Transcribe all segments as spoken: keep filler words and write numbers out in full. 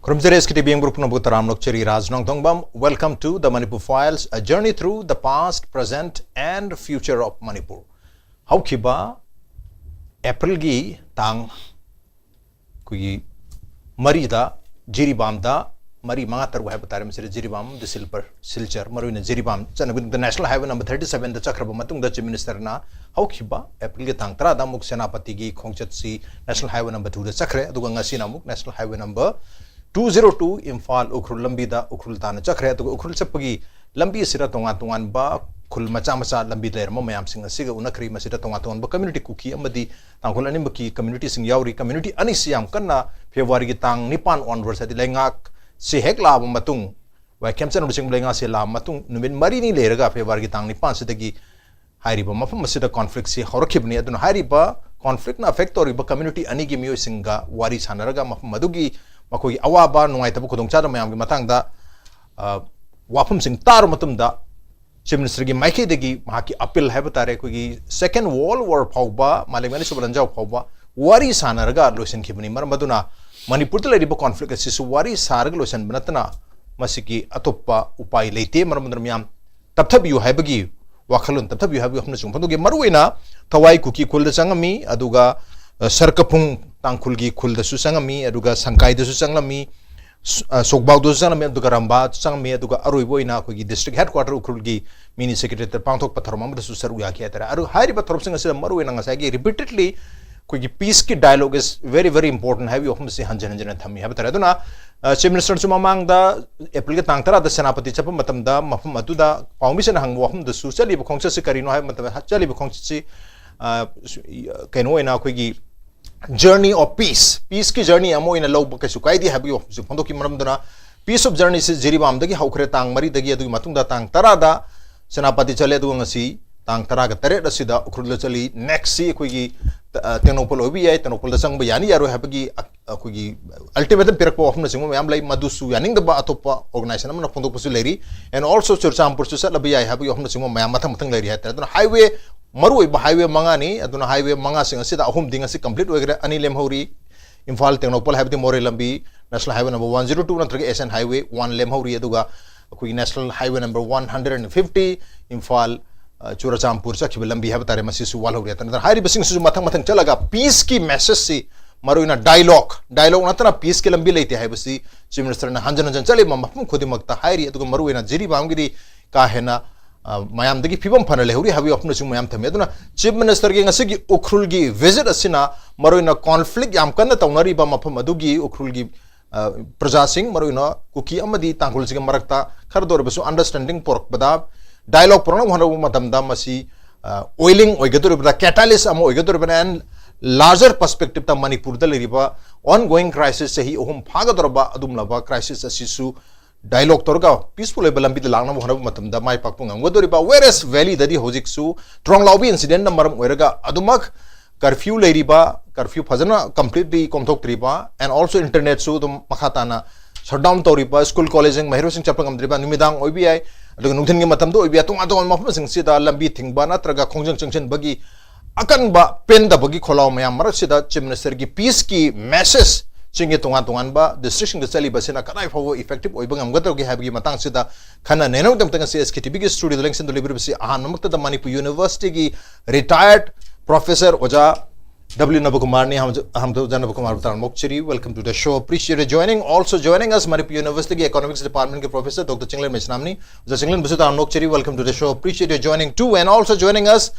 ꯈꯨꯔꯨꯝꯖꯔꯤ, S K T V ꯌꯦꯡꯕ ꯄꯨꯝꯅꯃꯛꯄꯨ ꯇꯔꯥꯝꯅ ꯑꯣꯛꯆꯔꯤ꯫ ꯔꯥꯖ ꯅꯣꯡꯊꯣꯡꯕꯝ, welcome to the Manipur Files, a journey through the past, present and future of Manipur. ꯍꯧꯈꯤꯕ ꯑꯦꯄ꯭ꯔꯤꯜꯒꯤ ꯇꯥꯡ ꯑꯩꯈꯣꯏꯒꯤ ꯃꯔꯤꯗ ꯖꯤꯔꯤꯕꯥꯝꯗ, ꯃꯔꯤ, ꯃꯉꯥ, ꯇꯔꯨꯛ ꯍꯥꯏꯕ ꯇꯥꯔꯦ, ꯃꯁꯤꯗ ꯖꯤꯔꯤꯕꯥꯝ, ꯗꯤꯁꯤꯜꯄꯔ, ꯁꯤꯜꯆꯔ, ꯃꯔꯨꯑꯣꯏꯅ Jiribam ꯆꯠꯅꯕꯒꯤꯗꯃꯛꯇ National Highway number thirty seven ꯗ ꯆꯠꯈ꯭ꯔꯕ ꯃꯇꯨꯡꯗ Chief Minister ꯅ ꯍꯧꯈꯤꯕ ꯑꯦꯄ꯭ꯔꯤꯜꯒꯤ ꯇꯥꯡ ꯇꯔꯥꯗ ꯑꯃꯨꯛ ꯁꯦꯅꯥꯄꯇꯤꯒꯤ ꯈꯣꯡꯆꯠꯁꯤ National Highway number two ꯗ ꯆꯠꯈ꯭ꯔꯦ꯫ ꯑꯗꯨꯒ ꯉꯁꯤꯅ ꯑꯃꯨꯛ National Highway number two zero two Imphal Ukhrul ꯂꯝꯕꯤꯗ ꯎꯈ꯭ꯔꯨꯜ ꯇꯥꯟꯅ ꯆꯠꯈ꯭ꯔꯦ꯫ ꯑꯗꯨꯒ ꯎꯈ꯭ꯔꯨꯜ ꯆꯠꯄꯒꯤ ꯂꯝꯕꯤ ꯑꯁꯤꯗ ꯇꯣꯉꯥꯟ ꯇꯣꯉꯥꯟꯕ ꯈꯨꯜ ꯃꯆꯥ ꯃꯆꯥ ꯂꯝꯕꯤꯗ ꯂꯩꯔꯝꯕ ꯃꯌꯥꯝꯁꯤꯡ ꯑꯁꯤꯒ ꯎꯅꯈ꯭ꯔꯦ꯫ ꯃꯁꯤꯗ ꯇꯣꯉꯥꯟ ꯇꯣꯉꯥꯟꯕ community, ꯀꯨꯀꯤ ꯑꯃꯗꯤ ꯇꯥꯡꯈꯨꯜ ꯑꯅꯤꯃꯛꯀꯤ community ꯁꯤꯡ ꯌꯥꯎꯔꯤ꯫ Community ꯑꯅꯤꯁꯤ ꯌꯥꯝ ꯀꯟꯅ February ꯒꯤ ꯇꯥꯡ ꯅꯤꯄꯥꯟ onwards, ꯍꯥꯏꯗꯤ ꯂꯩꯉꯥꯛꯁꯤ ꯍꯦꯛ ꯂꯥꯛꯑꯕ ꯃꯇꯨꯡ, ꯋꯥꯏꯈꯦꯝꯆꯟ ꯑꯃꯁꯨꯡ ꯂꯩꯉꯥꯛꯁꯤ ꯂꯥꯛꯑꯕ ꯃꯇꯨꯡ ꯅꯨꯃꯤꯠ ꯃꯔꯤꯅꯤ ꯂꯩꯔꯒ February ꯒꯤ ꯇꯥꯡ ꯅꯤꯄꯥꯟ ꯁꯤꯗꯒꯤ ꯍꯥꯏꯔꯤꯕ ꯃꯐꯝ ꯑꯁꯤꯗ conflict ꯁꯤ ꯍꯧꯔꯛꯈꯤꯕꯅꯤ꯫ ꯑꯗꯨꯅ ꯍꯥꯏꯔꯤꯕ conflict ꯅ affect ꯇꯧꯔꯤꯕ community ꯑꯅꯤꯒꯤ ꯃꯤꯑꯣꯏꯁꯤꯡꯒ ꯋꯥꯔꯤ ꯁꯥꯟꯅꯔꯒ ꯃꯐꯝ ꯑꯗꯨꯒꯤ ꯃꯈꯣꯏꯒꯤ ꯑꯋꯥꯕ, ꯅꯨꯡꯉꯥꯏꯇꯕ, ꯈꯨꯗꯣꯡꯆꯥꯗꯕ ꯃꯌꯥꯝꯒꯤ ꯃꯇꯥꯡꯗ, ꯑ, ꯋꯥꯐꯝꯁꯤꯡ ꯇꯥꯔꯕ ꯃꯇꯨꯡꯗ Chief Minister ꯒꯤ ꯃꯥꯏꯀꯩꯗꯒꯤ ꯃꯍꯥꯛꯀꯤ appeal ꯍꯥꯏꯕ ꯇꯥꯔꯦ, ꯑꯩꯈꯣꯏꯒꯤ Second World War ꯐꯥꯎꯕ, ꯃꯥꯂꯦꯝꯒꯤ ꯑꯅꯤꯁꯨꯕ ꯂꯥꯟꯖꯥꯎ ꯐꯥꯎꯕ ꯋꯥꯔꯤ ꯁꯥꯟꯅꯔꯒ ꯂꯣꯏꯁꯤꯟꯈꯤꯕꯅꯤ꯫ ꯃꯔꯝ ꯑꯗꯨꯅ ꯃꯅꯤꯄꯨꯔꯗ ꯂꯩꯔꯤꯕ conflict ꯑꯁꯤꯁꯨ ꯋꯥꯔꯤ ꯁꯥꯔꯒ ꯂꯣꯏꯁꯤꯟꯕ ꯅꯠꯇꯅ ꯃꯁꯤꯒꯤ ꯑꯇꯣꯞꯄ ꯎꯄꯥꯏ ꯂꯩꯇꯦ꯫ ꯃꯔꯝ ꯑꯗꯨꯅ ꯃꯤꯌꯥꯝ ꯇꯞꯊꯕꯤꯌꯨ ꯍꯥꯏꯕꯒꯤ ꯋꯥꯈꯜꯂꯣꯟ, ꯇꯞꯊꯕꯤꯌꯨ ꯍꯥꯏꯕꯒꯤ ꯋꯥꯈꯜꯂꯣꯟꯁꯨ ꯐꯣꯡꯗꯣꯛꯈꯤ꯫ ꯃꯔꯨꯑꯣꯏꯅ ꯊꯋꯥꯏ ꯀꯨꯀꯤ ꯈꯨꯜꯗ ꯆꯪꯉꯝꯃꯤ, ꯑꯗꯨꯒ, ꯑ, ꯁꯔꯀꯐꯨꯡ ꯇꯥꯡꯈꯨꯜꯒꯤ ꯈꯨꯜꯗꯁꯨ ꯆꯪꯉꯝꯃꯤ, ꯑꯗꯨꯒ ꯁꯪꯀꯥꯏꯗꯁꯨ ꯆꯪꯂꯝꯃꯤ, ꯁ-, ꯑ, ꯁꯣꯛꯕꯥꯎꯗꯁꯨ ꯆꯪꯂꯝꯃꯤ, ꯑꯗꯨꯒ ꯔꯝꯕꯥꯗꯁꯨ ꯆꯪꯂꯝꯃꯤ, ꯑꯗꯨꯒ ꯑꯔꯣꯏꯕ ꯑꯣꯏꯅ ꯑꯩꯈꯣꯏꯒꯤ district headquarter ꯎꯈ꯭ꯔꯨꯜꯒꯤ mini secretariat ꯇ ꯄꯥꯡꯊꯣꯛꯄ ꯊꯧꯔꯝ ꯑꯃꯗꯁꯨ ꯁꯔꯨꯛ ꯌꯥꯈꯤ ꯍꯥꯏꯇꯥꯔꯦ꯫ ꯑꯗꯨ ꯍꯥꯏꯔꯤꯕ ꯊꯧꯔꯝꯁꯤꯡ ꯑꯁꯤꯗ ꯃꯔꯨꯑꯣꯏꯅ ꯉꯁꯥꯏꯒꯤ repeatedly ꯑꯩꯈꯣꯏꯒꯤ peace ꯀꯤ dialogue is very, very important ꯍꯥꯏꯕꯒꯤ ꯋꯥꯐꯝ ꯑꯁꯤ ꯍꯟꯖꯤꯟ ꯍꯟꯖꯤꯟꯅ ꯊꯝꯃꯤ ꯍꯥꯏꯕ ꯇꯥꯔꯦ꯫ ꯑꯗꯨꯅ, ꯑ, Chief Minister ꯁꯨ ꯃꯃꯥꯡꯗ ꯑꯦꯄ꯭ꯔꯤꯜꯒꯤ ꯇꯥꯡ ꯇꯔꯥꯗ ꯁꯦꯅꯥꯄꯇꯤ ꯆꯠꯄ ꯃꯇꯝꯗ ꯃꯐꯝ ꯑꯗꯨꯗ ꯄꯥꯎꯃꯤꯁꯤꯡꯅ ꯍꯪꯕ ꯋꯥꯐꯝꯗꯁꯨ ꯆꯠꯂꯤꯕ ꯈꯣꯡꯆꯠꯁꯤ ꯀꯔꯤꯅꯣ ꯍꯥꯏꯕ ꯃꯇꯝꯗ, ꯆꯠꯂꯤꯕ ꯈꯣꯡꯆꯠꯁꯤ, ꯑ, ꯁꯨ-, ꯏ-, ꯑ, ꯀꯩꯅꯣ ꯑꯣꯏꯅ ꯑꯩꯈꯣꯏꯒꯤ journey of peace, peace ꯀꯤ journey ꯑꯃ ꯑꯣꯏꯅ ꯂꯧꯕ ꯀꯩꯁꯨ ꯀꯥꯏꯗꯦ ꯍꯥꯏꯕꯒꯤ ꯋꯥꯐꯝꯁꯨ ꯐꯣꯡꯗꯣꯛꯈꯤ꯫ ꯃꯔꯝ ꯑꯗꯨꯅ peace of journey ꯁꯤ ꯖꯤꯔꯤꯕꯥꯝꯗꯒꯤ ꯍꯧꯈ꯭ꯔꯦ ꯇꯥꯡ ꯃꯔꯤꯗꯒꯤ, ꯑꯗꯨꯒꯤ ꯃꯇꯨꯡꯗ ꯇꯥꯡ ꯇꯔꯥꯗ ꯁꯦꯅꯥꯄꯇꯤ ꯆꯠꯂꯦ, ꯑꯗꯨꯒ ꯉꯁꯤ ꯇꯥꯡ ꯇꯔꯥꯒ ꯇꯔꯦꯠ ꯑꯁꯤꯗ ꯎꯈ꯭ꯔꯨꯜꯗ ꯆꯠꯂꯤ꯫ Next ꯁꯤ ꯑꯩꯈꯣꯏꯒꯤ, ꯑ, ꯇꯦꯡꯅꯧꯄꯜ ꯑꯣꯏꯕ ꯌꯥꯏ, ꯇꯦꯡꯅꯧꯄꯜꯗ ꯆꯪꯕ ꯌꯥꯅꯤ ꯌꯥꯔꯣꯏ ꯍꯥꯏꯕꯒꯤ, ꯑ, ꯑꯩꯈꯣꯏꯒꯤ ultimatum ꯄꯤꯔꯛꯄ ꯋꯥꯐꯝꯅꯆꯤꯡꯕ ꯃꯌꯥꯝ ꯂꯩ, ꯃꯗꯨꯁꯨ ꯌꯥꯅꯤꯡꯗꯕ ꯑꯇꯣꯞꯄ organization ꯑꯃꯅ ꯐꯣꯡꯗꯣꯛꯄꯁꯨ ꯂꯩꯔꯤ꯫ And also ꯆꯨꯔꯆꯥꯟꯄꯨꯔꯁꯨ ꯆꯠꯂꯕ ꯌꯥꯏ ꯍꯥꯏꯕꯒꯤ ꯋꯥꯐꯝꯅꯆꯤꯡꯕ ꯃꯌꯥꯝ ꯃꯊꯪ ꯃꯊꯪ ꯂꯩꯔꯤ ꯍꯥꯏꯇꯥꯔꯦ꯫ ꯑꯗꯨꯅ highway, ꯃꯔꯨꯑꯣꯏꯕ highway ꯃꯉꯥꯅꯤ꯫ ꯑꯗꯨꯅ highway ꯃꯉꯥꯁꯤꯡ ꯑꯁꯤꯗ ꯑꯍꯨꯝꯗꯤ ꯉꯁꯤ complete ꯑꯣꯏꯈ꯭ꯔꯦ, ꯑꯅꯤ ꯂꯦꯝꯍꯧꯔꯤ꯫ ꯏꯝꯐꯥꯜ ꯇꯦꯡꯅꯧꯄꯜ ꯍꯥꯏꯕꯗꯤ ꯃꯣꯔꯦ ꯂꯝꯕꯤ, National Highway number one zero two ꯅꯠꯇ꯭ꯔꯒ S N Highway one ꯂꯦꯝꯍꯧꯔꯤ, ꯑꯗꯨꯒ ꯑꯩꯈꯣꯏꯒꯤ National Highway number one hundred and fifty, Imphal, ꯑ, ꯆꯨꯔꯆꯥꯟꯄꯨꯔ ꯆꯠꯈꯤꯕ ꯂꯝꯕꯤ ꯍꯥꯏꯕ ꯇꯥꯔꯦ, ꯃꯁꯤꯁꯨ ꯋꯥꯠꯍꯧꯔꯤ꯫ ꯑꯗꯨꯅ ꯍꯥꯏꯔꯤꯕꯁꯤꯡꯁꯤꯁꯨ ꯃꯊꯪ ꯃꯊꯪ ꯆꯠꯂꯒ peace ꯀꯤ message ꯁꯤ, ꯃꯔꯨꯑꯣꯏꯅ dialogue, dialogue ꯅꯠꯇꯅ peace ꯀꯤ ꯂꯝꯕꯤ ꯂꯩꯇꯦ ꯍꯥꯏꯕꯁꯤ Chief Minister ꯅ ꯍꯟꯖꯤꯟ ꯍꯟꯖꯤꯟ ꯆꯠꯂꯤꯕ ꯃꯐꯝ ꯈꯨꯗꯤꯡꯃꯛꯇ ꯍꯥꯏꯔꯤ꯫ ꯑꯗꯨꯒ ꯃꯔꯨꯑꯣꯏꯅ ꯖꯤꯔꯤꯕꯥꯝꯒꯤꯗꯤ ꯀꯥ ꯍꯦꯟꯅ, ꯑ, ꯃꯌꯥꯝꯗꯒꯤ ꯐꯤꯕꯝ ꯐꯅ ꯂꯩꯍꯧꯔꯤ ꯍꯥꯏꯕꯒꯤ ꯋꯥꯐꯝꯅꯆꯤꯡꯕ ꯃꯌꯥꯝ ꯊꯝꯃꯤ꯫ ꯑꯗꯨꯅ Chief Minister ꯒꯤ ꯉꯁꯤꯒꯤ ꯎꯈ꯭ꯔꯨꯜꯒꯤ visit ꯑꯁꯤꯅ ꯃꯔꯨꯑꯣꯏꯅ conflict ꯌꯥꯝ ꯀꯟꯅ ꯇꯧꯅꯔꯤꯕ ꯃꯐꯝ ꯑꯗꯨꯒꯤ ꯎꯈ꯭ꯔꯨꯜꯒꯤ, ꯑ, ꯄ꯭ꯔꯖꯥꯁꯤꯡ, ꯃꯔꯨꯑꯣꯏꯅ ꯀꯨꯀꯤ ꯑꯃꯗꯤ ꯇꯥꯡꯈꯨꯜꯁꯤꯡꯒꯤ ꯃꯔꯛꯇ ꯈꯔꯗ ꯑꯣꯏꯔꯕꯁꯨ understanding ꯄꯨꯔꯛꯄꯗ, dialogue ꯄꯨꯔꯛꯅꯕ ꯍꯣꯠꯅꯕ ꯃꯇꯝꯗ ꯃꯁꯤ, ꯑ, ꯑꯣꯏꯂꯤꯡ ꯑꯣꯏꯒꯗꯧꯔꯤꯕ꯭ꯔꯥ, catalyst ꯑꯃ ꯑꯣꯏꯒꯗꯧꯔꯤꯕ꯭ꯔꯥ, and larger perspective ꯇ ꯃꯅꯤꯄꯨꯔꯗ ꯂꯩꯔꯤꯕ ongoing crisis, ꯆꯍꯤ ꯑꯍꯨꯝ ꯐꯥꯒꯗꯧꯔꯕ ꯑꯗꯨꯒꯨꯝꯂꯕ crisis ꯑꯁꯤꯁꯨ dialogue ꯇꯧꯔꯒ peaceful ꯑꯣꯏꯕ ꯂꯝꯕꯤꯗ ꯂꯥꯛꯅꯕ ꯍꯣꯠꯅꯕ ꯃꯇꯝꯗ ꯃꯥꯏ ꯄꯥꯛꯄ ꯉꯝꯒꯗꯧꯔꯤꯕ꯫ Whereas Valley ꯗꯗꯤ ꯍꯧꯖꯤꯛꯁꯨ ꯇ꯭ꯔꯣꯡꯂꯥꯎꯕꯤ incident ꯅ ꯃꯔꯝ ꯑꯣꯏꯔꯒ ꯑꯗꯨꯃꯛ curfew ꯂꯩꯔꯤꯕ, curfew ꯐꯖꯅ completely ꯀꯣꯝꯊꯣꯛꯇ꯭ꯔꯤꯕ, and also internet ꯁꯨ ꯑꯗꯨꯝ ꯃꯈꯥ ꯇꯥꯅ shutdown ꯇꯧꯔꯤꯕ, school college ꯁꯤꯡ, ꯃꯍꯩꯔꯣꯏꯁꯤꯡ ꯆꯠꯄ ꯉꯝꯗ꯭ꯔꯤꯕ, ꯅꯨꯃꯤꯗꯥꯡ ꯑꯣꯏꯕ ꯌꯥꯏ, ꯑꯗꯨꯒ ꯅꯨꯡꯊꯤꯟꯒꯤ ꯃꯇꯝꯗ ꯑꯣꯏꯕ ꯌꯥꯏ, ꯇꯣꯉꯥꯟ ꯇꯣꯉꯥꯟꯕ ꯃꯐꯝꯁꯤꯡꯁꯤꯗ ꯂꯝꯕꯤ ꯊꯤꯡꯕ ꯅꯠꯇ꯭ꯔꯒ ꯈꯣꯡꯖꯪ ꯆꯪꯁꯤꯟꯕꯒꯤ ꯑꯀꯟꯕ ꯄꯦꯟꯗꯕꯒꯤ ꯈꯣꯜꯂꯥꯎ ꯃꯌꯥꯝ ꯃꯔꯛꯁꯤꯗ Chief Minister ꯒꯤ peace ꯀꯤ message ꯁꯤꯡꯒꯤ ꯇꯣꯉꯥꯟ ꯇꯣꯉꯥꯟꯕ district ꯁꯤꯡꯗ ꯆꯠꯂꯤꯕꯁꯤꯅ ꯀꯗꯥꯏ ꯐꯥꯎꯕ effective ꯑꯣꯏꯕ ꯉꯝꯒꯗꯧꯒꯦ ꯍꯥꯏꯕꯒꯤ ꯃꯇꯥꯡꯁꯤꯗ ꯈꯟꯅ ꯅꯩꯅꯕꯒꯤꯗꯃꯛꯇ ꯉꯁꯤ S K T V ꯒꯤ studio ꯗ ꯂꯦꯡꯁꯤꯟꯗꯨꯅ ꯂꯩꯕꯤꯔꯤꯕꯁꯤ ꯑꯍꯥꯟꯕꯃꯛꯇꯗ ꯃꯅꯤꯄꯨꯔ University ꯒꯤ retired professor ꯑꯣꯖꯥ W ꯅꯕꯀꯨꯃꯥꯔꯅꯤ꯫ ꯑꯍꯥꯟꯕ-, ꯑꯍꯥꯟꯕꯗ ꯑꯣꯖꯥ ꯅꯕꯀꯨꯃꯥꯔꯕꯨ ꯇꯔꯥꯝꯅ ꯑꯣꯛꯆꯔꯤ꯫ Welcome to the show. Appreciate you joining. Also joining us, Manipur University ꯒꯤ Economics Department ꯒꯤ Professor Doctor ꯆꯤꯡꯂꯦꯟ ꯃꯩꯁꯅꯥꯝꯅꯤ꯫ ꯑꯣꯖꯥ ꯆꯤꯡꯂꯦꯟꯕꯨꯁꯨ ꯇꯔꯥꯝꯅ ꯑꯣꯛꯆꯔꯤ꯫ Welcome to the show. Appreciate you joining too. And also joining us,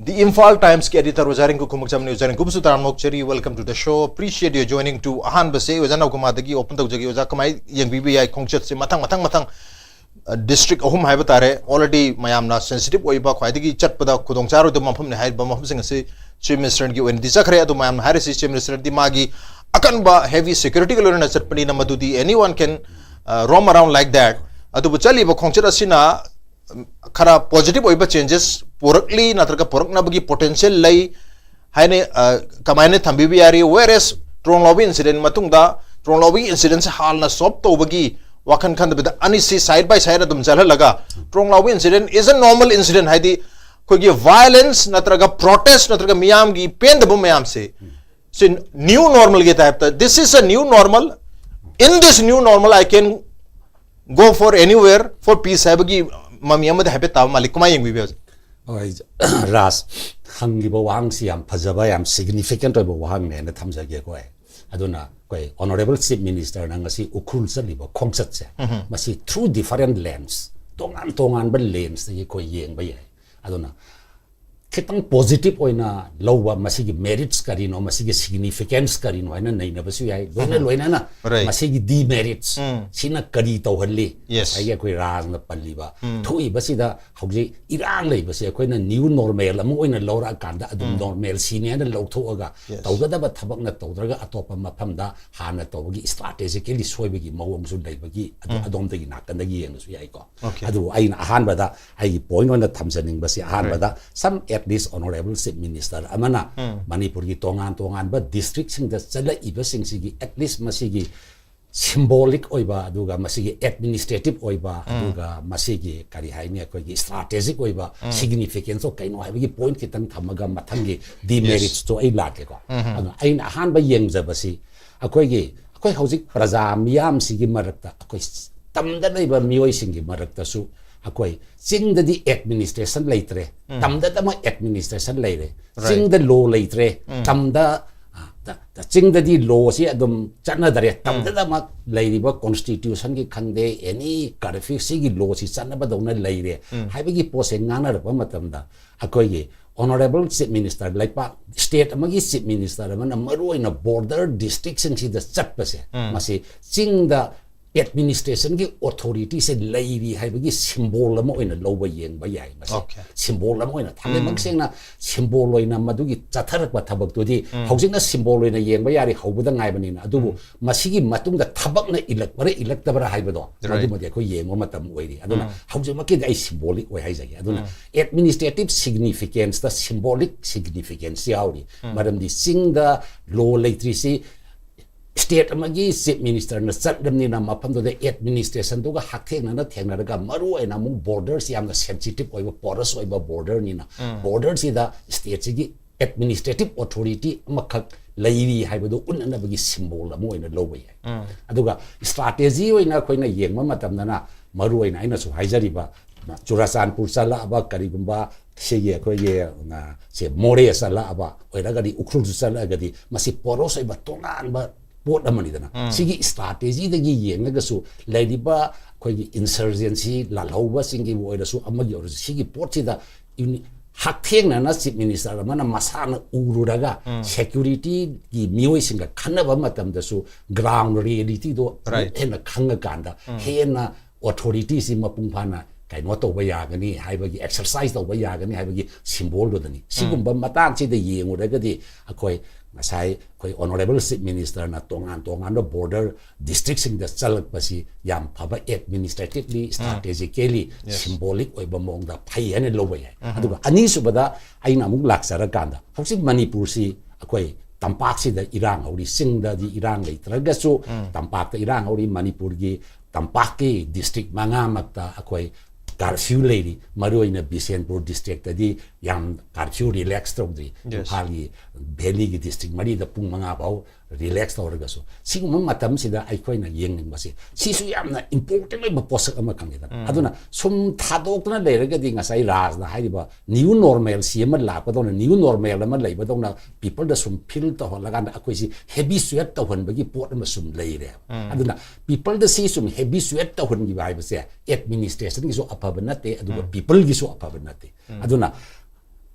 the Imphal Times ꯀꯤ editor ꯑꯣꯖꯥ ꯔꯤꯡꯀꯨ ꯈꯨꯃꯨꯛꯆꯝꯅꯤ꯫ ꯑꯣꯖꯥ ꯔꯤꯡꯀꯨꯕꯨꯁꯨ ꯇꯔꯥꯝꯅ ꯑꯣꯛꯆꯔꯤ꯫ Welcome to the show. Appreciate you joining too. ꯑꯍꯥꯟꯕꯁꯦ ꯑꯣꯖꯥ ꯅꯕꯀꯨꯃꯥꯔꯗꯒꯤ open ꯇꯧꯖꯒꯦ꯫ ꯑꯣꯖꯥ, ꯀꯃꯥꯏ ꯌꯦꯡꯕꯤꯕ ꯌꯥꯏ ꯈꯣꯡꯆꯠꯁꯦ? ꯃꯊꯪ, ꯃꯊꯪ, ꯃꯊꯪ, ꯑ, district ꯑꯍꯨꯝ ꯍꯥꯏꯕ ꯇꯥꯔꯦ, already ꯃꯌꯥꯝꯅ sensitive ꯑꯣꯏꯕ, ꯈ꯭ꯋꯥꯏꯗꯒꯤ ꯆꯠꯄꯗ ꯈꯨꯗꯣꯡꯆꯥꯔꯣꯏꯗꯕ ꯃꯐꯝꯅꯤ ꯍꯥꯏꯔꯤꯕ ꯃꯐꯝꯁꯤꯡ ꯑꯁꯤ Chief Minister ꯒꯤ ꯑꯣꯏꯅꯗꯤ ꯆꯠꯈ꯭ꯔꯦ꯫ ꯑꯗꯨ ꯃꯌꯥꯝꯅ ꯍꯥꯏꯔꯤꯁꯤ Chief Minister ꯗꯤ ꯃꯥꯒꯤ ꯑꯀꯟꯕ heavy security ꯒ ꯂꯣꯏꯅꯅ ꯆꯠꯄꯅꯤꯅ ꯃꯗꯨꯗꯤ anyone can, ꯑ, roam around like that꯫ ꯑꯗꯨꯕꯨ ꯆꯠꯂꯤꯕ ꯈꯣꯡꯆꯠ ꯑꯁꯤꯅ, ꯎꯝ, ꯈꯔ positive ꯑꯣꯏꯕ changes ꯄꯨꯔꯛꯂꯤ ꯅꯠꯇ꯭ꯔꯒ ꯄꯨꯔꯛꯅꯕꯒꯤ potential ꯂꯩ ꯍꯥꯏꯅ, ꯑ, ꯀꯃꯥꯏꯅ ꯊꯝꯕꯤꯕ ꯌꯥꯔꯤ? Whereas ꯇ꯭ꯔꯣꯡꯂꯥꯎꯕꯤ incident ꯃꯇꯨꯡꯗ ꯇ꯭ꯔꯣꯡꯂꯥꯎꯕꯤ incident ꯁꯦ ꯍꯥꯟꯅ solve ꯇꯧꯕꯒꯤ ꯋꯥꯈꯜ ꯈꯟꯗꯕꯤꯗ ꯑꯅꯤꯁꯤ side by side ꯑꯗꯨꯝ ꯆꯠꯍꯜꯂꯒ ꯇ꯭ꯔꯣꯡꯂꯥꯎꯕꯤ incident is a normal incident, ꯍꯥꯏꯗꯤ ꯑꯩꯈꯣꯏꯒꯤ violence ꯅꯠꯇ꯭ꯔꯒ protest ꯅꯠꯇ꯭ꯔꯒ ꯃꯤꯌꯥꯝꯒꯤ ꯄꯦꯟꯗꯕ ꯃꯌꯥꯝꯁꯦ ꯁꯤ new normal ꯒꯤ type ꯇ, this is a new normal, In this new normal, I can go for anywhere for peace ꯍꯥꯏꯕꯒꯤ ꯃꯃꯤ ꯑꯃꯗꯤ ꯍꯥꯏꯐꯦꯠ ꯇꯥꯕ ꯃꯥꯜꯂꯤ꯫ ꯀꯃꯥꯏꯅ ꯌꯦꯡꯕꯤꯕ ꯍꯧꯖꯤꯛ? ꯍꯣꯏ, ꯔꯥꯖ, ꯍꯪꯂꯤꯕ ꯋꯥꯍꯪꯁꯤ ꯌꯥꯝ ꯐꯖꯕ, ꯌꯥꯝ significant ꯑꯣꯏꯕ ꯋꯥꯍꯪꯅꯦꯅ ꯊꯝꯖꯒꯦ ꯑꯩꯈꯣꯏ꯫ ꯑꯗꯨꯅ ꯑꯩꯈꯣꯏ Honourable Chief Minister ꯅ ꯉꯁꯤ ꯎꯈ꯭ꯔꯨꯜ ꯆꯠꯂꯤꯕ ꯈꯣꯡꯆꯠꯁꯦ, ꯃꯁꯤ through different lens, ꯇꯣꯉꯥꯟ ꯇꯣꯉꯥꯟꯕ lens ꯇꯒꯤ ꯑꯩꯈꯣꯏ ꯌꯦꯡꯕ ꯌꯥꯏ꯫ ꯑꯗꯨꯅ ꯈꯤꯇꯪ positive ꯑꯣꯏꯅ ꯂꯧꯕ, ꯃꯁꯤꯒꯤ merits ꯀꯔꯤꯅꯣ, ꯃꯁꯤꯒꯤ significance ꯀꯔꯤꯅꯣ ꯍꯥꯏꯅ ꯅꯩꯅꯕꯁꯨ ꯌꯥꯏ꯫ ꯂꯣꯏꯅ ꯂꯣꯏꯅꯅ Right. ꯃꯁꯤꯒꯤ demerits ꯎꯝ. ꯁꯤꯅ ꯀꯔꯤ ꯇꯧꯍꯜꯂꯤ? Yes. ꯉꯁꯥꯏꯒꯤ ꯑꯩꯈꯣꯏ ꯔꯥꯖꯅ ꯄꯜꯂꯤꯕ ꯊꯣꯛꯏꯕꯁꯤꯗ ꯍꯧꯖꯤꯛ ꯏꯔꯥꯡ ꯂꯩꯕꯁꯦ ꯑꯩꯈꯣꯏꯅ new normal ꯑꯃ ꯑꯣꯏꯅ ꯂꯧꯔꯛꯑꯀꯥꯟꯗ ꯑꯗꯨꯝ normalcy ꯅꯦ ꯍꯥꯏꯅ ꯂꯧꯊꯣꯛꯑꯒ Yes. ꯇꯧꯒꯗꯕ ꯊꯕꯛꯅ ꯇꯧꯗ꯭ꯔꯒ ꯑꯇꯣꯞꯄ ꯃꯐꯝꯗ ꯍꯥꯟꯅ ꯇꯧꯕꯒꯤ strategically ꯁꯣꯏꯕꯒꯤ ꯃꯑꯣꯡꯁꯨ ꯂꯩꯕꯒꯤ ꯑꯗꯨ ꯑꯗꯣꯝꯗꯒꯤ ꯅꯥꯀꯟꯗꯒꯤ ꯌꯦꯡꯕꯁꯨ ꯌꯥꯏꯀꯣ꯫ Okay. ꯑꯗꯨꯕꯨ ꯑꯩꯅ ꯑꯍꯥꯟꯕꯗ ꯑꯩꯒꯤ point ꯑꯣꯏꯅ ꯊꯝꯖꯅꯤꯡꯕꯁꯤ, ꯑꯍꯥꯟꯕꯗ some at least Honourable Chief Minister ꯑꯃꯅ ꯃꯅꯤꯄꯨꯔꯒꯤ ꯇꯣꯉꯥꯟ ꯇꯣꯉꯥꯟꯕ district ꯁꯤꯡꯗ ꯆꯠꯂꯛꯏꯕꯁꯤꯡꯁꯤꯒꯤ at least ꯃꯁꯤꯒꯤ symbolic ꯑꯣꯏꯕ, ꯑꯗꯨꯒ ꯃꯁꯤꯒꯤ administrative ꯑꯣꯏꯕ, ꯑꯗꯨꯒ ꯃꯁꯤꯒꯤ ꯀꯔꯤ ꯍꯥꯏꯅꯤ, ꯑꯩꯈꯣꯏꯒꯤ strategic ꯑꯣꯏꯕ significance ꯇꯣ ꯀꯩꯅꯣ ꯍꯥꯏꯕꯒꯤ point ꯈꯤꯇꯪ ꯊꯝꯃꯒ ꯃꯊꯪꯒꯤ demerits ꯇꯣ ꯑꯩ ꯂꯥꯛꯀꯦꯀꯣ꯫ ꯑꯗꯣ ꯑꯩꯅ ꯑꯍꯥꯟꯕ ꯌꯦꯡꯖꯕꯁꯤ ꯑꯩꯈꯣꯏꯒꯤ, ꯑꯩꯈꯣꯏ ꯍꯧꯖꯤꯛ ꯄ꯭ꯔꯖꯥ ꯃꯤꯌꯥꯝꯁꯤꯒꯤ ꯃꯔꯛꯇ, ꯑꯩꯈꯣꯏ ꯇꯝꯗ ꯂꯩꯕ ꯃꯤꯑꯣꯏꯁꯤꯡꯒꯤ ꯃꯔꯛꯇꯁꯨ ꯑꯩꯈꯣꯏ ꯆꯤꯡꯗꯗꯤ administration ꯂꯩꯇ꯭ꯔꯦ, ꯇꯝꯗꯗꯃꯛ administration ꯂꯩꯔꯦ꯫ ꯆꯤꯡꯗ law ꯂꯩꯇ꯭ꯔꯦ, ꯇꯝꯗ, ꯑ, ꯇ-, ꯇ-, ꯆꯤꯡꯗꯗꯤ law ꯁꯤ ꯑꯗꯨꯝ ꯆꯠꯅꯗ꯭ꯔꯦ, ꯇꯝꯗꯗꯃꯛ ꯂꯩꯔꯤꯕ constitution ꯒꯤ ꯈꯪꯗꯦ, any curfew ꯁꯤꯒꯤ law ꯁꯤ ꯆꯠꯅꯕꯗꯧꯅ ꯂꯩꯔꯦ ꯍꯥꯏꯕꯒꯤ ꯄꯣꯠꯁꯦ ꯉꯥꯡꯅꯔꯛꯄ ꯃꯇꯝꯗ, ꯑꯩꯈꯣꯏꯒꯤ Honourable Chief Minister, ꯂꯩꯄꯥꯛ state ꯑꯃꯒꯤ Chief Minister ꯑꯃꯅ ꯃꯔꯨꯑꯣꯏꯅ border district ꯁꯤꯡꯁꯤꯗ ꯆꯠꯄꯁꯦ, ꯃꯁꯤ ꯆꯤꯡꯗ administration ꯒꯤ authority ꯁꯦ ꯂꯩꯔꯤ ꯍꯥꯏꯕꯒꯤ symbol ꯑꯃ ꯑꯣꯏꯅ ꯂꯧꯕ, ꯌꯦꯡꯕ ꯌꯥꯏ꯫ ꯃꯁꯤ Okay. symbol ꯑꯃ ꯑꯣꯏꯅ ꯊꯝꯃꯦ꯫ ꯃꯌꯦꯛ ꯁꯦꯡꯅ symbol ꯑꯣꯏꯅ ꯃꯗꯨꯒꯤ ꯆꯠꯊꯔꯛꯄ ꯊꯕꯛꯇꯨꯗꯤ ꯍꯧꯖꯤꯛꯅ symbol ꯑꯣꯏꯅ ꯌꯦꯡꯕ ꯌꯥꯔꯤ, ꯍꯧꯕꯗ ꯉꯥꯏꯕꯅꯤꯅ꯫ ꯑꯗꯨꯕꯨ ꯃꯁꯤꯒꯤ ꯃꯇꯨꯡꯗ ꯊꯕꯛꯅ ꯏꯜꯂꯛꯄ꯭ꯔꯥ ꯏꯜꯂꯛꯇꯕ꯭ꯔꯥ ꯍꯥꯏꯕꯗꯣ, Right. ꯃꯗꯨꯃꯗꯤ ꯑꯩꯈꯣꯏ ꯌꯦꯡꯕ ꯃꯇꯝ ꯑꯣꯏꯔꯤ꯫ ꯑꯗꯨꯅ ꯍꯧꯖꯤꯛꯃꯛꯀꯤꯗꯤ ꯑꯩ symbolic ꯑꯣꯏ ꯍꯥꯏꯖꯒꯦ꯫ ꯑꯗꯨꯅ administrative significance ꯇ symbolic significance ꯌꯥꯎꯔꯤ꯫ ꯃꯔꯝꯗꯤ ꯆꯤꯡꯗ law ꯂꯩꯇ꯭ꯔꯤꯁꯤ state ꯑꯃꯒꯤ Chief Minister ꯅ ꯆꯠꯂꯕꯅꯤꯅ ꯃꯐꯝꯗꯨꯗ administration ꯗꯨꯒ ꯍꯛꯊꯦꯡꯅꯅ ꯊꯦꯡꯅꯔꯒ, ꯃꯔꯨꯑꯣꯏꯅ ꯑꯃꯨꯛ border ꯁꯤ ꯌꯥꯝꯅ sensitive ꯑꯣꯏꯕ, porous ꯑꯣꯏꯕ border ꯅꯤꯅ, border ꯁꯤꯗ state ꯁꯤꯒꯤ ꯑꯦꯗꯃꯤꯅꯤꯁꯇ꯭ꯔꯦꯇꯤꯚ ꯑꯣꯊꯣꯔꯤꯇꯤ ꯑꯃꯈꯛ ꯂꯩꯔꯤ ꯍꯥꯏꯕꯗꯨ ꯎꯠꯅꯅꯕꯒꯤ ꯁꯤꯝꯕꯣꯜ ꯑꯃ ꯑꯣꯏꯅ ꯂꯧꯕ ꯌꯥꯏ꯫ ꯑꯗꯨꯒ ꯏꯁꯇ꯭ꯔꯥꯇꯦꯖꯤ ꯑꯣꯏꯅ ꯑꯩꯈꯣꯏꯅ ꯌꯦꯡꯕ ꯃꯇꯝꯗꯅ, ꯃꯔꯨ ꯑꯣꯏꯅ ꯑꯩꯅꯁꯨ ꯍꯥꯏꯖꯔꯤꯕ, ꯆꯨꯔꯥꯆꯥꯟꯄꯨꯔ ꯆꯠꯂꯛꯑꯕ, ꯀꯔꯤꯒꯨꯝꯕ ꯁꯤꯒꯤ ꯑꯩꯈꯣꯏꯒꯤ, ꯑ, ꯁꯦ ꯃꯣꯔꯦ ꯆꯠꯂꯛꯑꯕ ꯑꯣꯏꯔꯒꯗꯤ, ꯎꯈ꯭ꯔꯨꯜꯁꯨ ꯆꯠꯂꯛꯑꯒꯗꯤ, ꯃꯁꯤ ꯄꯣꯔꯣꯁ ꯑꯣꯏꯕ ꯇꯣꯉꯥꯟꯕ ꯄꯣꯠ ꯑꯃꯅꯤꯗꯅ꯫ ꯁꯤꯒꯤ ꯏꯁꯇ꯭ꯔꯥꯇꯦꯖꯤꯗꯒꯤ ꯌꯦꯡꯉꯒꯁꯨ ꯂꯩꯔꯤꯕ ꯑꯩꯈꯣꯏꯒꯤ ꯏꯟꯁꯔꯖꯦꯟꯁꯤ ꯂꯥꯜꯍꯧꯕꯁꯤꯡꯒꯤꯕꯨ ꯑꯣꯏꯔꯁꯨ, ꯑꯃꯒꯤ ꯑꯣꯏꯔꯁꯨ, ꯁꯤꯒꯤ ꯄꯣꯠꯁꯤꯗ uni-, ꯍꯛꯊꯦꯡꯅꯅ ꯆꯤꯐ ꯃꯤꯅꯤꯁꯇꯔ ꯑꯃꯅ ꯃꯁꯥꯅ ꯎꯔꯨꯔꯒ, ꯁꯦꯀ꯭ꯌꯨꯔꯤꯇꯤꯒꯤ ꯃꯤꯑꯣꯏꯁꯤꯡꯒ ꯈꯟꯅꯕ ꯃꯇꯝꯗꯁꯨ ꯒ꯭ꯔꯥꯎꯟ ꯔꯤꯌꯦꯂꯤꯇꯤꯗꯣ ꯑꯃꯨꯛ ꯍꯦꯟꯅ ꯈꯪꯉꯀꯥꯟꯗ, ꯍꯦꯟꯅ ꯑꯣꯊꯣꯔꯤꯇꯤꯁꯤ ꯃꯄꯨꯡ ꯐꯥꯅ ꯀꯩꯅꯣ ꯇꯧꯕ ꯌꯥꯒꯅꯤ ꯍꯥꯏꯕꯒꯤ, ꯑꯦꯛꯁꯔꯁꯥꯏꯁ ꯇꯧꯕ ꯌꯥꯒꯅꯤ ꯍꯥꯏꯕꯒꯤ ꯁꯤꯝꯕꯣꯜꯗꯨꯗꯅꯤ꯫ ꯁꯤꯒꯨꯝꯕ ꯃꯇꯥꯡꯁꯤꯗ ꯌꯦꯡꯉꯨꯔꯒꯗꯤ, ꯑꯩꯈꯣꯏ ꯉꯁꯥꯏ ꯑꯩꯈꯣꯏ ꯑꯣꯅꯔꯦꯕꯜ ꯆꯤꯐ ꯃꯤꯅꯤꯁꯇꯔꯅ ꯇꯣꯉꯥꯟ ꯇꯣꯉꯥꯟꯕ ꯕꯣꯔꯗꯔ ꯗꯤꯁꯇ꯭ꯔꯤꯛꯁꯤꯡꯗ ꯆꯠꯂꯛꯄꯁꯤ ꯌꯥꯝ ꯐꯕ, ꯑꯦꯗꯃꯤꯅꯤꯁꯇ꯭ꯔꯦꯇꯤꯚꯂꯤ, ꯏꯁꯇ꯭ꯔꯥꯇꯦꯖꯤꯀꯦꯂꯤ, ꯁꯤꯝꯕꯣꯂꯤꯛ ꯑꯣꯏꯕ ꯃꯑꯣꯡꯗ ꯐꯩ ꯍꯥꯏꯅ ꯂꯧꯕ ꯌꯥꯏ꯫ ꯑꯗꯨꯒ ꯑꯅꯤꯁꯨꯕꯗ ꯑꯩꯅ ꯑꯃꯨꯛ ꯂꯥꯛꯆꯔꯀꯥꯟꯗ, ꯍꯧꯖꯤꯛ ꯃꯅꯤꯄꯨꯔꯁꯤ ꯑꯩꯈꯣꯏ ꯇꯝꯄꯥꯛꯁꯤꯗ ꯏꯔꯥꯡ ꯍꯧꯔꯤ, ꯆꯤꯡꯗꯗꯤ ꯏꯔꯥꯡ ꯂꯩꯇ꯭ꯔꯒꯁꯨ ꯇꯝꯄꯥꯛꯇ ꯏꯔꯥꯡ ꯍꯧꯔꯤ꯫ ꯃꯅꯤꯄꯨꯔꯒꯤ ꯇꯝꯄꯥꯛꯀꯤ ꯗꯤꯁꯇ꯭ꯔꯤꯛ ꯃꯉꯥꯃꯛꯇ ꯑꯩꯈꯣꯏ ꯀꯥꯔꯐ꯭ꯌꯨ ꯂꯩꯔꯤ꯫ ꯃꯔꯨꯑꯣꯏꯅ ꯕꯤꯁꯦꯟꯄꯨꯔ ꯗꯤꯁꯇ꯭ꯔꯤꯛꯇꯗꯤ ꯌꯥꯝ ꯀꯥꯔꯐ꯭ꯌꯨ ꯔꯤꯂꯦꯛꯁ ꯇꯧꯗ꯭ꯔꯤ꯫ ꯏꯝꯐꯥꯜꯒꯤ ꯚꯦꯂꯤꯒꯤ ꯗꯤꯁꯇ꯭ꯔꯤꯛ ꯃꯔꯤꯗ ꯄꯨꯡ ꯃꯉꯥ ꯐꯥꯎ ꯔꯤꯂꯦꯛꯁ ꯇꯧꯔꯒꯁꯨ, ꯁꯤꯒꯨꯝꯕ ꯃꯇꯝꯁꯤꯗ ꯑꯩꯈꯣꯏꯅ ꯌꯦꯡꯅꯤꯡꯕꯁꯦ, ꯁꯤꯁꯨ ꯌꯥꯝꯅ ꯏꯝꯄꯣꯔꯇꯦꯟ ꯑꯣꯏꯕ ꯄꯣꯠꯁꯛ ꯑꯃ ꯈꯪꯉꯦꯗꯅ꯫ ꯑꯗꯨꯅ ꯁꯨꯝ ꯊꯥꯗꯣꯛꯇꯅ ꯂꯩꯔꯒꯗꯤ, ꯉꯁꯥꯏ ꯔꯥꯖꯅ ꯍꯥꯏꯔꯤꯕ ꯅ꯭ꯌꯨ ꯅꯣꯔꯃꯦꯜꯁꯤ ꯑꯃ ꯂꯥꯛꯄꯗꯧꯅ, ꯅ꯭ꯌꯨ ꯅꯣꯔꯃꯦꯜ ꯑꯃ ꯂꯩꯕꯗꯧꯅ ꯄꯤꯄꯜꯗ ꯁꯨꯝ ꯐꯤꯜ ꯇꯧꯍꯜꯂꯀꯥꯟꯗ ꯑꯩꯈꯣꯏꯁꯤ ꯍꯦꯕꯤꯆꯨꯌꯦꯠ ꯇꯧꯍꯟꯕꯒꯤ ꯄꯣꯠ ꯑꯃ ꯁꯨꯝ ꯂꯩꯔꯦ꯫ ꯑꯗꯨꯅ ꯄꯤꯄꯜꯗ ꯁꯤ ꯁꯨꯝ ꯍꯦꯕꯤꯆꯨꯌꯦꯠ ꯇꯧꯍꯟꯈꯤꯕ ꯍꯥꯏꯕꯁꯦ ꯑꯦꯗꯃꯤꯅꯤꯁꯇ꯭ꯔꯦꯁꯟꯒꯤꯁꯨ ꯑꯐꯕ ꯅꯠꯇꯦ, ꯑꯗꯨꯒ ꯄꯤꯄꯜꯒꯤꯁꯨ ꯑꯐꯕ ꯅꯠꯇꯦ꯫ ꯑꯗꯨꯅ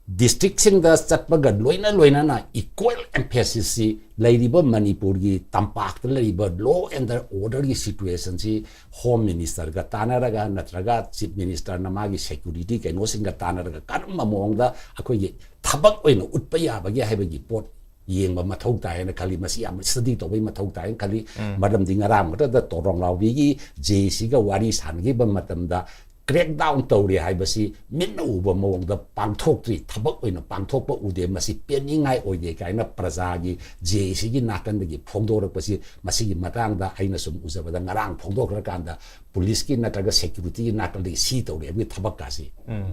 ꯗꯤꯁꯇ꯭ꯔꯤꯛꯁꯤꯡꯗ ꯆꯠꯄꯒ ꯂꯣꯏꯅ ꯂꯣꯏꯅꯅ ꯏꯀ꯭ꯋꯦꯜ ꯑꯦꯝꯐꯦꯁꯤꯁꯁꯤ ꯂꯩꯔꯤꯕ ꯃꯅꯤꯄꯨꯔꯒꯤ ꯇꯝꯄꯥꯛꯇ ꯂꯩꯔꯤꯕ ꯂꯣ ꯑꯦꯟ ꯑꯣꯔꯗꯔꯒꯤ ꯁꯤꯆꯨꯋꯦꯁꯟꯁꯤ ꯍꯣꯝ ꯃꯤꯅꯤꯁꯇꯔꯒ ꯇꯥꯟꯅꯔꯒ, ꯅꯠꯇ꯭ꯔꯒ ꯆꯤꯐ ꯃꯤꯅꯤꯁꯇꯔꯅ ꯃꯥꯒꯤ ꯁꯦꯀ꯭ꯌꯨꯔꯤꯇꯤ ꯀꯩꯅꯣꯁꯤꯡꯒ ꯇꯥꯟꯅꯔꯒ, ꯀꯔꯝꯕ ꯃꯑꯣꯡꯗ ꯑꯩꯈꯣꯏꯒꯤ ꯊꯕꯛ ꯑꯣꯏꯅ ꯎꯠꯄ ꯌꯥꯕꯒꯦ ꯍꯥꯏꯕꯒꯤ ꯄꯣꯠ ꯌꯦꯡꯕ ꯃꯊꯧ ꯇꯥꯏ ꯍꯥꯏꯅ ꯈꯜꯂꯤ꯫ ꯃꯁꯤ ꯌꯥꯝꯅ ꯁ꯭ꯇꯗꯤ ꯇꯧꯕꯒꯤ ꯃꯊꯧ ꯇꯥꯏ ꯍꯥꯏꯅ ꯈꯜꯂꯤ꯫ ꯃꯔꯝꯗꯤ ꯉꯔꯥꯡ ꯈꯛꯇꯗ ꯇꯣꯔꯣꯡꯂꯥꯎꯕꯤꯒꯤ ꯖꯦ ꯁꯤꯒ ꯋꯥꯔꯤ ꯁꯥꯟꯅꯈꯤꯕ ꯃꯇꯝꯗ, crackdown ꯇꯧꯔꯤ ꯍꯥꯏꯕꯁꯤ ꯃꯤꯠꯅ ꯎꯕ ꯃꯑꯣꯡꯗ ꯄꯥꯡꯊꯣꯛꯇ꯭ꯔꯤ, ꯊꯕꯛ ꯑꯣꯏꯅ ꯄꯥꯡꯊꯣꯛꯄ ꯎꯗꯦ, ꯃꯁꯤ ꯄꯦꯟꯅꯤꯡꯉꯥꯏ ꯑꯣꯏꯗꯦ ꯀꯥꯏꯅ ꯄ꯭ꯔꯖꯥꯒꯤ, ꯖꯦ ꯑꯦ ꯁꯤꯒꯤ ꯅꯥꯀꯟꯗꯒꯤ ꯐꯣꯡꯗꯣꯔꯛꯄꯁꯤ, ꯃꯁꯤꯒꯤ ꯃꯇꯥꯡꯗ ꯑꯩꯅ ꯁꯨꯝ ꯎꯖꯕꯗ, ꯉꯔꯥꯡ ꯐꯣꯡꯗꯣꯛꯈ꯭ꯔꯀꯥꯟꯗ ꯄꯨꯂꯤꯁꯀꯤ ꯅꯠꯇ꯭ꯔꯒ ꯁꯦꯀ꯭ꯌꯨꯔꯤꯇꯤꯒꯤ ꯅꯥꯀꯜꯗꯒꯤ ꯁꯤ ꯇꯧꯔꯦ ꯍꯥꯏꯕꯒꯤ ꯊꯕꯛꯀꯥꯁꯤ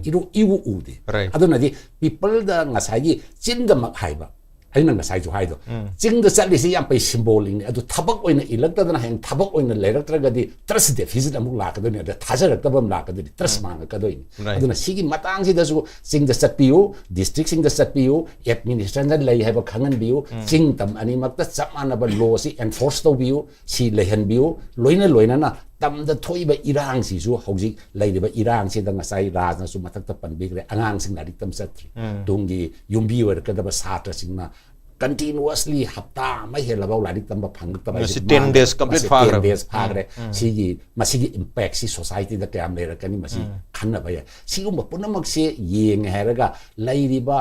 ꯏꯔꯨ ꯏꯎ ꯎꯗꯦ꯫ Right. ꯑꯗꯨꯅꯗꯤ ꯄꯤꯄꯜꯗ ꯉꯁꯥꯏꯒꯤ ꯆꯤꯟꯗꯃꯛ ꯍꯥꯏꯕ, ꯑꯩꯅ ꯉꯁꯥꯏꯁꯨ ꯍꯥꯏꯗꯣ, ꯆꯤꯡꯗ ꯆꯠꯂꯤꯁꯤ ꯌꯥꯝ ꯐꯩ, ꯁꯤꯝꯕꯣꯂꯤꯛꯅꯤ꯫ ꯑꯗꯨ ꯊꯕꯛ ꯑꯣꯏꯅ ꯏꯜꯂꯛꯇꯗꯅ ꯍꯌꯦꯡ ꯊꯕꯛ ꯑꯣꯏꯅ ꯂꯩꯔꯛꯇ꯭ꯔꯒꯗꯤ ꯇ꯭ꯔꯁ ꯗꯦꯐꯤꯁꯤꯠ ꯑꯃꯨꯛ ꯂꯥꯛꯀꯗꯣꯏꯅꯤ, ꯑꯗ ꯊꯥꯖꯔꯛꯇꯕ ꯑꯃ ꯂꯥꯛꯀꯗꯣꯏꯅꯤ, ꯇ꯭ꯔꯁ ꯃꯥꯡꯉꯛꯀꯗꯣꯏꯅꯤ꯫ Right. ꯑꯗꯨꯅ ꯁꯤꯒꯤ ꯃꯇꯥꯡꯁꯤꯗꯁꯨ ꯆꯤꯡꯗ ꯆꯠꯄꯤꯌꯨ, ꯗꯤꯁꯇ꯭ꯔꯤꯛꯁꯤꯡꯗ ꯆꯠꯄꯤꯌꯨ, ꯑꯦꯗꯃꯤꯅꯤꯁꯇ꯭ꯔꯦꯁꯟꯗ ꯂꯩ ꯍꯥꯏꯕ ꯈꯪꯍꯟꯕꯤꯌꯨ, ꯆꯤꯡ ꯇꯝ ꯑꯅꯤꯃꯛꯇ ꯆꯞ ꯃꯥꯟꯅꯕ ꯂꯣꯁꯤ ꯑꯦꯟꯐꯣꯔꯁ ꯇꯧꯕꯤꯌꯨ, ꯁꯤ ꯂꯩꯍꯟꯕꯤꯌꯨ꯫ ꯂꯣꯏꯅ ꯂꯣꯏꯅꯅ ꯇꯝꯗ ꯊꯣꯛꯏꯕ ꯏꯔꯥꯡꯁꯤꯁꯨ, ꯍꯧꯖꯤꯛ ꯂꯩꯔꯤꯕ ꯏꯔꯥꯡꯁꯤꯗ ꯉꯁꯥꯏ ꯔꯥꯖꯅꯁꯨ ꯃꯊꯛꯇ ꯄꯟꯕꯤꯈ꯭ꯔꯦ, ꯑꯉꯥꯡꯁꯤꯡ ꯂꯥꯏꯔꯤꯛ ꯇꯝ ꯆꯠꯇ꯭ꯔꯤ꯫ ꯇꯨꯡꯒꯤ ꯌꯨꯝꯕꯤ ꯑꯣꯏꯔꯛꯀꯗꯕ ꯁꯥꯇ꯭ꯔꯁꯤꯡꯅ continuously ꯍꯞꯇꯥ ꯑꯃ ꯍꯦꯜꯂꯐꯥꯎ ꯂꯥꯏꯔꯤꯛ ꯇꯝꯕ ꯐꯪꯉꯛꯇꯕ ꯍꯥꯏꯁꯤ ꯃꯁꯤ ten ꯃꯥꯡ-, days complete ꯃꯁꯤ ꯐꯥꯈ꯭ꯔꯦ꯫ ten days ꯐꯥꯈ꯭ꯔꯦ꯫ ꯁꯤꯒꯤ, ꯃꯁꯤꯒꯤ ꯏꯝꯄꯦꯛꯁꯤ ꯁꯣꯁꯥꯏꯇꯤꯗ ꯀꯌꯥꯝ ꯂꯩꯔꯛꯀꯅꯤ, ꯃꯁꯤ ꯈꯟꯅꯕ ꯌꯥꯏ꯫ ꯁꯤꯒꯨꯝꯕ ꯄꯨꯝꯅꯃꯛꯁꯦ ꯌꯦꯡꯉꯦ ꯍꯥꯏꯔꯒ ꯂꯩꯔꯤꯕ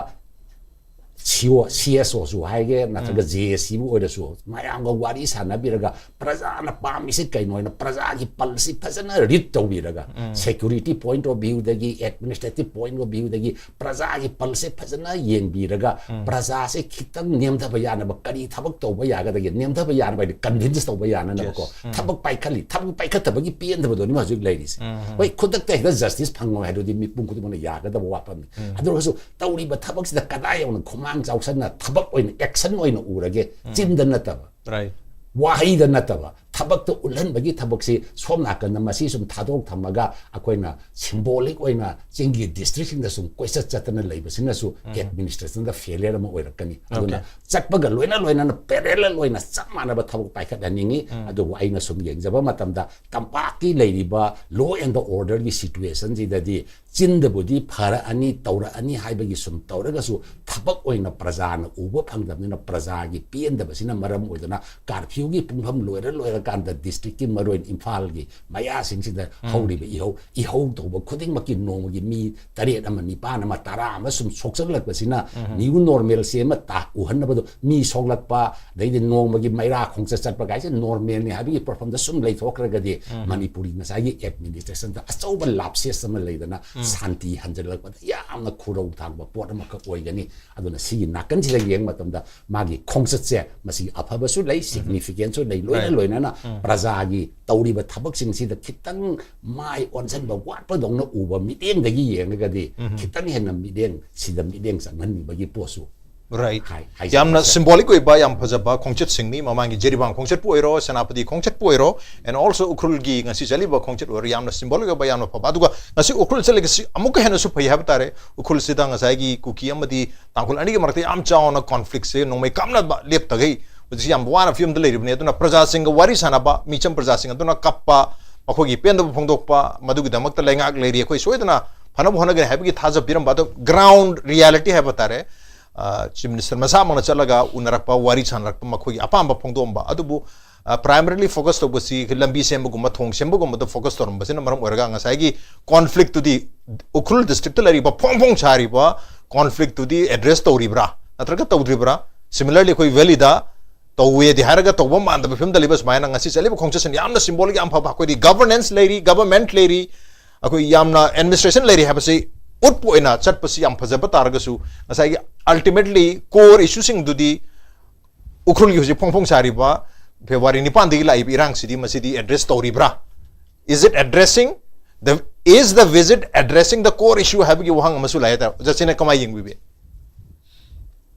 ꯁꯤ ꯑꯣ, ꯁꯤ ꯑꯦꯁ ꯑꯣꯁꯨ ꯍꯥꯏꯒꯦ, ꯅꯠꯇ꯭ꯔꯒ ꯖꯦ ꯑꯦ ꯁꯤꯕꯨ ꯑꯣꯏꯔꯁꯨ, ꯃꯌꯥꯝꯒ ꯋꯥꯔꯤ ꯁꯥꯟꯅꯕꯤꯔꯒ ꯄ꯭ꯔꯖꯥꯅ ꯄꯥꯝꯃꯤꯁꯤ ꯀꯩꯅꯣ ꯍꯥꯏꯅ ꯄ꯭ꯔꯖꯥꯒꯤ ꯄꯜꯁꯤ ꯐꯖꯅ ꯔꯤꯗ ꯇꯧꯕꯤꯔꯒ, security point of viewꯗꯒꯤ, administrative point of viewꯗꯒꯤ ꯄ꯭ꯔꯖꯥꯒꯤ ꯄꯜꯁꯦ ꯐꯖꯅ ꯌꯦꯡꯕꯤꯔꯒ, ꯄ꯭ꯔꯖꯥꯁꯦ ꯈꯤꯇꯪ ꯅꯦꯝꯊꯕ ꯌꯥꯅꯕ ꯀꯔꯤ ꯊꯕꯛ ꯇꯧꯕ ꯌꯥꯒꯗꯒꯦ, ꯅꯦꯝꯊꯕ ꯌꯥꯅꯕ ꯍꯥꯏꯗꯤ ꯀꯟꯚꯤꯟꯁ ꯇꯧꯕ ꯌꯥꯅꯅꯕꯀꯣ꯫ Yes. ꯊꯕꯛ ꯄꯥꯏꯈꯠꯂꯤ, ꯊꯕꯛ ꯄꯥꯏꯈꯠꯇꯕꯒꯤ ꯄꯦꯟꯗꯕꯗꯨꯅꯤ ꯍꯧꯖꯤꯛ ꯂꯩꯔꯤꯁꯦ꯫ ꯍꯣꯏ, ꯈꯨꯗꯛꯇ ꯍꯦꯛꯇ ꯖꯁꯇꯤꯁ ꯐꯪꯉꯣꯏ ꯍꯥꯏꯗꯨꯗꯤ ꯃꯤꯄꯨꯝ ꯈꯨꯗꯤꯡꯃꯛꯅ ꯌꯥꯒꯗꯕ ꯋꯥꯐꯝꯅꯤ꯫ ꯑꯗꯨ ꯑꯣꯏꯔꯒꯁꯨ ꯇꯧꯔꯤꯕ ꯊꯕꯛꯁꯤꯗ ꯀꯗꯥꯏ ꯌꯧꯅ ꯈꯨꯃꯥꯡ ꯆꯥꯎꯁꯟꯅ ꯊꯕꯛ ꯑꯣꯏꯅ, ꯑꯦꯛꯁꯟ ꯑꯣꯏꯅ ꯎꯔꯒꯦ, ꯆꯤꯟꯗ ꯅꯠꯇꯕ, Right. ꯋꯥꯍꯩꯗ ꯅꯠꯇꯕ, ꯊꯕꯛꯇ ꯎꯠꯍꯟꯕꯒꯤ ꯊꯕꯛꯁꯤ ꯁꯣꯝ ꯅꯥꯀꯟꯗ ꯃꯁꯤ ꯁꯨꯝ ꯊꯥꯗꯣꯛ ꯊꯝꯃꯒ ꯑꯩꯈꯣꯏꯅ ꯁꯤꯝꯕꯣꯂꯤꯛ ꯑꯣꯏꯅ ꯆꯤꯡꯒꯤ ꯗꯤꯁꯇ꯭ꯔꯤꯛꯁꯤꯡꯗ ꯁꯨꯝ ꯀꯣꯏꯆꯠ ꯆꯠꯇꯅ ꯂꯩꯕꯁꯤꯅꯁꯨ ꯑꯦꯗꯃꯤꯅꯤꯁꯇ꯭ꯔꯦꯁꯟꯗ ꯐꯦꯂꯤꯌꯔ ꯑꯃ ꯑꯣꯏꯔꯛꯀꯅꯤ꯫ ꯑꯗꯨꯅ ꯆꯠꯄꯒ ꯂꯣꯏꯅ ꯂꯣꯏꯅꯅ ꯄꯦꯔꯦꯂꯦꯜ ꯑꯣꯏꯅ ꯆꯞ ꯃꯥꯟꯅꯕ ꯊꯕꯛ ꯄꯥꯏꯈꯠꯍꯟꯅꯤꯡꯉꯤ꯫ ꯑꯗꯨꯕꯨ ꯑꯩꯅ ꯁꯨꯝ ꯌꯦꯡꯖꯕ ꯃꯇꯝꯗ ꯇꯝꯄꯥꯛꯀꯤ ꯂꯩꯔꯤꯕ law and orderꯒꯤ situationꯁꯤꯗꯗꯤ ꯆꯤꯟꯗꯕꯨꯗꯤ ꯐꯔꯛꯑꯅꯤ, ꯇꯧꯔꯛꯑꯅꯤ ꯍꯥꯏꯕꯒꯤ ꯁꯨꯝ ꯇꯧꯔꯒꯁꯨ ꯊꯕꯛ ꯑꯣꯏꯅ ꯄ꯭ꯔꯖꯥꯅ ꯎꯕ ꯐꯪꯗꯕꯅꯤꯅ ꯄ꯭ꯔꯖꯥꯒꯤ ꯄꯦꯟꯗꯕꯁꯤꯅ ꯃꯔꯝ ꯑꯣꯏꯗꯨꯅ ꯀꯥꯔꯐ꯭ꯌꯨꯒꯤ ꯄꯨꯡꯐꯝ ꯂꯣꯏꯔ ꯂꯣꯏꯔ ꯀꯥꯟꯗ ꯗꯤꯁꯇ꯭ꯔꯤꯛꯀꯤ ꯃꯔꯨ ꯑꯣꯏꯅ ꯏꯝꯐꯥꯜꯒꯤ ꯃꯌꯥꯁꯤꯡꯁꯤꯗ ꯍꯧꯔꯤꯕ ꯏꯍꯧ ꯏꯍꯧ ꯇꯧꯕ ꯈꯨꯗꯤꯡꯃꯛꯀꯤ ꯅꯣꯡꯃꯒꯤ ꯃꯤ ꯇꯔꯦꯠ ꯑꯃ, ꯅꯤꯄꯥꯟ ꯑꯃ, ꯇꯔꯥ ꯑꯃ ꯁꯨꯝ ꯁꯣꯛꯆꯜꯂꯛꯄꯁꯤꯅ ꯅ꯭ꯌꯨ ꯅꯣꯔꯃꯦꯜꯁꯦ ꯑꯃ ꯇꯥꯛ ꯎꯍꯟꯅꯕꯗꯣ, ꯃꯤ ꯁꯣꯛꯂꯛꯄ, ꯑꯗꯩꯗꯤ ꯅꯣꯡꯃꯒꯤ ꯃꯩꯔꯥ ꯈꯣꯡꯆꯠ ꯆꯠꯄ ꯀꯥꯏꯁꯦ ꯅꯣꯔꯃꯦꯜꯅꯤ ꯍꯥꯏꯕꯒꯤ ꯄ꯭ꯔꯣꯐꯝꯗ ꯁꯨꯝ ꯂꯩꯊꯣꯛꯈ꯭ꯔꯒꯗꯤ ꯃꯅꯤꯄꯨꯔꯤ ꯉꯁꯥꯏꯒꯤ ꯑꯦꯗꯃꯤꯅꯤꯁꯇ꯭ꯔꯦꯁꯟꯗ ꯑꯆꯧꯕ ꯂꯥꯞꯁꯦꯁ ꯑꯃ ꯂꯩꯗꯅ ꯁꯥꯟꯇꯤ ꯍꯟꯖꯜꯂꯛꯄꯗ ꯌꯥꯝꯅ ꯈꯨꯔꯧ ꯊꯥꯡꯕ ꯄꯣꯠ ꯑꯃꯈꯛ ꯑꯣꯏꯒꯅꯤ꯫ ꯑꯗꯨꯅ ꯁꯤꯒꯤ ꯅꯥꯀꯟꯁꯤꯗ ꯌꯦꯡꯕ ꯃꯇꯝꯗ ꯃꯥꯒꯤ ꯈꯣꯡꯆꯠꯁꯦ ꯃꯁꯤ ꯑꯐꯕꯁꯨ ꯂꯩ, ꯁꯤꯒꯅꯤꯐꯤꯀꯦꯟꯁꯨ ꯂꯩ, ꯂꯣꯏꯅ ꯂꯣꯏꯅꯅ ꯄ꯭ꯔꯖꯥꯒꯤ ꯇꯧꯔꯤꯕ ꯊꯕꯛꯁꯤꯡꯁꯤꯗ ꯈꯤꯇꯪ ꯃꯥꯏ ꯑꯣꯟꯁꯤꯟꯕ ꯋꯥꯠꯄꯗꯧꯅ ꯎꯕ ꯃꯤꯠꯌꯦꯡꯗꯒꯤ ꯌꯦꯡꯉꯒꯗꯤ ꯈꯤꯇꯪ ꯍꯦꯟꯅ ꯃꯤꯠꯌꯦꯡ, ꯁꯤꯗ ꯃꯤꯠꯌꯦꯡ ꯆꯪꯍꯟꯅꯤꯡꯕꯒꯤ ꯄꯣꯠꯁꯨ ꯔꯥꯏꯠ꯫ ꯍꯥꯏ- ꯍꯥꯏꯖꯕ ꯌꯥꯝꯅ ꯁꯦ꯫ ꯁꯤꯝꯕꯣꯂꯤꯛ ꯑꯣꯏꯕ ꯌꯥꯝ ꯐꯖꯕ ꯈꯣꯡꯆꯠꯁꯤꯡꯅꯤ꯫ ꯃꯃꯥꯡꯒꯤ ꯖꯤꯔꯤꯕꯥꯝ ꯈꯣꯡꯆꯠꯄꯨ ꯑꯣꯏꯔꯣ, ꯁꯦꯅꯥꯄꯇꯤ ꯈꯣꯡꯆꯠꯄꯨ ꯑꯣꯏꯔꯣ, ꯑꯦꯟ ꯑꯣꯜꯁꯣ ꯎꯈ꯭ꯔꯨꯜꯒꯤ ꯉꯁꯤ ꯆꯠꯂꯤꯕ ꯈꯣꯡꯆꯠ ꯑꯣꯏꯔꯣ, ꯌꯥꯝꯅ ꯁꯤꯝꯕꯣꯂꯤꯛ ꯑꯣꯏꯕ, ꯌꯥꯝꯅ ꯐꯕ꯫ ꯑꯗꯨꯒ ꯉꯁꯤ ꯎꯈ꯭ꯔꯨꯜ ꯆꯠꯂꯤꯕꯁꯤ ꯑꯃꯨꯛꯀ ꯍꯦꯟꯅꯁꯨ ꯐꯩ ꯍꯥꯏꯕ ꯇꯥꯔꯦ꯫ ꯎꯈ꯭ꯔꯨꯜꯁꯤꯗ ꯉꯁꯥꯏꯒꯤ ꯀꯨꯀꯤ ꯑꯃꯗꯤ ꯇꯥꯡꯈꯨꯜ ꯑꯅꯤꯒꯤ ꯃꯔꯛꯇ ꯌꯥꯝ ꯆꯥꯎꯅ ꯀꯣꯟꯐ꯭ꯂꯤꯛꯁꯦ ꯅꯣꯡꯃꯩ ꯀꯥꯞꯅꯕ ꯂꯦꯞꯇꯈꯩ ꯍꯧꯖꯤꯛꯁꯤ ꯌꯥꯝ ꯋꯥꯅ ꯐꯤꯕꯝꯗ ꯂꯩꯔꯤꯕꯅꯤ꯫ ꯑꯗꯨꯅ ꯄ꯭ꯔꯖꯥꯁꯤꯡꯒ ꯋꯥꯔꯤ ꯁꯥꯟꯅꯕ, ꯃꯤꯆꯝ ꯄ꯭ꯔꯖꯥꯁꯤꯡ ꯑꯗꯨꯅ ꯀꯞꯄ, ꯃꯈꯣꯏꯒꯤ ꯄꯦꯟꯗꯕ ꯐꯣꯡꯗꯣꯛꯄ, ꯃꯗꯨꯒꯤꯗꯃꯛꯇ ꯂꯩꯉꯥꯛ ꯂꯩꯔꯤ, ꯑꯩꯈꯣꯏ ꯁꯣꯏꯗꯅ ꯐꯅꯕ ꯍꯣꯠꯅꯒꯅꯤ ꯍꯥꯏꯕꯒꯤ ꯊꯥꯖꯕ ꯄꯤꯔꯝꯕ꯫ ꯑꯗꯣ ꯒ꯭ꯔꯥꯎꯟ ꯔꯤꯌꯦꯂꯤꯇꯤ ꯍꯥꯏꯕ ꯇꯥꯔꯦ, ꯆꯤꯐ ꯃꯤꯅꯤꯁꯇꯔ ꯃꯁꯥꯃꯛꯅ ꯆꯠꯂꯒ ꯎꯅꯔꯛꯄ, ꯋꯥꯔꯤ ꯁꯥꯟꯅꯔꯛꯄ, ꯃꯈꯣꯏꯒꯤ ꯑꯄꯥꯝꯕ ꯐꯣꯡꯗꯣꯛꯑꯝꯕ꯫ ꯑꯗꯨꯕꯨ ꯄ꯭ꯔꯥꯏꯃꯔꯤꯂꯤ ꯐꯣꯀꯁ ꯇꯧꯕꯁꯤ ꯂꯝꯕꯤ ꯁꯦꯝꯕꯒꯨꯝꯕ, ꯊꯣꯡ ꯁꯦꯝꯕꯒꯨꯝꯕꯗ ꯐꯣꯀꯁ ꯇꯧꯔꯝꯕꯁꯤꯅ ꯃꯔꯝ ꯑꯣꯏꯔꯒ ꯉꯁꯥꯏꯒꯤ ꯀꯣꯟꯐ꯭ꯂꯤꯛꯇꯨꯗꯤ, ꯎꯈ꯭ꯔꯨꯜ ꯗꯤꯁꯇ꯭ꯔꯤꯛꯇ ꯂꯩꯔꯤꯕ ꯐꯣꯡ ꯐꯣꯡ ꯁꯥꯔꯤꯕ ꯀꯣꯟꯐ꯭ꯂꯤꯛꯇꯨꯗꯤ ꯑꯦꯗ꯭ꯔꯦꯁ ꯇꯧꯔꯤꯕ꯭ꯔꯥ ꯅꯠꯇ꯭ꯔꯒ ꯇꯧꯗ꯭ꯔꯤꯕ꯭ꯔꯥ? ꯁꯤꯃꯤꯂꯔꯂꯤ ꯑꯩꯈꯣꯏ ꯚꯦꯂꯤꯗ ꯇꯧꯋꯦꯗꯤ ꯍꯥꯏꯔꯒ ꯇꯧꯕ ꯃꯥꯟꯗꯕ ꯐꯤꯕꯝꯗ ꯂꯩꯕ ꯁꯨꯃꯥꯏꯅ ꯉꯁꯤ ꯆꯠꯂꯤꯕ ꯈꯣꯡꯆꯠꯁꯤꯅ ꯌꯥꯝꯅ ꯁꯤꯝꯕꯣꯂꯤꯛ ꯌꯥꯝ ꯐꯕ꯫ ꯑꯩꯈꯣꯏꯗꯤ ꯒꯚꯔꯅꯦꯟꯁ ꯂꯩꯔꯤ, ꯒꯚꯔꯟꯃꯦꯟꯠ ꯂꯩꯔꯤ, ꯑꯩꯈꯣꯏ ꯌꯥꯝꯅ ꯑꯦꯗꯃꯤꯅꯤꯁꯇ꯭ꯔꯦꯁꯟ ꯂꯩꯔꯤ ꯍꯥꯏꯕꯁꯤ ꯎꯠꯄ ꯑꯣꯏꯅ ꯆꯠꯄꯁꯤ ꯌꯥꯝ ꯐꯖꯕ ꯇꯥꯔꯒꯁꯨ, ꯉꯁꯥꯏꯒꯤ ꯑꯜꯇꯤꯃꯦꯠꯂꯤ ꯀꯣꯔ ꯏꯁꯨꯁꯤꯡꯗꯨꯗꯤ ꯎꯈ꯭ꯔꯨꯜꯒꯤ ꯍꯧꯖꯤꯛ ꯐꯣꯡ ꯐꯣꯡ ꯁꯥꯔꯤꯕ ꯐꯦꯕ꯭ꯔꯨꯋꯥꯔꯤ ꯅꯤꯄꯥꯟꯗꯒꯤ ꯂꯥꯛꯏꯕ ꯏꯔꯥꯡꯁꯤꯗꯤ ꯃꯁꯤꯗꯤ address ꯇꯧꯔꯤꯕ꯭ꯔꯥ? Is it addressing the, is the visit addressing the core issue ꯍꯥꯏꯕꯒꯤ ꯋꯥꯍꯪ ꯑꯃꯁꯨ ꯂꯥꯛꯑꯦ ꯍꯥꯏꯇꯥꯔꯦ꯫ ꯑꯣꯖꯥ ꯁꯤꯅ ꯀꯃꯥꯏꯅ ꯌꯦꯡꯕꯤꯕꯤ?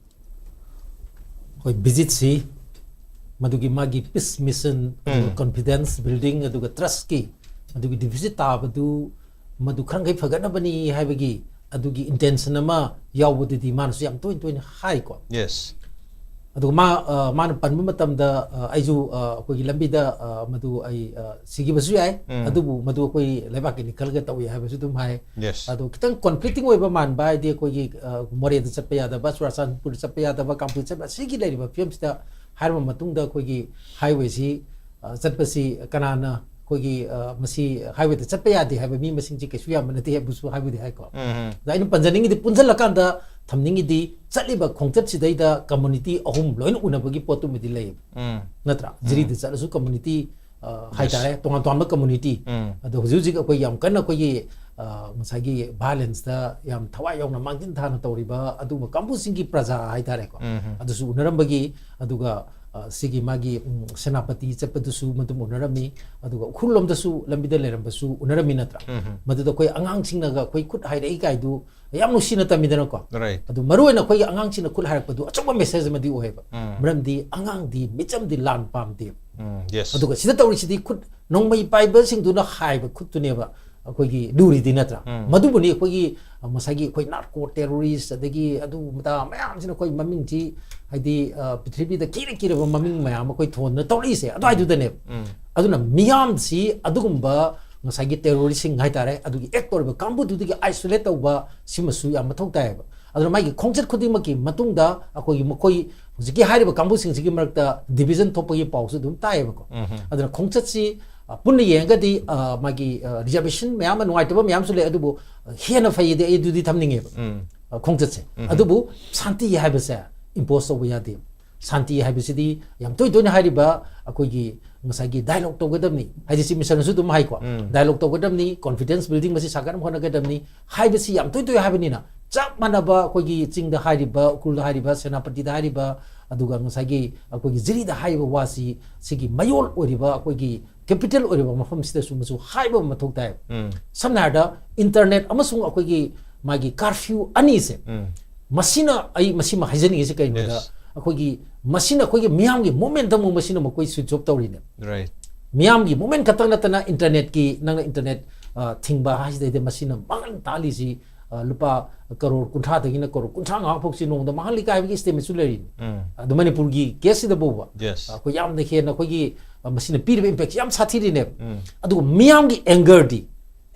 ꯍꯣꯏ, ꯚꯤꯖꯤꯠꯁꯤ ꯃꯗꯨꯒꯤ ꯃꯥꯒꯤ ꯄꯤꯁ ꯃꯤꯁꯟ, ꯑꯗꯨꯒ ꯀꯣꯟꯐꯤꯗꯦꯟꯁ ꯕꯤꯜꯗꯤꯡ, ꯑꯗꯨꯒ ꯇ꯭ꯔꯁꯀꯤ ꯑꯗꯨꯒꯤ ꯗꯤꯐꯤꯁꯤꯠ ꯇꯥꯕꯗꯨ ꯃꯗꯨ ꯈꯔ ꯃꯈꯩ ꯐꯒꯠꯅꯕꯅꯤ ꯍꯥꯏꯕꯒꯤ ꯑꯗꯨꯒꯤ ꯏꯟꯇꯦꯟꯁꯟ ꯑꯃ ꯌꯥꯎꯕꯗꯨꯗꯤ ꯃꯥꯅꯁꯨ ꯌꯥꯝ ꯇꯣꯏꯅ ꯇꯣꯏꯅ ꯍꯥꯏꯀꯣ꯫ ꯌꯦꯁ꯫ ꯑꯗꯨꯒ ꯃꯥ, ꯑ, ꯃꯥꯅ ꯄꯟꯕ ꯃꯇꯝꯗ, ꯑ, ꯑꯩꯁꯨ, ꯑ, ꯑꯩꯈꯣꯏꯒꯤ ꯂꯝꯕꯤꯗ, ꯑ, ꯃꯗꯨ ꯑꯩ, ꯑ, ꯁꯤꯈꯤꯕꯁꯨ ꯌꯥꯏ, ꯑꯗꯨꯕꯨ ꯃꯗꯨ ꯑꯩꯈꯣꯏ ꯂꯩꯕꯥꯛꯀꯤꯅꯤ ꯈꯜꯂꯒ ꯇꯧꯏ ꯍꯥꯏꯕꯁꯨ ꯑꯗꯨꯝ ꯍꯥꯏ꯫ ꯌꯦꯁ꯫ ꯑꯗꯣ ꯈꯤꯇꯪ ꯀꯣꯟꯐ꯭ꯂꯤꯛꯇꯤꯡ ꯑꯣꯏꯕ ꯃꯥꯟꯕ ꯍꯥꯏꯗꯤ ꯑꯩꯈꯣꯏꯒꯤ, ꯑ, ꯃꯣꯔꯦꯗ ꯆꯠꯄ ꯌꯥꯗꯕ, ꯆꯨꯔꯥꯆꯥꯟꯄꯨꯔꯗ ꯆꯠꯄ ꯌꯥꯗꯕ, ꯀꯥꯡꯄꯣꯛꯄꯤ ꯆꯠꯄ, ꯑꯁꯤꯒꯤ ꯂꯩꯔꯤꯕ ꯐꯤꯕꯝꯁꯤꯗ ꯍꯥꯏꯔꯕ ꯃꯇꯨꯡꯗ ꯑꯩꯈꯣꯏꯒꯤ ꯍꯥꯏꯋꯦꯁꯤ ꯑ, ꯆꯠꯄꯁꯤ ꯀꯅꯥꯅ ꯑꯩꯈꯣꯏꯒꯤ, ꯑ, ꯃꯁꯤ highwayꯗ ꯆꯠꯄ ꯌꯥꯗꯦ ꯍꯥꯏꯕ ꯃꯤ ꯃꯁꯤꯡꯁꯤ ꯀꯩꯁꯨ ꯌꯥꯝꯕ ꯅꯠꯇꯦ ꯍꯥꯏꯕꯁꯨ ꯍꯥꯏꯕꯨꯗꯤ ꯍꯥꯏꯀꯣ꯫ ꯎꯝ꯫ ꯑꯗ ꯑꯩꯅ ꯄꯟꯖꯅꯤꯡꯉꯤꯗꯤ, ꯄꯨꯟꯁꯤꯜꯂꯀꯥꯟꯗ ꯊꯝꯅꯤꯡꯉꯤꯗꯤ, ꯆꯠꯂꯤꯕ ꯈꯣꯡꯆꯠꯁꯤꯗꯩꯗ community ꯑꯍꯨꯝ ꯂꯣꯏꯅ ꯎꯅꯕꯒꯤ ꯄꯣꯠꯇꯨꯃꯗꯤ ꯂꯩꯌꯦꯕ꯫ ꯎꯝ꯫ ꯅꯠꯇ꯭ꯔꯥ? ꯎꯝ꯫ ꯖꯤꯔꯤꯗ ꯆꯠꯂꯁꯨ community, ꯑ, Yes꯫ ꯍꯥꯏꯇꯥꯔꯦ, ꯇꯣꯉꯥꯟ ꯇꯣꯉꯥꯟꯕ community꯫ ꯎꯝ꯫ ꯑꯗꯣ ꯍꯧꯖꯤꯛ ꯍꯧꯖꯤꯛ ꯑꯩꯈꯣꯏ ꯌꯥꯝ ꯀꯟꯅ ꯑꯩꯈꯣꯏꯒꯤ, ꯑ, ꯉꯁꯥꯏꯒꯤ violenceꯇ ꯌꯥꯝ ꯊꯋꯥꯏ ꯌꯥꯎꯅ ꯃꯥꯡꯖꯤꯟ ꯊꯥꯅ ꯇꯧꯔꯤꯕ ꯑꯗꯨꯒꯨꯝꯕ ꯀꯥꯡꯕꯨꯁꯤꯡꯒꯤ ꯄ꯭ꯔꯖꯥ ꯍꯥꯏꯇꯥꯔꯦꯀꯣ꯫ ꯎꯝ꯫ ꯑꯗꯨꯁꯨ ꯎꯅꯔꯝꯕꯒꯤ, ꯑꯗꯨꯒ, ꯑ, ꯁꯤꯒꯤ ꯃꯥꯒꯤ, ꯎꯝ, ꯁꯦꯅꯥꯄꯇꯤ ꯆꯠꯄꯗꯨꯁꯨ ꯃꯗꯨꯝ ꯎꯅꯔꯝꯃꯤ, ꯑꯗꯨꯒ ꯎꯈ꯭ꯔꯨꯜ ꯂꯣꯝꯗꯁꯨ ꯂꯝꯕꯤꯗ ꯂꯩꯔꯝꯕꯁꯨ ꯎꯅꯔꯝꯃꯤ ꯅꯠꯇ꯭ꯔꯥ? ꯎꯝ꯫ ꯃꯗꯨꯗ ꯑꯩꯈꯣꯏ ꯑꯉꯥꯡꯁꯤꯡꯅꯒ ꯑꯩꯈꯣꯏ ꯈꯨꯠ ꯍꯥꯏꯔꯛꯏ ꯀꯥꯏꯗꯨ ꯌꯥꯝ ꯅꯨꯡꯁꯤꯅ ꯇꯝꯃꯤꯗꯅꯀꯣ꯫ Right꯫ ꯑꯗꯨ ꯃꯔꯨ ꯑꯣꯏꯅ ꯑꯩꯈꯣꯏꯒꯤ ꯑꯉꯥꯡꯁꯤꯡꯅ ꯈꯨꯠ ꯍꯥꯏꯔꯛꯄꯗꯨ ꯑꯆꯧꯕ message ꯑꯃꯗꯤ ꯑꯣꯏꯌꯦꯕ꯫ ꯎꯝ꯫ ꯃꯔꯝꯗꯤ ꯑꯉꯥꯡꯗꯤ ꯃꯤꯆꯝꯗꯤ ꯂꯥꯟ ꯄꯥꯝꯗꯦꯕ꯫ ꯎꯝ, yes꯫ ꯑꯗꯨꯒ ꯁꯤꯗ ꯇꯧꯔꯤꯁꯤꯗꯤ ꯈꯨꯠ ꯅꯣꯡꯃꯩ ꯄꯥꯏꯕꯁꯤꯡꯗꯨꯅ ꯍꯥꯏꯕ ꯈꯨꯠꯇꯨꯅꯦꯕ ꯑꯩꯈꯣꯏꯒꯤ ꯂꯨꯔꯤꯗꯤ ꯅꯠꯇ꯭ꯔꯥ? ꯎꯝ꯫ ꯃꯗꯨꯕꯨꯅꯤ ꯑꯩꯈꯣꯏꯒꯤ, ꯑ, ꯉꯁꯥꯏꯒꯤ ꯑꯩꯈꯣꯏ narco terrorist ꯑꯗꯒꯤ ꯑꯗꯨ ꯃꯇꯥ ꯃꯌꯥꯝꯁꯤꯅ ꯑꯩꯈꯣꯏ ꯃꯃꯤꯡꯁꯤ ꯍꯥꯏꯗꯤ, ꯑ, ꯄ꯭ꯔꯤꯊꯤꯕꯤꯗ ꯀꯤꯔ ꯀꯤꯔꯕ ꯃꯃꯤꯡ ꯃꯌꯥꯝ ꯑꯃ ꯑꯩꯈꯣꯏ ꯊꯣꯟꯗꯅ ꯇꯧꯔꯛꯏꯁꯦ ꯑꯗꯨꯋꯥꯏꯗꯨꯗꯅꯦꯕ꯫ ꯎꯝ꯫ ꯑꯗꯨꯅ ꯃꯤꯌꯥꯝꯁꯤ ꯑꯗꯨꯒꯨꯝꯕ ꯉꯁꯥꯏꯒꯤ terroristꯁꯤꯡ ꯍꯥꯏꯇꯥꯔꯦ, ꯑꯗꯨꯒꯤ act ꯇꯧꯔꯤꯕ ꯀꯥꯡꯕꯨꯗꯨꯗꯒꯤ isolate ꯇꯧꯕ ꯁꯤꯃꯁꯨ ꯌꯥꯝ ꯃꯊꯧ ꯇꯥꯏꯌꯦꯕ꯫ ꯑꯗꯨꯅ ꯃꯥꯒꯤ ꯈꯣꯡꯆꯠ ꯈꯨꯗꯤꯡꯃꯛꯀꯤ ꯃꯇꯨꯡꯗ ꯑꯩꯈꯣꯏꯒꯤ ꯃꯈꯣꯏ ꯍꯧꯖꯤꯛꯀꯤ ꯍꯥꯏꯔꯤꯕ ꯀꯥꯡꯕꯨꯁꯤꯡꯁꯤꯒꯤ ꯃꯔꯛꯇ division ꯊꯣꯛꯄꯒꯤ ꯄꯥꯎꯁꯨ ꯑꯗꯨꯝ ꯇꯥꯏꯌꯦꯕꯀꯣ꯫ ꯎꯝ꯫ ꯑꯗꯨꯅ ꯈꯣꯡꯆꯠꯁꯤ, ꯑ, ꯄꯨꯟꯅ ꯌꯦꯡꯉꯒꯗꯤ, ꯑ, ꯃꯥꯒꯤ, ꯑ, reservation ꯃꯌꯥꯝ ꯑꯃ, ꯅꯨꯡꯉꯥꯏꯇꯕ ꯃꯌꯥꯝꯁꯨ ꯂꯩ, ꯑꯗꯨꯕꯨ, ꯑ, ꯍꯦꯟꯅ ꯐꯩꯗꯤ ꯑꯩ ꯑꯗꯨꯗꯤ ꯊꯝꯅꯤꯡꯉꯦꯕ, ꯎꯝ꯫ ꯑ, ꯈꯣꯡꯆꯠꯁꯦ꯫ ꯎꯝ꯫ ꯑꯗꯨꯕꯨ ꯁꯥꯟꯇꯤ ꯍꯥꯏꯕꯁꯦ impose ꯇꯧꯕ ꯌꯥꯗꯦ꯫ ꯁꯥꯟꯇꯤ ꯍꯥꯏꯕꯁꯤꯗꯤ ꯌꯥꯝ ꯇꯣꯏ ꯇꯣꯏꯅ ꯍꯥꯏꯔꯤꯕ ꯑꯩꯈꯣꯏꯒꯤ ꯉꯁꯥꯏꯒꯤ dialogue ꯇꯧꯒꯗꯕꯅꯤ, ꯍꯥꯏꯗꯤ Chief Ministerꯅꯁꯨ ꯑꯗꯨꯝ ꯍꯥꯏꯀꯣ, ꯎꯝ꯫ Dialogue ꯇꯧꯒꯗꯕꯅꯤ, confidence building ꯃꯁꯤ ꯁꯥꯒꯠꯅꯕ ꯍꯣꯠꯅꯒꯗꯕꯅꯤ ꯍꯥꯏꯕꯁꯤ ꯌꯥꯝ ꯇꯣꯏ ꯇꯣꯏ ꯍꯥꯏꯕꯅꯤꯅ, ꯆꯞ ꯃꯥꯟꯅꯕ ꯑꯩꯈꯣꯏꯒꯤ ꯆꯤꯡꯗ ꯍꯥꯏꯔꯤꯕ, ꯎꯈ꯭ꯔꯨꯜꯗ ꯍꯥꯏꯔꯤꯕ, ꯁꯦꯅꯥꯄꯇꯤꯗ ꯍꯥꯏꯔꯤꯕ, ꯑꯗꯨꯒ ꯉꯁꯥꯏꯒꯤ ꯑꯩꯈꯣꯏꯒꯤ ꯖꯤꯔꯤꯗ ꯍꯥꯏꯔꯤꯕ ꯋꯥꯁꯤ ꯁꯤꯒꯤ ꯃꯌꯣꯜ ꯑꯣꯏꯔꯤꯕ ꯑꯩꯈꯣꯏꯒꯤ capital ꯑꯣꯏꯔꯤꯕ ꯃꯐꯝꯁꯤꯗꯁꯨ ꯃꯁꯨ ꯍꯥꯏꯕ ꯑꯃ ꯃꯊꯧ ꯇꯥꯏ꯫ ꯎꯝ꯫ ꯁꯝꯅ ꯍꯥꯏꯔꯕꯗ internet ꯑꯃꯁꯨꯡ ꯑꯩꯈꯣꯏꯒꯤ ꯃꯥꯒꯤ curfew ꯑꯅꯤꯁꯦ, ꯎꯝ꯫ ꯃꯁꯤꯅ, ꯑꯩ ꯃꯁꯤꯃ ꯍꯥꯏꯖꯅꯤꯡꯉꯤꯁꯦ ꯀꯩꯅꯣꯗ, Yes꯫ ꯑꯩꯈꯣꯏꯒꯤ ꯃꯁꯤꯅ ꯑꯩꯈꯣꯏꯒꯤ ꯃꯤꯌꯥꯝꯒꯤ momentumꯕꯨ ꯃꯁꯤꯅ ꯃꯈꯣꯏ switch off ꯇꯧꯔꯤꯅꯦ꯫ Right꯫ ꯃꯤꯌꯥꯝꯒꯤ movement ꯈꯛꯇꯪ ꯅꯠꯇꯅ internetꯀꯤ, ꯅꯪꯅ internet, ꯑ, ꯊꯤꯡꯕ ꯍꯥꯏꯁꯤꯗꯩꯗ ꯃꯁꯤꯅ ꯃꯥꯡꯍꯟ ꯇꯥꯛꯍꯜꯂꯤꯁꯤ, ꯑ, ꯂꯨꯄꯥ ꯀꯔꯣꯔ ꯀꯨꯟꯊ꯭ꯔꯥꯗꯒꯤꯅ ꯀꯔꯣꯔ ꯀꯨꯟꯊ꯭ꯔꯥ ꯃꯉꯥ ꯐꯥꯎꯁꯤ ꯅꯣꯡꯃꯗ ꯃꯥꯡꯍꯜꯂꯤ ꯀꯥꯏ ꯍꯥꯏꯕꯒꯤ statementꯁꯨ ꯂꯩꯔꯤꯅꯤ꯫ ꯎꯝ꯫ ꯑꯗꯨ ꯃꯅꯤꯄꯨꯔꯒꯤ caseꯁꯤꯗ ꯐꯥꯎꯕ, Yes꯫ ꯑꯩꯈꯣꯏ ꯌꯥꯝꯅ ꯍꯦꯟꯅ ꯑꯩꯈꯣꯏꯒꯤ, ꯑ, ꯃꯁꯤꯅ ꯄꯤꯔꯤꯕ impactꯁꯤ ꯌꯥꯝ ꯁꯥꯊꯤꯔꯤꯅꯦꯕ꯫ ꯎꯝ꯫ ꯑꯗꯨꯒ ꯃꯤꯌꯥꯝꯒꯤ angerꯗꯤ,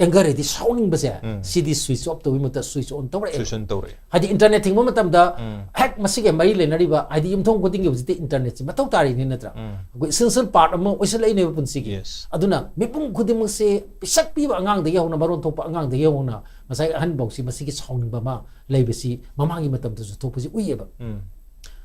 ꯑꯦꯡꯒꯔ ꯍꯥꯏꯗꯤ ꯁꯥꯎꯅꯤꯡꯕꯁꯦ, ꯎꯝ꯫ ꯁꯤꯗꯤ ꯁ꯭ꯋꯤꯆ ꯑꯣꯐ ꯇꯧꯕꯒꯤ ꯃꯍꯨꯠꯇ ꯁ꯭ꯋꯤꯆ ꯑꯣꯟ ꯇꯧꯔꯛꯑꯦ꯫ ꯁ꯭ꯋꯤꯆ ꯑꯣꯟ ꯇꯧꯔꯛꯑꯦ꯫ ꯍꯥꯏꯗꯤ ꯏꯟꯇꯔꯅꯦꯠ ꯊꯤꯡꯕ ꯃꯇꯝꯗ, ꯎꯝ꯫ ꯍꯦꯛ ꯃꯁꯤꯒ ꯃꯔꯤ ꯂꯩꯅꯔꯤꯕ, ꯍꯥꯏꯗꯤ ꯌꯨꯝꯊꯣꯡ ꯈꯨꯗꯤꯡꯒꯤ ꯍꯧꯖꯤꯛꯇꯤ ꯏꯟꯇꯔꯅꯦꯠꯁꯤ ꯃꯊꯧ ꯇꯥꯔꯤꯅꯤ ꯅꯠꯇ꯭ꯔꯥ? ꯎꯝ꯫ ꯑꯩꯈꯣꯏ ꯏꯁꯦꯟꯁꯤꯌꯦꯜ ꯄꯥꯔꯠ ꯑꯃ ꯑꯣꯏꯁꯤꯜꯂꯛꯏꯅꯦꯕ ꯄꯨꯟꯁꯤꯒꯤ꯫ Yes꯫ ꯑꯗꯨꯅ ꯃꯤꯄꯨꯝ ꯈꯨꯗꯤꯡꯃꯛꯁꯦ, ꯄꯤꯁꯛ ꯄꯤꯕ ꯑꯉꯥꯡꯗꯒꯤ ꯍꯧꯅ, ꯃꯔꯣꯟ ꯊꯣꯛꯄ ꯑꯉꯥꯡꯗꯒꯤ ꯍꯧꯅ, ꯉꯁꯥꯏ ꯑꯍꯟꯐꯧꯁꯤ ꯃꯁꯤꯒꯤ ꯁꯥꯎꯅꯤꯡꯕ ꯑꯃ ꯂꯩꯕꯁꯤ ꯃꯃꯥꯡꯒꯤ ꯃꯇꯝꯗꯁꯨ ꯊꯣꯛꯄꯁꯤ ꯎꯏꯌꯦꯕ꯫ ꯎꯝ꯫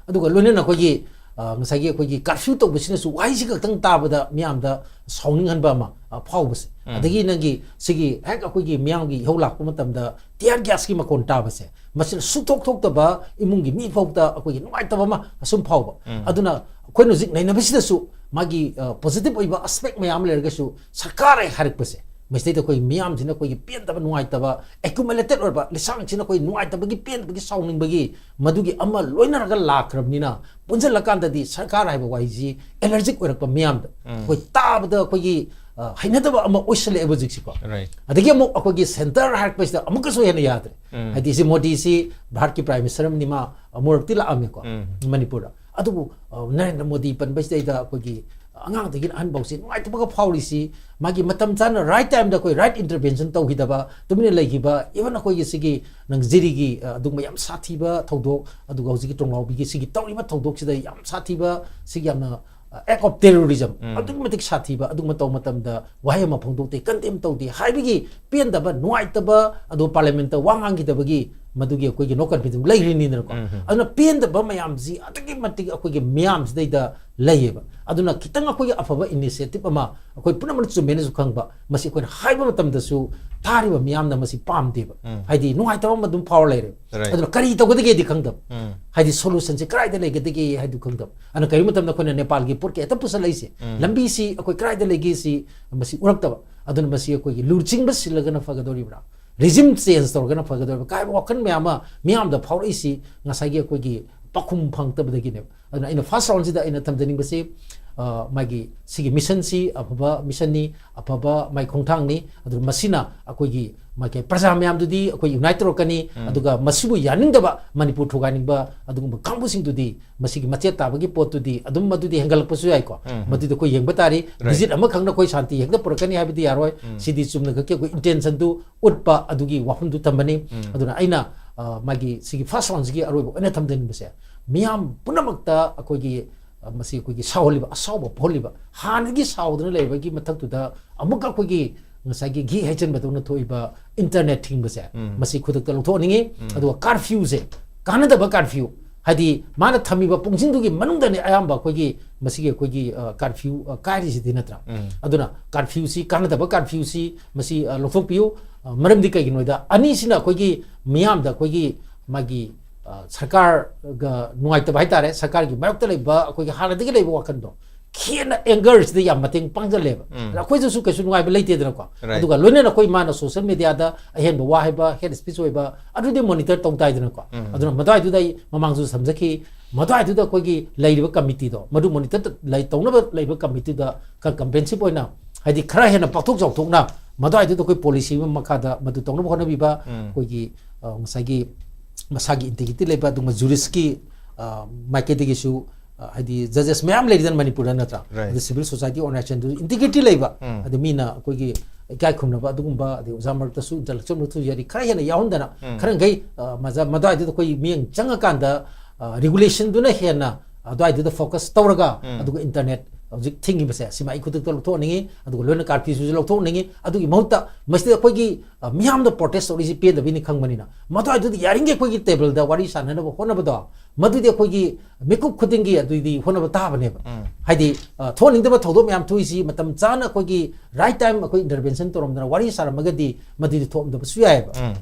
ꯑꯗꯨꯒ ꯂꯣꯏꯅꯅ ꯑꯩꯈꯣꯏꯒꯤ, ꯑ, ꯉꯁꯥꯏꯒꯤ ꯑꯩꯈꯣꯏꯒꯤ ꯀꯥꯔꯐ꯭ꯌꯨ ꯇꯧꯕꯁꯤꯅꯁꯨ ꯋꯥꯍꯩꯁꯤ ꯈꯛꯇꯪ ꯇꯥꯕꯗ ꯃꯤꯌꯥꯝꯗ ꯁꯥꯎꯅꯤꯡꯍꯟꯕ ꯑꯃ, ꯑ, ꯐꯥꯎꯕꯁꯦ꯫ ꯎꯝ꯫ ꯑꯗꯒꯤ ꯅꯪꯒꯤ ꯁꯤꯒꯤ ꯍꯦꯛ ꯑꯩꯈꯣꯏꯒꯤ ꯃꯤꯌꯥꯝꯒꯤ ꯏꯍꯧ ꯂꯥꯛꯄ ꯃꯇꯝꯗ tear gas ꯀꯤ ꯃꯈꯣꯟ ꯇꯥꯕꯁꯦ, ꯃꯁꯤꯅ ꯁꯨꯛꯊꯣꯛ ꯊꯣꯛꯇꯕ ꯏꯃꯨꯡꯒꯤ ꯃꯤ ꯐꯥꯎꯗ ꯑꯩꯈꯣꯏꯒꯤ ꯅꯨꯡꯉꯥꯏꯇꯕ ꯑꯃ ꯑꯁꯨꯝ ꯐꯥꯎꯕ꯫ ꯎꯝ꯫ ꯑꯗꯨꯅ ꯑꯩꯈꯣꯏꯅ ꯍꯧꯖꯤꯛ ꯅꯩꯅꯕꯁꯤꯗꯁꯨ ꯃꯥꯒꯤ, ꯑ, positive ꯑꯣꯏꯕ aspect ꯃꯌꯥꯝ ꯂꯩꯔꯒꯁꯨ, ꯁꯔꯀꯥꯔ ꯍꯦꯛ ꯍꯥꯏꯔꯛꯄꯁꯦ, ꯃꯁꯤꯗꯩꯗ ꯑꯩꯈꯣꯏ ꯃꯤꯌꯥꯝꯁꯤꯅ ꯑꯩꯈꯣꯏꯒꯤ ꯄꯦꯟꯗꯕ, ꯅꯨꯡꯉꯥꯏꯇꯕ, accumulated ꯑꯣꯏꯕ ꯂꯤꯁꯥꯡꯁꯤꯅ ꯑꯩꯈꯣꯏ ꯅꯨꯡꯉꯥꯏꯇꯕꯒꯤ, ꯄꯦꯟꯗꯕꯒꯤ, ꯁꯥꯎꯅꯤꯡꯕꯒꯤ, ꯃꯗꯨꯒꯤ ꯑꯃ ꯂꯣꯏꯅꯔꯒ ꯂꯥꯛꯈ꯭ꯔꯕꯅꯤꯅ, ꯄꯨꯟꯁꯤꯜꯂꯀꯥꯟꯗꯗꯤ ꯁꯔꯀꯥꯔ ꯍꯥꯏꯕ ꯋꯥꯍꯩꯁꯤ allergic ꯑꯣꯏꯔꯛꯄ ꯃꯤꯌꯥꯝꯗ, ꯎꯝ꯫ ꯑꯩꯈꯣꯏ ꯇꯥꯕꯗ ꯑꯩꯈꯣꯏꯒꯤ, ꯑ, ꯍꯩꯅꯗꯕ ꯑꯃ ꯑꯣꯏꯁꯜꯂꯛꯑꯦꯕ ꯍꯧꯖꯤꯛꯁꯤꯀꯣ꯫ Right꯫ ꯑꯗꯒꯤ ꯑꯃꯨꯛ ꯑꯩꯈꯣꯏꯒꯤ centre ꯍꯥꯏꯔꯛꯄꯁꯤꯗ ꯑꯃꯨꯛꯀꯁꯨ ꯍꯦꯟꯅ ꯌꯥꯗ꯭ꯔꯦ꯫ ꯎꯝ꯫ ꯍꯥꯏꯗꯤ ꯁꯤ ꯃꯣꯗꯤꯁꯤ ꯚꯥꯔꯠꯀꯤ Prime Minister ꯑꯃꯅꯤ, ꯃꯥ ꯑꯃꯨꯔꯛꯇꯤ ꯂꯥꯛꯑꯝꯃꯦꯀꯣ, ꯎꯝ꯫ ꯃꯅꯤꯄꯨꯔꯗ꯫ ꯑꯗꯨꯕꯨ, ꯑ, ꯅꯔꯦꯟꯗ꯭ꯔ ꯃꯣꯗꯤ ꯄꯟꯕꯁꯤꯗꯩꯗ ꯑꯩꯈꯣꯏꯒꯤ ꯑꯉꯥꯡꯗꯒꯤꯅ ꯑꯍꯟꯐꯥꯎꯁꯤ ꯅꯨꯡꯉꯥꯏꯇꯕꯒ ꯐꯥꯎꯔꯤꯁꯤ, ꯃꯥꯒꯤ ꯃꯇꯝ ꯆꯥꯅ right time ꯗ ꯑꯩꯈꯣꯏ right intervention ꯇꯧꯈꯤꯗꯕ, ꯇꯨꯃꯤꯟꯅ ꯂꯩꯈꯤꯕ, even ꯑꯩꯈꯣꯏꯒꯤ ꯁꯤꯒꯤ ꯅꯪ ꯖꯤꯔꯤꯒꯤ, ꯑ, ꯑꯗꯨꯒꯨꯝꯕ ꯌꯥꯝ ꯁꯥꯊꯤꯕ ꯊꯧꯗꯣꯛ, ꯑꯗꯨꯒ ꯍꯧꯖꯤꯛꯀꯤ ꯇꯣꯡꯉꯥꯎꯕꯤꯒꯤ ꯁꯤꯒꯤ ꯇꯧꯔꯤꯕ ꯊꯧꯗꯣꯛꯁꯤꯗ ꯌꯥꯝ ꯁꯥꯊꯤꯕ, ꯁꯤꯒꯤ ꯌꯥꯝꯅ, ꯑ, act of terrorism, ꯎꯝ꯫ ꯑꯗꯨꯛꯀꯤ ꯃꯇꯤꯛ ꯁꯥꯊꯤꯕ ꯑꯗꯨꯒꯨꯝꯕ ꯇꯧꯕ ꯃꯇꯝꯗ ꯋꯥꯍꯩ ꯑꯃ ꯐꯣꯡꯗꯣꯛꯇꯦ, condemn ꯇꯧꯗꯦ ꯍꯥꯏꯕꯒꯤ ꯄꯦꯟꯗꯕ, ꯅꯨꯡꯉꯥꯏꯇꯕ, ꯑꯗꯨ parliament ꯇ ꯋꯥ ꯉꯥꯡꯈꯤꯗꯕꯒꯤ ꯃꯗꯨꯒꯤ ꯑꯩꯈꯣꯏꯒꯤ no confidence ꯂꯩꯔꯤꯅꯤꯗꯅꯀꯣ꯫ ꯎꯝ, ꯎꯝ꯫ ꯑꯗꯨꯅ ꯄꯦꯟꯗꯕ ꯃꯌꯥꯝꯁꯤ ꯑꯗꯨꯛꯀꯤ ꯃꯇꯤꯛ ꯑꯩꯈꯣꯏꯒꯤ ꯃꯤꯌꯥꯝꯁꯤꯗꯩꯗ ꯂꯩꯌꯦꯕ꯫ ꯑꯗꯨꯅ ꯈꯤꯇꯪ ꯑꯩꯈꯣꯏꯒꯤ ꯑꯐꯕ initiative ꯑꯃ ꯑꯩꯈꯣꯏ ꯄꯨꯝꯅꯃꯛꯅ ꯆꯨꯝꯃꯦꯅꯁꯨ ꯈꯪꯕ, ꯃꯁꯤ ꯑꯩꯈꯣꯏꯅ ꯍꯥꯏꯕ ꯃꯇꯝꯗꯁꯨ ꯇꯥꯔꯤꯕ ꯃꯤꯌꯥꯝꯅ ꯃꯁꯤ ꯄꯥꯝꯗꯦꯕ꯫ ꯎꯝ꯫ ꯍꯥꯏꯗꯤ ꯅꯨꯡꯉꯥꯏꯇꯕ ꯑꯃ ꯑꯗꯨꯝ ꯐꯥꯎꯔ ꯂꯩꯔꯦ꯫ Right꯫ ꯑꯗꯨꯅ ꯀꯔꯤ ꯇꯧꯒꯗꯒꯦꯗꯤ ꯈꯪꯗꯕ꯫ ꯎꯝ꯫ ꯍꯥꯏꯗꯤ solution ꯁꯦ ꯀꯗꯥꯏꯗ ꯂꯩꯒꯗꯒꯦ ꯍꯥꯏꯗꯨ ꯈꯪꯗꯕ꯫ ꯑꯗꯨꯅ ꯀꯔꯤꯒꯨꯝꯕ ꯃꯇꯝꯗ ꯑꯩꯈꯣꯏꯅ ꯅꯦꯄꯥꯜꯒꯤ ꯄꯣꯠꯀꯤ ꯍꯦꯛꯇ ꯄꯨꯁꯜꯂꯛꯏꯁꯦ꯫ ꯎꯝ꯫ ꯂꯝꯕꯤꯁꯤ ꯑꯩꯈꯣꯏ ꯀꯗꯥꯏꯗ ꯂꯩꯒꯦ ꯁꯤ ꯃꯁꯤ ꯎꯔꯛꯇꯕ꯫ ꯑꯗꯨꯅ ꯃꯁꯤ ꯑꯩꯈꯣꯏꯒꯤ ꯂꯨꯆꯤꯡꯕ ꯁꯤꯜꯂꯒꯅ ꯐꯒꯗꯧꯔꯤꯕ꯭ꯔꯥ, regime change ꯇꯧꯔꯒꯅ ꯐꯒꯗꯧꯔꯤꯕ꯭ꯔꯥ ꯀꯥꯏꯕ ꯋꯥꯈꯜ ꯃꯌꯥꯝ ꯑꯃ ꯃꯤꯌꯥꯝꯗ ꯐꯥꯎꯔꯛꯏꯁꯤ ꯉꯁꯥꯏꯒꯤ ꯑꯩꯈꯣꯏꯒꯤ ꯄꯥꯎꯈꯨꯝ ꯐꯪꯉꯛꯇꯕꯗꯒꯤꯅꯦꯕ꯫ ꯑꯗꯨꯅ ꯑꯩꯅ first round ꯁꯤꯗ ꯑꯩꯅ ꯊꯝꯖꯅꯤꯡꯕꯁꯤ, ꯑ, ꯃꯥꯒꯤ ꯁꯤꯒꯤ ꯃꯤꯁꯟꯁꯤ ꯑꯐꯕ ꯃꯤꯁꯟꯅꯤ, ꯑꯐꯕ ꯃꯥꯒꯤ ꯈꯣꯡꯊꯥꯡꯅꯤ꯫ ꯑꯗꯨꯅ ꯃꯁꯤꯅ ꯑꯩꯈꯣꯏꯒꯤ ꯃꯥꯒꯤ ꯄ꯭ꯔꯖꯥ ꯃꯌꯥꯝꯗꯨꯗꯤ ꯑꯩꯈꯣꯏ ꯌꯨꯅꯥꯏꯠ ꯇꯧꯔꯛꯀꯅꯤ꯫ ꯑꯗꯨꯒ ꯃꯁꯤꯕꯨ ꯌꯥꯅꯤꯡꯗꯕ, ꯃꯅꯤꯄꯨꯔ ꯊꯨꯒꯥꯏꯅꯤꯡꯕ ꯑꯗꯨꯒꯨꯝꯕ ꯀꯥꯡꯕꯨꯁꯤꯡꯗꯨꯗꯤ ꯃꯁꯤꯒꯤ ꯃꯆꯦꯠ ꯇꯥꯕꯒꯤ ꯄꯣꯠꯇꯨꯗꯤ ꯑꯗꯨꯝ ꯃꯗꯨꯗꯤ ꯍꯦꯟꯒꯠꯂꯛꯄꯁꯨ ꯌꯥꯏꯀꯣ꯫ ꯃꯗꯨꯗꯤ ꯑꯩꯈꯣꯏ ꯌꯦꯡꯕ ꯇꯥꯔꯤ꯫ ꯚꯤꯖꯤꯠ ꯑꯃꯈꯛꯅ ꯑꯩꯈꯣꯏ ꯁꯥꯟꯇꯤ ꯍꯦꯛꯇ ꯄꯨꯔꯛꯀꯅꯤ ꯍꯥꯏꯕꯗꯤ ꯌꯥꯔꯣꯏ꯫ ꯁꯤꯗꯤ ꯆꯨꯝꯅ ꯈꯛꯀꯤ ꯑꯩꯈꯣꯏ ꯏꯟꯇꯦꯟꯁꯟꯗꯨ ꯎꯠꯄ ꯑꯗꯨꯒꯤ ꯋꯥꯐꯝꯗꯨ ꯊꯝꯕꯅꯤ꯫ ꯑꯗꯨꯅ ꯑꯩꯅ, ꯑ, ꯃꯥꯒꯤ ꯁꯤꯒꯤ ꯐꯥꯔꯁ ꯔꯥꯎꯟꯁꯤꯒꯤ ꯑꯔꯣꯏꯕ ꯑꯣꯏꯅ ꯊꯝꯖꯅꯤꯡꯕꯁꯦ, ꯃꯤꯌꯥꯝ ꯄꯨꯝꯅꯃꯛꯇ ꯑꯩꯈꯣꯏꯒꯤ, ꯑ, ꯃꯁꯤ ꯑꯩꯈꯣꯏꯒꯤ ꯁꯥꯎꯍꯜꯂꯤꯕ, ꯑꯁꯥꯎꯕ ꯐꯣꯡꯍꯜꯂꯤꯕ, ꯍꯥꯟꯅꯗꯒꯤ ꯁꯥꯎꯗꯅ ꯂꯩꯕꯒꯤ ꯃꯊꯛꯇꯨꯗ ꯑꯃꯨꯛꯀ ꯑꯩꯈꯣꯏꯒꯤ ꯉꯁꯥꯏꯒꯤ ꯘꯤ ꯍꯩꯖꯤꯟꯕꯗꯧꯅ ꯊꯣꯛꯏꯕ ꯏꯟꯇꯔꯅꯦꯠ ꯊꯤꯡꯕꯁꯦ, ꯃꯁꯤ ꯈꯨꯗꯛꯇ ꯂꯧꯊꯣꯛꯍꯟꯅꯤꯡꯉꯤ꯫ ꯑꯗꯨꯒ ꯀꯥꯔꯐ꯭ꯌꯨꯁꯦ ꯀꯥꯟꯅꯗꯕ ꯀꯥꯔꯐ꯭ꯌꯨ, ꯍꯥꯏꯗꯤ ꯃꯥꯅ ꯊꯝꯃꯤꯕ ꯄꯨꯡꯁꯤꯡꯗꯨꯒꯤ ꯃꯅꯨꯡꯗꯅꯤ ꯑꯌꯥꯝꯕ ꯑꯩꯈꯣꯏꯒꯤ ꯃꯁꯤꯒꯤ ꯑꯩꯈꯣꯏꯒꯤ, ꯑ, ꯀꯥꯔꯐ꯭ꯌꯨ, ꯑ, ꯀꯥꯏꯔꯤꯁꯤꯗꯤ ꯅꯠꯇ꯭ꯔꯥ? ꯑꯗꯨꯅ ꯀꯥꯔꯐ꯭ꯌꯨꯁꯤ, ꯀꯥꯟꯅꯗꯕ ꯀꯥꯔꯐ꯭ꯌꯨꯁꯤ ꯃꯁꯤ, ꯑ, ꯂꯧꯊꯣꯛꯄꯤꯌꯨ꯫ ꯑ, ꯃꯔꯝꯗꯤ ꯀꯩꯒꯤꯅꯣꯗ ꯑꯅꯤꯁꯤꯅ ꯑꯩꯈꯣꯏꯒꯤ ꯃꯤꯌꯥꯝꯗ ꯑꯩꯈꯣꯏꯒꯤ ꯃꯥꯒꯤ, ꯑ, ꯁꯔꯀꯥꯔꯒ ꯅꯨꯡꯉꯥꯏꯇꯕ ꯍꯥꯏꯇꯥꯔꯦ, ꯁꯔꯀꯥꯔꯒꯤ ꯃꯥꯌꯣꯛꯇ ꯂꯩꯕ ꯑꯩꯈꯣꯏꯒꯤ ꯍꯥꯟꯅꯗꯒꯤ ꯂꯩꯕ ꯋꯥꯈꯜꯗꯣ ꯍꯦꯟꯅ ꯑꯦꯡꯒꯔꯁꯤꯗ ꯌꯥꯝ ꯃꯇꯦꯡ ꯄꯥꯡꯖꯜꯂꯦꯕ꯫ ꯑꯗ ꯑꯩꯈꯣꯏꯗꯁꯨ ꯀꯩꯁꯨ ꯅꯨꯡꯉꯥꯏꯕ ꯂꯩꯇꯦꯗꯅꯀꯣ꯫ ꯑꯗꯨꯒ ꯂꯣꯏꯅꯅ ꯑꯩꯈꯣꯏ ꯃꯥꯅ ꯁꯣꯁꯤꯌꯦꯜ ꯃꯦꯗꯤꯌꯥꯗ ꯑꯍꯦꯟꯕ ꯋꯥ ꯍꯥꯏꯕ, ꯍꯦꯠ ꯁ꯭ꯄꯤꯆ ꯑꯣꯏꯕ, ꯑꯗꯨꯗꯤ ꯃꯣꯅꯤꯇꯔ ꯇꯧ ꯇꯥꯏꯗꯅꯀꯣ꯫ ꯑꯗꯨꯅ ꯃꯗꯨꯋꯥꯏꯗꯨꯗ ꯑꯩ ꯃꯃꯥꯡꯁꯨ ꯊꯝꯖꯈꯤ, ꯃꯗꯨꯋꯥꯏꯗꯨꯗ ꯑꯩꯈꯣꯏꯒꯤ ꯂꯩꯔꯤꯕ ꯀꯃꯤꯇꯤꯗꯣ, ꯃꯗꯨ ꯃꯣꯅꯤꯇꯔ ꯇ-, ꯂꯩ-, ꯇꯧꯅꯕ ꯂꯩꯕ ꯀꯃꯤꯇꯤꯗ ꯈꯔ ꯀꯝꯄ꯭ꯔꯦꯍꯦꯟꯁꯤꯞ ꯑꯣꯏꯅ, ꯍꯥꯏꯗꯤ ꯈꯔ ꯍꯦꯟꯅ ꯄꯥꯛꯊꯣꯛ ꯆꯥꯎꯊꯣꯛꯅ ꯃꯗꯨꯋꯥꯏꯗꯨꯗ ꯑꯩꯈꯣꯏ ꯄꯣꯂꯤꯁꯤ ꯑꯃ ꯃꯈꯥꯗ ꯃꯗꯨ ꯇꯧꯅꯕ ꯍꯣꯠꯅꯕꯤꯕ, ꯑꯩꯈꯣꯏꯒꯤ, ꯑ, ꯉꯁꯥꯏꯒꯤ ꯃꯁꯥꯒꯤ ꯏꯟꯇꯤꯒ꯭ꯔꯤꯇꯤ ꯂꯩꯕ, ꯑꯗꯨꯒꯨꯝꯕ ꯖꯨꯔꯤꯁꯀꯤ, ꯑ, ꯃꯥꯏꯀꯩꯗꯒꯤꯁꯨ, ꯑ, ꯍꯥꯏꯗꯤ ꯖꯖꯦꯁ ꯃꯌꯥꯝ ꯂꯩꯔꯤꯗꯅ ꯃꯅꯤꯄꯨꯔꯗ ꯅꯠꯇ꯭ꯔꯥ? ꯑꯗꯨ ꯁꯤꯚꯤꯜ ꯁꯣꯁꯥꯏꯇꯤ ꯑꯣꯔꯒꯅꯥꯏꯖꯦꯁꯟꯗꯨ ꯏꯟꯇꯤꯒ꯭ꯔꯤꯇꯤ ꯂꯩꯕ, ꯑꯗꯨ ꯃꯤꯅ ꯑꯩꯈꯣꯏꯒꯤ ꯏꯀꯥꯏ ꯈꯨꯝꯅꯕ ꯑꯗꯨꯒꯨꯝꯕ, ꯑꯗꯩ ꯑꯣꯖꯥ ꯃꯔꯛꯇꯁꯨ ꯏꯟꯇꯂꯦꯛꯆꯨꯋꯦꯜ ꯃꯔꯛꯇꯁꯨ ꯌꯥꯔꯤ ꯈꯔ ꯍꯦꯟꯅ ꯌꯥꯎꯍꯟꯗꯅ, ꯈꯔ ꯃꯈꯩ, ꯑ, ꯃꯖꯥ-, ꯃꯗꯨꯋꯥꯏꯗꯨꯗ ꯑꯩꯈꯣꯏ ꯃꯤꯠꯌꯦꯡ ꯆꯪꯉꯀꯥꯟꯗ, ꯑ, ꯔꯤꯒꯨꯂꯦꯁꯟꯗꯨꯅ ꯍꯦꯟꯅ ꯑꯗꯨꯋꯥꯏꯗꯨꯗ ꯐꯣꯀꯁ ꯇꯧꯔꯒ, ꯑꯗꯨꯒ ꯏꯟꯇꯔꯅꯦꯠ ꯍꯧꯖꯤꯛ ꯊꯤꯡꯉꯤꯕꯁꯦ, ꯁꯤꯃ ꯑꯩ ꯈꯨꯗꯛꯇ ꯂꯧꯊꯣꯛꯍꯟꯅꯤꯡꯉꯤ, ꯑꯗꯨꯒ ꯂꯣꯏꯅ ꯀꯥꯔꯐ꯭ꯌꯨꯁꯤꯁꯨ ꯂꯧꯊꯣꯛꯍꯟꯅꯤꯡꯉꯤ꯫ ꯑꯗꯨꯒꯤ ꯃꯍꯨꯠꯇ ꯃꯁꯤꯗ ꯑꯩꯈꯣꯏꯒꯤ, ꯑ, ꯃꯤꯌꯥꯝꯗ ꯄ꯭ꯔꯣꯇꯦꯁ ꯇꯧꯔꯤꯁꯤ ꯄꯦꯟꯗꯕꯩꯅꯤ ꯈꯪꯕꯅꯤꯅ, ꯃꯗꯨꯋꯥꯏꯗꯨꯗ ꯌꯥꯔꯤꯈꯩ ꯑꯩꯈꯣꯏꯒꯤ ꯇꯦꯕꯜꯗ ꯋꯥꯔꯤ ꯁꯥꯟꯅꯅꯕ ꯍꯣꯠꯅꯕꯗꯣ, ꯃꯗꯨꯗꯤ ꯑꯩꯈꯣꯏꯒꯤ ꯃꯤꯀꯨꯞ ꯈꯨꯗꯤꯡꯒꯤ ꯑꯗꯨꯗꯤ ꯍꯣꯠꯅꯕ ꯇꯥꯕꯅꯦꯕ꯫ ꯍꯥꯏꯗꯤ, ꯑ, ꯊꯣꯛꯍꯟꯅꯤꯡꯗꯕ ꯊꯧꯗꯣꯛ ꯃꯌꯥꯝ ꯊꯣꯛꯏꯁꯤ ꯃꯇꯝ ꯆꯥꯅ ꯑꯩꯈꯣꯏꯒꯤ ꯔꯥꯏꯠ ꯇꯥꯏꯝ ꯑꯩꯈꯣꯏ ꯏꯟꯇꯔꯚꯦꯟꯁꯟ ꯇꯧꯔꯝꯗꯅ ꯋꯥꯔꯤ ꯁꯥꯔꯝꯃꯒꯗꯤ ꯃꯗꯨꯗꯤ ꯊꯣꯛꯑꯝꯗꯕꯁꯨ ꯌꯥꯏꯑꯕ꯫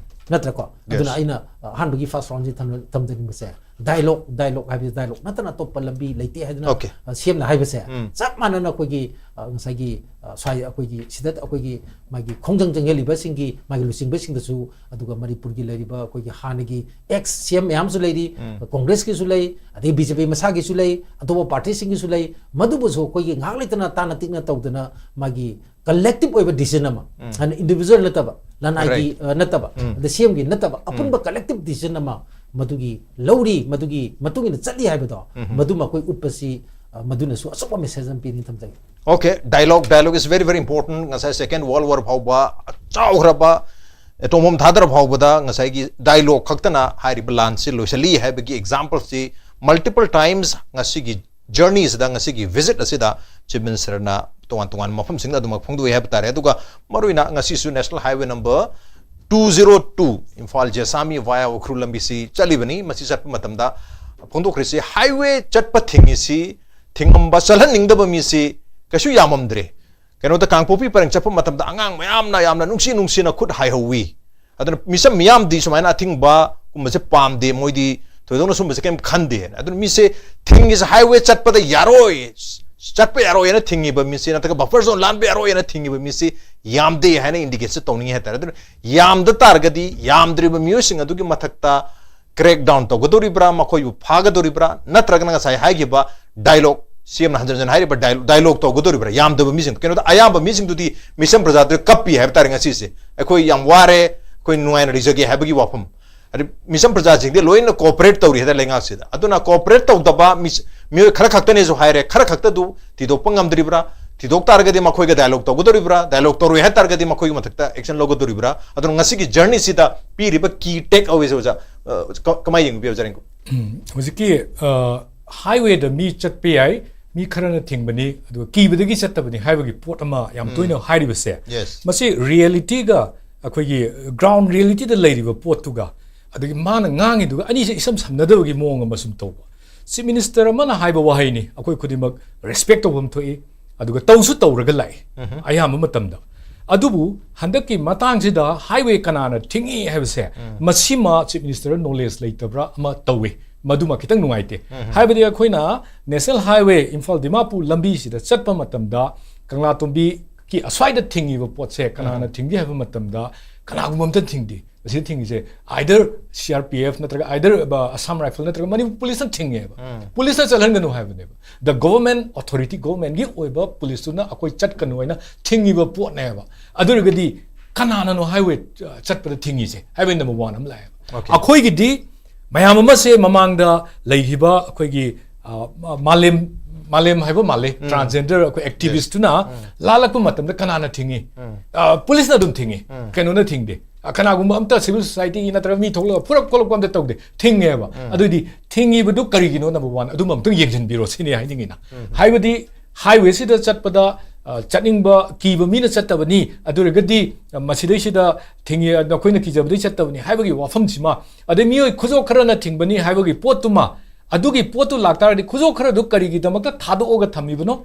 ꯅꯠꯇ꯭ꯔꯀꯣ? ꯑꯗꯨꯅ ꯑꯩꯅ ꯑꯍꯥꯟꯕꯒꯤ ꯐꯥꯔꯁ ꯔꯥꯎꯟꯁꯤ ꯊꯝꯖꯅꯤꯡꯕꯁꯦ, ꯗꯥꯏꯂꯣꯛ, ꯗꯥꯏꯂꯣꯛ ꯍꯥꯏꯕꯁꯦ ꯗꯥꯏꯂꯣꯛ ꯅꯠꯇꯅ ꯑꯇꯣꯞꯄ ꯂꯝꯕꯤ ꯂꯩꯇꯦ ꯍꯥꯏꯗꯨꯅ ꯁꯤꯑꯦꯝꯅ ꯍꯥꯏꯕꯁꯦ ꯆꯞ ꯃꯥꯟꯅꯅ ꯑꯩꯈꯣꯏꯒꯤ ꯉꯁꯥꯏꯒꯤ ꯁ꯭ꯋꯥꯏ ꯑꯩꯈꯣꯏꯒꯤ ꯁꯤꯗ ꯑꯩꯈꯣꯏꯒꯤ ꯃꯥꯒꯤ ꯈꯣꯡꯖꯪ ꯆꯪꯁꯤꯜꯂꯤꯕꯁꯤꯡꯒꯤ ꯃꯥꯒꯤ ꯂꯨꯆꯤꯡꯕꯁꯤꯡꯗꯁꯨ, ꯑꯗꯨꯒ ꯃꯅꯤꯄꯨꯔꯒꯤ ꯂꯩꯔꯤꯕ ꯑꯩꯈꯣꯏꯒꯤ ꯍꯥꯟꯅꯒꯤ ꯑꯦꯛꯁ ꯁꯤꯑꯦꯝ ꯃꯌꯥꯝꯁꯨ ꯂꯩꯔꯤ, ꯀꯣꯡꯒ꯭ꯔꯦꯁꯀꯤꯁꯨ ꯂꯩ, ꯑꯗꯩ ꯕꯤ ꯖꯦ ꯄꯤ ꯃꯁꯥꯒꯤꯁꯨ ꯂꯩ, ꯑꯇꯣꯞꯄ ꯄꯥꯔꯇꯤꯁꯤꯡꯒꯤꯁꯨ ꯂꯩ꯫ ꯃꯗꯨꯕꯨꯁꯨ ꯑꯩꯈꯣꯏꯒꯤ ꯉꯥꯏꯍꯥꯛ ꯂꯩꯇꯅ ꯇꯥꯅ ꯇꯤꯛꯅ ꯇꯧꯗꯅ ꯃꯥꯒꯤ ꯀꯂꯦꯛꯇꯤꯚ ꯑꯣꯏꯕ ꯗꯤꯁꯤꯖꯟ ꯑꯃ, ꯍꯥꯏꯅ ꯏꯟꯗꯤꯚꯤꯖꯨꯋꯦꯜ ꯅꯠꯇꯕ, ꯂꯅꯥꯏꯒꯤ ꯅꯠꯇꯕ, ꯑꯗ ꯁꯤꯑꯦꯝꯒꯤ ꯅꯠꯇꯕ, ꯑꯄꯨꯟꯕ ꯀꯂꯦꯛꯇꯤꯚ ꯗꯤꯁꯤꯖꯟ ꯑꯃ ꯃꯗꯨꯒꯤ ꯂꯧꯔꯤ, ꯃꯗꯨꯒꯤ ꯃꯇꯨꯡ ꯏꯟꯅ ꯆꯠꯂꯤ ꯍꯥꯏꯕꯗꯣ, ꯃꯗꯨꯃ ꯑꯩꯈꯣꯏ ꯎꯠꯄꯁꯤ, ꯃꯗꯨꯅꯁꯨ ꯑꯆꯧꯕ ꯃꯦꯁꯦꯖ ꯑꯃ ꯄꯤꯅꯤ ꯊꯝꯖꯒꯦ꯫ Okay, dialogue, dialogue is very, very important. ꯉꯁꯥꯏ Second World War ꯐꯥꯎꯕ ꯆꯥꯎꯈ꯭ꯔꯕ ꯑꯦꯇꯣꯝ ꯕꯣꯝ ꯊꯥꯗꯔ ꯐꯥꯎꯕꯗ ꯉꯁꯥꯏꯒꯤ ꯗꯥꯏꯂꯣꯛ ꯈꯛꯇꯅ ꯍꯥꯏꯔꯤꯕ ꯂꯥꯟꯁꯤ ꯂꯣꯏꯁꯤꯜꯂꯤ ꯍꯥꯏꯕꯒꯤ ꯑꯦꯛꯖꯥꯝꯄꯜꯁꯤ multiple times ꯉꯁꯤꯒꯤ ꯖꯔꯅꯤꯁꯤꯗ, ꯉꯁꯤꯒꯤ ꯚꯤꯖꯤꯠ ꯑꯁꯤꯗ ꯆꯤꯐ ꯃꯤꯅꯤꯁꯇꯔꯅ ꯇꯣꯉꯥꯟ ꯇꯣꯉꯥꯟꯕ ꯃꯐꯝꯁꯤꯡꯗ ꯑꯗꯨꯃꯛ ꯐꯣꯡꯗꯣꯛꯏ ꯍꯥꯏꯕ ꯇꯥꯔꯦ꯫ ꯑꯗꯨꯒ ꯃꯔꯨꯑꯣꯏꯅ ꯉꯁꯤꯁꯨ national highway number two zero two, Imphal Jessami via Ukhrul ꯂꯝꯕꯤꯁꯤ ꯆꯠꯂꯤꯕꯅꯤ꯫ ꯃꯁꯤ ꯆꯠꯄ ꯃꯇꯝꯗ ꯐꯣꯡꯗꯣꯛꯈ꯭ꯔꯤꯁꯤ, ꯍꯥꯏꯋꯦ ꯆꯠꯄ ꯊꯤꯡꯉꯤꯁꯤ, ꯊꯤꯡꯉꯝꯕ, ꯆꯠꯍꯟꯅꯤꯡꯗꯕ ꯃꯤꯁꯤ ꯀꯩꯁꯨ ꯌꯥꯝꯃꯝꯗ꯭ꯔꯦ꯫ ꯀꯩꯅꯣꯗ ꯀꯥꯡꯄꯣꯛꯄꯤ ꯄꯔꯦꯡ ꯆꯠꯄ ꯃꯇꯝꯗ ꯑꯉꯥꯡ ꯃꯌꯥꯝꯅ ꯌꯥꯝꯅ ꯅꯨꯡꯁꯤ ꯅꯨꯡꯁꯤꯅ ꯈꯨꯠ ꯍꯥꯏꯍꯧꯋꯤ꯫ ꯑꯗꯨꯅ ꯃꯤꯆꯝ ꯃꯤꯌꯥꯝꯗꯤ ꯁꯨꯃꯥꯏꯅ ꯑꯊꯤꯡꯕꯒꯨꯝꯕꯁꯦ ꯄꯥꯝꯗꯦ, ꯃꯣꯏꯗꯤ ꯊꯣꯏꯗꯣꯛꯅ ꯁꯨꯝꯕꯁꯦ ꯀꯩꯝ ꯈꯟꯗꯦ꯫ ꯑꯗꯨꯅ ꯃꯤꯁꯦ ꯊꯤꯡꯉꯤꯁꯦ ꯍꯥꯏꯋꯦ ꯆꯠꯄꯗ ꯌꯥꯔꯣꯏ, ꯆꯠꯄ ꯌꯥꯔꯣꯏꯅ ꯊꯤꯡꯉꯤꯕ ꯃꯤꯁꯤ, ꯅꯠꯇ꯭ꯔꯒ ꯕꯐꯔ ꯖꯣꯟ ꯂꯥꯟꯕ ꯌꯥꯔꯣꯏꯅ ꯊꯤꯡꯉꯤꯕ ꯃꯤꯁꯤ ꯌꯥꯝꯗꯦ ꯍꯥꯏꯅ ꯏꯟꯗꯤꯀꯦꯠꯁꯦ ꯇꯧꯅꯤꯡꯉꯤ ꯍꯥꯏꯇꯥꯔꯦ꯫ ꯑꯗꯨꯅ ꯌꯥꯝꯗ ꯇꯥꯔꯒꯗꯤ ꯌꯥꯝꯗ꯭ꯔꯤꯕ ꯃꯤꯑꯣꯏꯁꯤꯡ ꯑꯗꯨꯒꯤ ꯃꯊꯛꯇ ꯀ꯭ꯔꯦꯛ ꯗꯥꯎꯟ ꯇꯧꯒꯗꯧꯔꯤꯕ꯭ꯔꯥ, ꯃꯈꯣꯏꯕꯨ ꯐꯥꯒꯗꯧꯔꯤꯕ꯭ꯔꯥ, ꯅꯠꯇ꯭ꯔꯒꯅ ꯉꯁꯥꯏ ꯍꯥꯏꯈꯤꯕ ꯗꯥꯏꯂꯣꯛ, ꯁꯤꯑꯦꯝꯅ ꯍꯟꯖꯟ ꯍꯟꯖꯟ ꯍꯥꯏꯔꯤꯕ ꯗꯥꯏꯂꯣꯛ, ꯗꯥꯏꯂꯣꯛ ꯇꯧꯒꯗꯧꯔꯤꯕ꯭ꯔꯥ? ꯌꯥꯝꯗꯕ ꯃꯤꯁꯤꯡ, ꯀꯩꯅꯣꯗ ꯑꯌꯥꯝꯕ ꯃꯤꯁꯤꯡꯗꯨꯗꯤ ꯃꯤꯆꯝ ꯄ꯭ꯔꯖꯥꯗꯨꯗ ꯀꯞꯄꯤ ꯍꯥꯏꯕ ꯇꯥꯔꯦ ꯉꯁꯤꯁꯦ꯫ ꯑꯩꯈꯣꯏ ꯌꯥꯝ ꯋꯥꯔꯦ, ꯑꯩꯈꯣꯏ ꯅꯨꯡꯉꯥꯏꯅ ꯂꯩꯖꯒꯦ ꯍꯥꯏꯕꯒꯤ ꯋꯥꯐꯝ꯫ ꯑꯗꯨ ꯃꯤꯆꯝ ꯄ꯭ꯔꯖꯥꯁꯤꯡꯗꯤ ꯂꯣꯏꯅ ꯀꯣꯑꯣꯄꯔꯦꯠ ꯇꯧꯔꯤ ꯍꯥꯏꯇꯥꯔꯦ ꯂꯩꯉꯥꯛꯁꯤꯗ꯫ ꯑꯗꯨꯅ ꯀꯣꯑꯣꯄꯔꯦꯠ ꯇꯧꯗꯕ ꯃꯤ, ꯃꯤꯑꯣꯏ ꯈꯔ ꯈꯛꯇꯅꯦꯁꯨ ꯍꯥꯏꯔꯦ, ꯈꯔ ꯈꯛꯇꯗꯨ ꯊꯤꯗꯣꯛꯄ ꯉꯝꯗ꯭ꯔꯤꯕ꯭ꯔꯥ? ꯊꯤꯗꯣꯛ ꯇꯥꯔꯒꯗꯤ ꯃꯈꯣꯏꯒ ꯗꯥꯏꯂꯣꯛ ꯇꯧꯒꯗꯧꯔꯤꯕ꯭ꯔꯥ? ꯗꯥꯏꯂꯣꯛ ꯇꯧꯔꯣꯏ ꯍꯥꯏ ꯇꯥꯔꯒꯗꯤ ꯃꯈꯣꯏꯒꯤ ꯃꯊꯛꯇ ꯑꯦꯛꯁꯟ ꯂꯧꯒꯗꯧꯔꯤꯕ꯭ꯔꯥ? ꯑꯗꯨꯅ ꯉꯁꯤꯒꯤ ꯖꯔꯅꯤꯁꯤꯗ ꯄꯤꯔꯤꯕ ꯀꯤ ꯇꯦꯛ ꯑꯋꯦꯁꯦ ꯑꯣꯖꯥ, ꯑ, ꯀ-, ꯀꯃꯥꯏꯅ ꯌꯦꯡꯕꯤꯕ, ꯑꯣꯖꯥ ꯔꯤꯡꯀꯨ? ꯎꯝ, ꯍꯧꯖꯤꯛꯀꯤ, ꯑ, ꯍꯥꯏꯋꯦꯗ ꯃꯤ ꯆꯠꯄ ꯌꯥꯏ, ꯃꯤ ꯈꯔꯅ ꯊꯤꯡꯕꯅꯤ, ꯑꯗꯨꯒ ꯀꯤꯕꯗꯒꯤ ꯆꯠꯇꯕꯅꯤ ꯍꯥꯏꯕꯒꯤ ꯄꯣꯠ ꯑꯃ ꯌꯥꯝ ꯇꯣꯏꯅ ꯍꯥꯏꯔꯤꯕꯁꯦ, Yes. ꯃꯁꯤ ꯔꯤꯌꯦꯂꯤꯇꯤꯒ, ꯑꯩꯈꯣꯏꯒꯤ ꯒ꯭ꯔꯥꯎꯟ ꯔꯤꯌꯦꯂꯤꯇꯤꯗ ꯂꯩꯔꯤꯕ ꯄꯣꯠꯇꯨꯒ, ꯑꯗꯒꯤ ꯃꯥꯅ ꯉꯥꯡꯉꯤꯗꯨꯒ ꯑꯅꯤꯁꯦ ꯏꯁꯝ ꯁꯝꯅꯗꯕꯒꯤ ꯃꯑꯣꯡ ꯑꯃ ꯁꯨꯝ ꯇꯧꯕ꯫ ꯆꯤꯐ ꯃꯤꯅꯤꯁꯇꯔ ꯑꯃꯅ ꯍꯥꯏꯕ ꯋꯥꯍꯩꯅꯤ, ꯑꯩꯈꯣꯏ ꯈꯨꯗꯤꯡꯃꯛ ꯔꯦꯁꯄꯦꯛ ꯇꯧꯐꯝ ꯊꯣꯛꯏ, ꯑꯗꯨꯒ ꯇꯧꯁꯨ ꯇꯧꯔꯒ ꯂꯥꯛꯏ ꯑꯌꯥꯝꯕ ꯃꯇꯝꯗ꯫ ꯑꯗꯨꯕꯨ ꯍꯟꯗꯛꯀꯤ ꯃꯇꯥꯡꯁꯤꯗ highway ꯀꯅꯥꯅ ꯊꯤꯡꯉꯤ ꯍꯥꯏꯕꯁꯦ, ꯃꯁꯤꯃ Chief Minister knowledge ꯂꯩꯇꯕ꯭ꯔꯥ ꯑꯃ ꯇꯧꯏ꯫ ꯃꯗꯨꯃ ꯈꯤꯇꯪ ꯅꯨꯡꯉꯥꯏꯇꯦ꯫ ꯍꯥꯏꯕꯗꯤ ꯑꯩꯈꯣꯏꯅ National Highway ꯏꯝꯐꯥꯜ ꯗꯤꯃꯥꯄꯨꯔ ꯂꯝꯕꯤꯁꯤꯗ ꯆꯠꯄ ꯃꯇꯝꯗ ꯀꯪꯂꯥꯇꯣꯝꯕꯤꯒꯤ ꯑꯁ꯭ꯋꯥꯏꯗ ꯊꯤꯡꯉꯤꯕ ꯄꯣꯠꯁꯦ ꯀꯅꯥꯅ ꯊꯤꯡꯒꯦ ꯍꯥꯏꯕ ꯃꯇꯝꯗ ꯀꯅꯥꯒꯨꯝꯕ ꯑꯝꯇ ꯊꯤꯡꯗꯦ꯫ ꯑꯁꯤꯗ ꯊꯤꯡꯉꯤꯁꯦ either C R P F ꯅꯠꯇ꯭ꯔꯒ either, ꯑ, Assam Rifle ꯅꯠꯇ꯭ꯔꯒ ꯃꯅꯤꯄꯨꯔ ꯄꯨꯂꯤꯁꯅ ꯊꯤꯡꯉꯦꯕ꯫ ꯄꯨꯂꯤꯁꯅ ꯆꯠꯍꯟꯒꯅꯨ ꯍꯥꯏꯕꯅꯦꯕ꯫ The government authority, governmentꯀꯤ ꯑꯣꯏꯕ ꯄꯨꯂꯤꯁꯇꯨꯅ ꯑꯩꯈꯣꯏ ꯆꯠꯀꯅꯨ ꯍꯥꯏꯅ ꯊꯤꯡꯉꯤꯕ ꯄꯣꯠꯅꯦꯕ꯫ ꯑꯗꯨ ꯑꯣꯏꯔꯒꯗꯤ ꯀꯅꯥꯅꯅꯣ highway, ꯑ, ꯆꯠꯄꯗ ꯊꯤꯡꯉꯤꯁꯦ? Highway number one ꯑꯃ ꯂꯥꯛꯑꯦꯕ꯫ Okay. ꯑꯩꯈꯣꯏꯒꯤꯗꯤ ꯃꯌꯥꯝ ꯑꯃꯁꯦ ꯃꯃꯥꯡꯗ ꯂꯩꯈꯤꯕ ꯑꯩꯈꯣꯏꯒꯤ, ꯑ, ꯃ-, ꯃꯥꯂꯦꯝ, ꯃꯥꯂꯦꯝ ꯍꯥꯏꯕ ꯃꯥꯜꯂꯦ, transgender ꯑꯩꯈꯣꯏ activistꯇꯨꯅ ꯂꯥꯜꯂꯛꯄ ꯃꯇꯝꯗ ꯀꯅꯥꯅ ꯊꯤꯡꯉꯤ? ꯑ, ꯄꯨꯂꯤꯁꯅ ꯑꯗꯨꯝ ꯊꯤꯡꯉꯤ꯫ ꯀꯩꯅꯣꯅ ꯊꯤꯡꯗꯦ꯫ ꯑ, ꯀꯅꯥꯒꯨꯝꯕ ꯑꯝꯇ civil societyꯒꯤ ꯅꯠꯇ꯭ꯔꯒ ꯃꯤ ꯊꯣꯛꯂꯒ ꯐꯨꯔꯛ ꯈꯣꯠꯂꯛꯄ ꯑꯝꯇ ꯇꯧꯗꯦ꯫ ꯊꯤꯡꯉꯦꯕ꯫ ꯑꯗꯨꯗꯤ ꯊꯤꯡꯉꯤꯕꯗꯨ ꯀꯔꯤꯒꯤꯅꯣ number one? ꯑꯗꯨꯝ ꯑꯝꯇꯪ ꯌꯦꯡꯁꯤꯟꯕꯤꯔꯣ ꯁꯤꯅꯤ ꯍꯥꯏꯅꯤꯡꯉꯤꯅ꯫ ꯍꯥꯏꯕꯗꯤ highwayꯁꯤꯗ ꯆꯠꯄꯗ, ꯑ, ꯆꯠꯅꯤꯡꯕ ꯀꯤꯕ ꯃꯤꯅ ꯆꯠꯇꯕꯅꯤ꯫ ꯑꯗꯨ ꯑꯣꯏꯔꯒꯗꯤ, ꯑ, ꯃꯁꯤꯗꯩꯁꯤꯗ ꯊꯤꯡꯉꯤ, ꯑ, ꯅꯈꯣꯏꯅ ꯀꯤꯖꯕꯗꯩ ꯆꯠꯇꯕꯅꯤ ꯍꯥꯏꯕꯒꯤ ꯋꯥꯐꯝꯁꯤꯃ, ꯑꯗꯩ ꯃꯤꯑꯣꯏ ꯈꯨꯖꯣꯛ ꯈꯔꯅ ꯊꯤꯡꯕꯅꯤ ꯍꯥꯏꯕꯒꯤ ꯄꯣꯠꯇꯨꯃ, ꯑꯗꯨꯒꯤ ꯄꯣꯠꯇꯨ ꯂꯥꯛꯇꯥꯔꯗꯤ ꯈꯨꯖꯣꯛ ꯈꯔꯗꯨ ꯀꯔꯤꯒꯤꯗꯃꯛꯇ ꯊꯥꯗꯣꯛꯑꯒ ꯊꯝꯃꯤꯕꯅꯣ?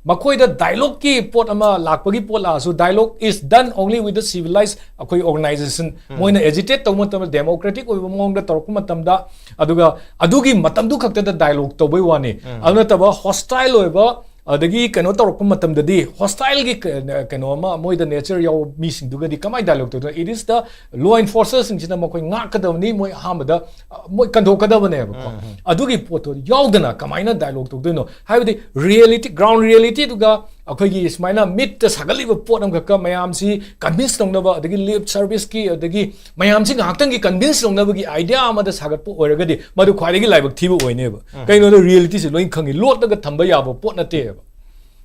ꯃꯈꯣꯏꯗ dialogueꯀꯤ ꯄꯣꯠ ꯑꯃ ꯂꯥꯛꯄꯒꯤ ꯄꯣꯠ ꯂꯥꯛꯑꯁꯨ, dialogue is done only with the civilized ꯑꯩꯈꯣꯏ organization꯫ ꯃꯣꯏꯅ agitate ꯇꯧꯕ ꯃꯇꯝꯗ democratic ꯑꯣꯏꯕ ꯃꯑꯣꯡꯗ ꯇꯧꯔꯛꯄ ꯃꯇꯝꯗ, ꯑꯗꯨꯒ ꯑꯗꯨꯒꯤ ꯃꯇꯝꯗꯨ ꯈꯛꯇꯗ dialogue ꯇꯧꯕꯩ ꯋꯥꯅꯤ꯫ ꯑꯗꯨ ꯅꯠꯇꯕ hostile ꯑꯣꯏꯕ, ꯑꯗꯒꯤ ꯀꯩꯅꯣ ꯇꯧꯔꯛꯄ ꯃꯇꯝꯗꯗꯤ hostile ꯒꯤ ꯀ-, ꯀꯩꯅꯣ ꯑꯃ ꯃꯣꯏꯗ nature ꯌꯥꯎꯕ ꯃꯤꯁꯤꯡꯗꯨꯒꯗꯤ ꯀꯃꯥꯏꯅ dialogue ꯇꯧꯗꯣꯏꯅꯣ? It is the law enforcerꯁꯤꯡꯁꯤꯅ ꯃꯈꯣꯏ ꯉꯥꯛꯀꯗꯕꯅꯤ, ꯃꯣꯏ ꯑꯍꯥꯟꯕꯗ, ꯑ, ꯃꯣꯏ ꯀꯟꯊꯣꯛꯀꯗꯕꯅꯦꯕꯀꯣ꯫ ꯑꯗꯨꯒꯤ ꯄꯣꯠꯇꯣ ꯌꯥꯎꯗꯅ ꯀꯃꯥꯏꯅ dialogue ꯇꯧꯗꯣꯏꯅꯣ? ꯍꯥꯏꯕꯗꯤ reality, ground realityꯗꯨꯒ ꯑꯩꯈꯣꯏꯒꯤ ꯁꯨꯃꯥꯏꯅ ꯃꯤꯠꯇ ꯁꯥꯒꯠꯂꯤꯕ ꯄꯣꯠ ꯑꯃꯈꯛꯀ ꯃꯌꯥꯝꯁꯤ convince ꯇꯧꯅꯕ, ꯑꯗꯒꯤ lip serviceꯀꯤ, ꯑꯗꯒꯤ ꯃꯌꯥꯝꯁꯤ ꯉꯥꯏꯍꯥꯛꯇꯪꯒꯤ convince ꯇꯧꯅꯕꯒꯤ idea ꯑꯃꯗ ꯁꯥꯒꯠꯄ ꯑꯣꯏꯔꯒꯗꯤ ꯃꯗꯨ ꯈ꯭ꯋꯥꯏꯗꯒꯤ ꯂꯥꯏꯕꯛ ꯊꯤꯕ ꯑꯣꯏꯅꯦꯕ꯫ ꯀꯩꯅꯣꯗ realityꯁꯦ ꯂꯣꯏ ꯈꯪꯉꯤ, ꯂꯣꯠꯂꯒ ꯊꯝꯕ ꯌꯥꯕ ꯄꯣꯠ ꯅꯠꯇꯦꯕ꯫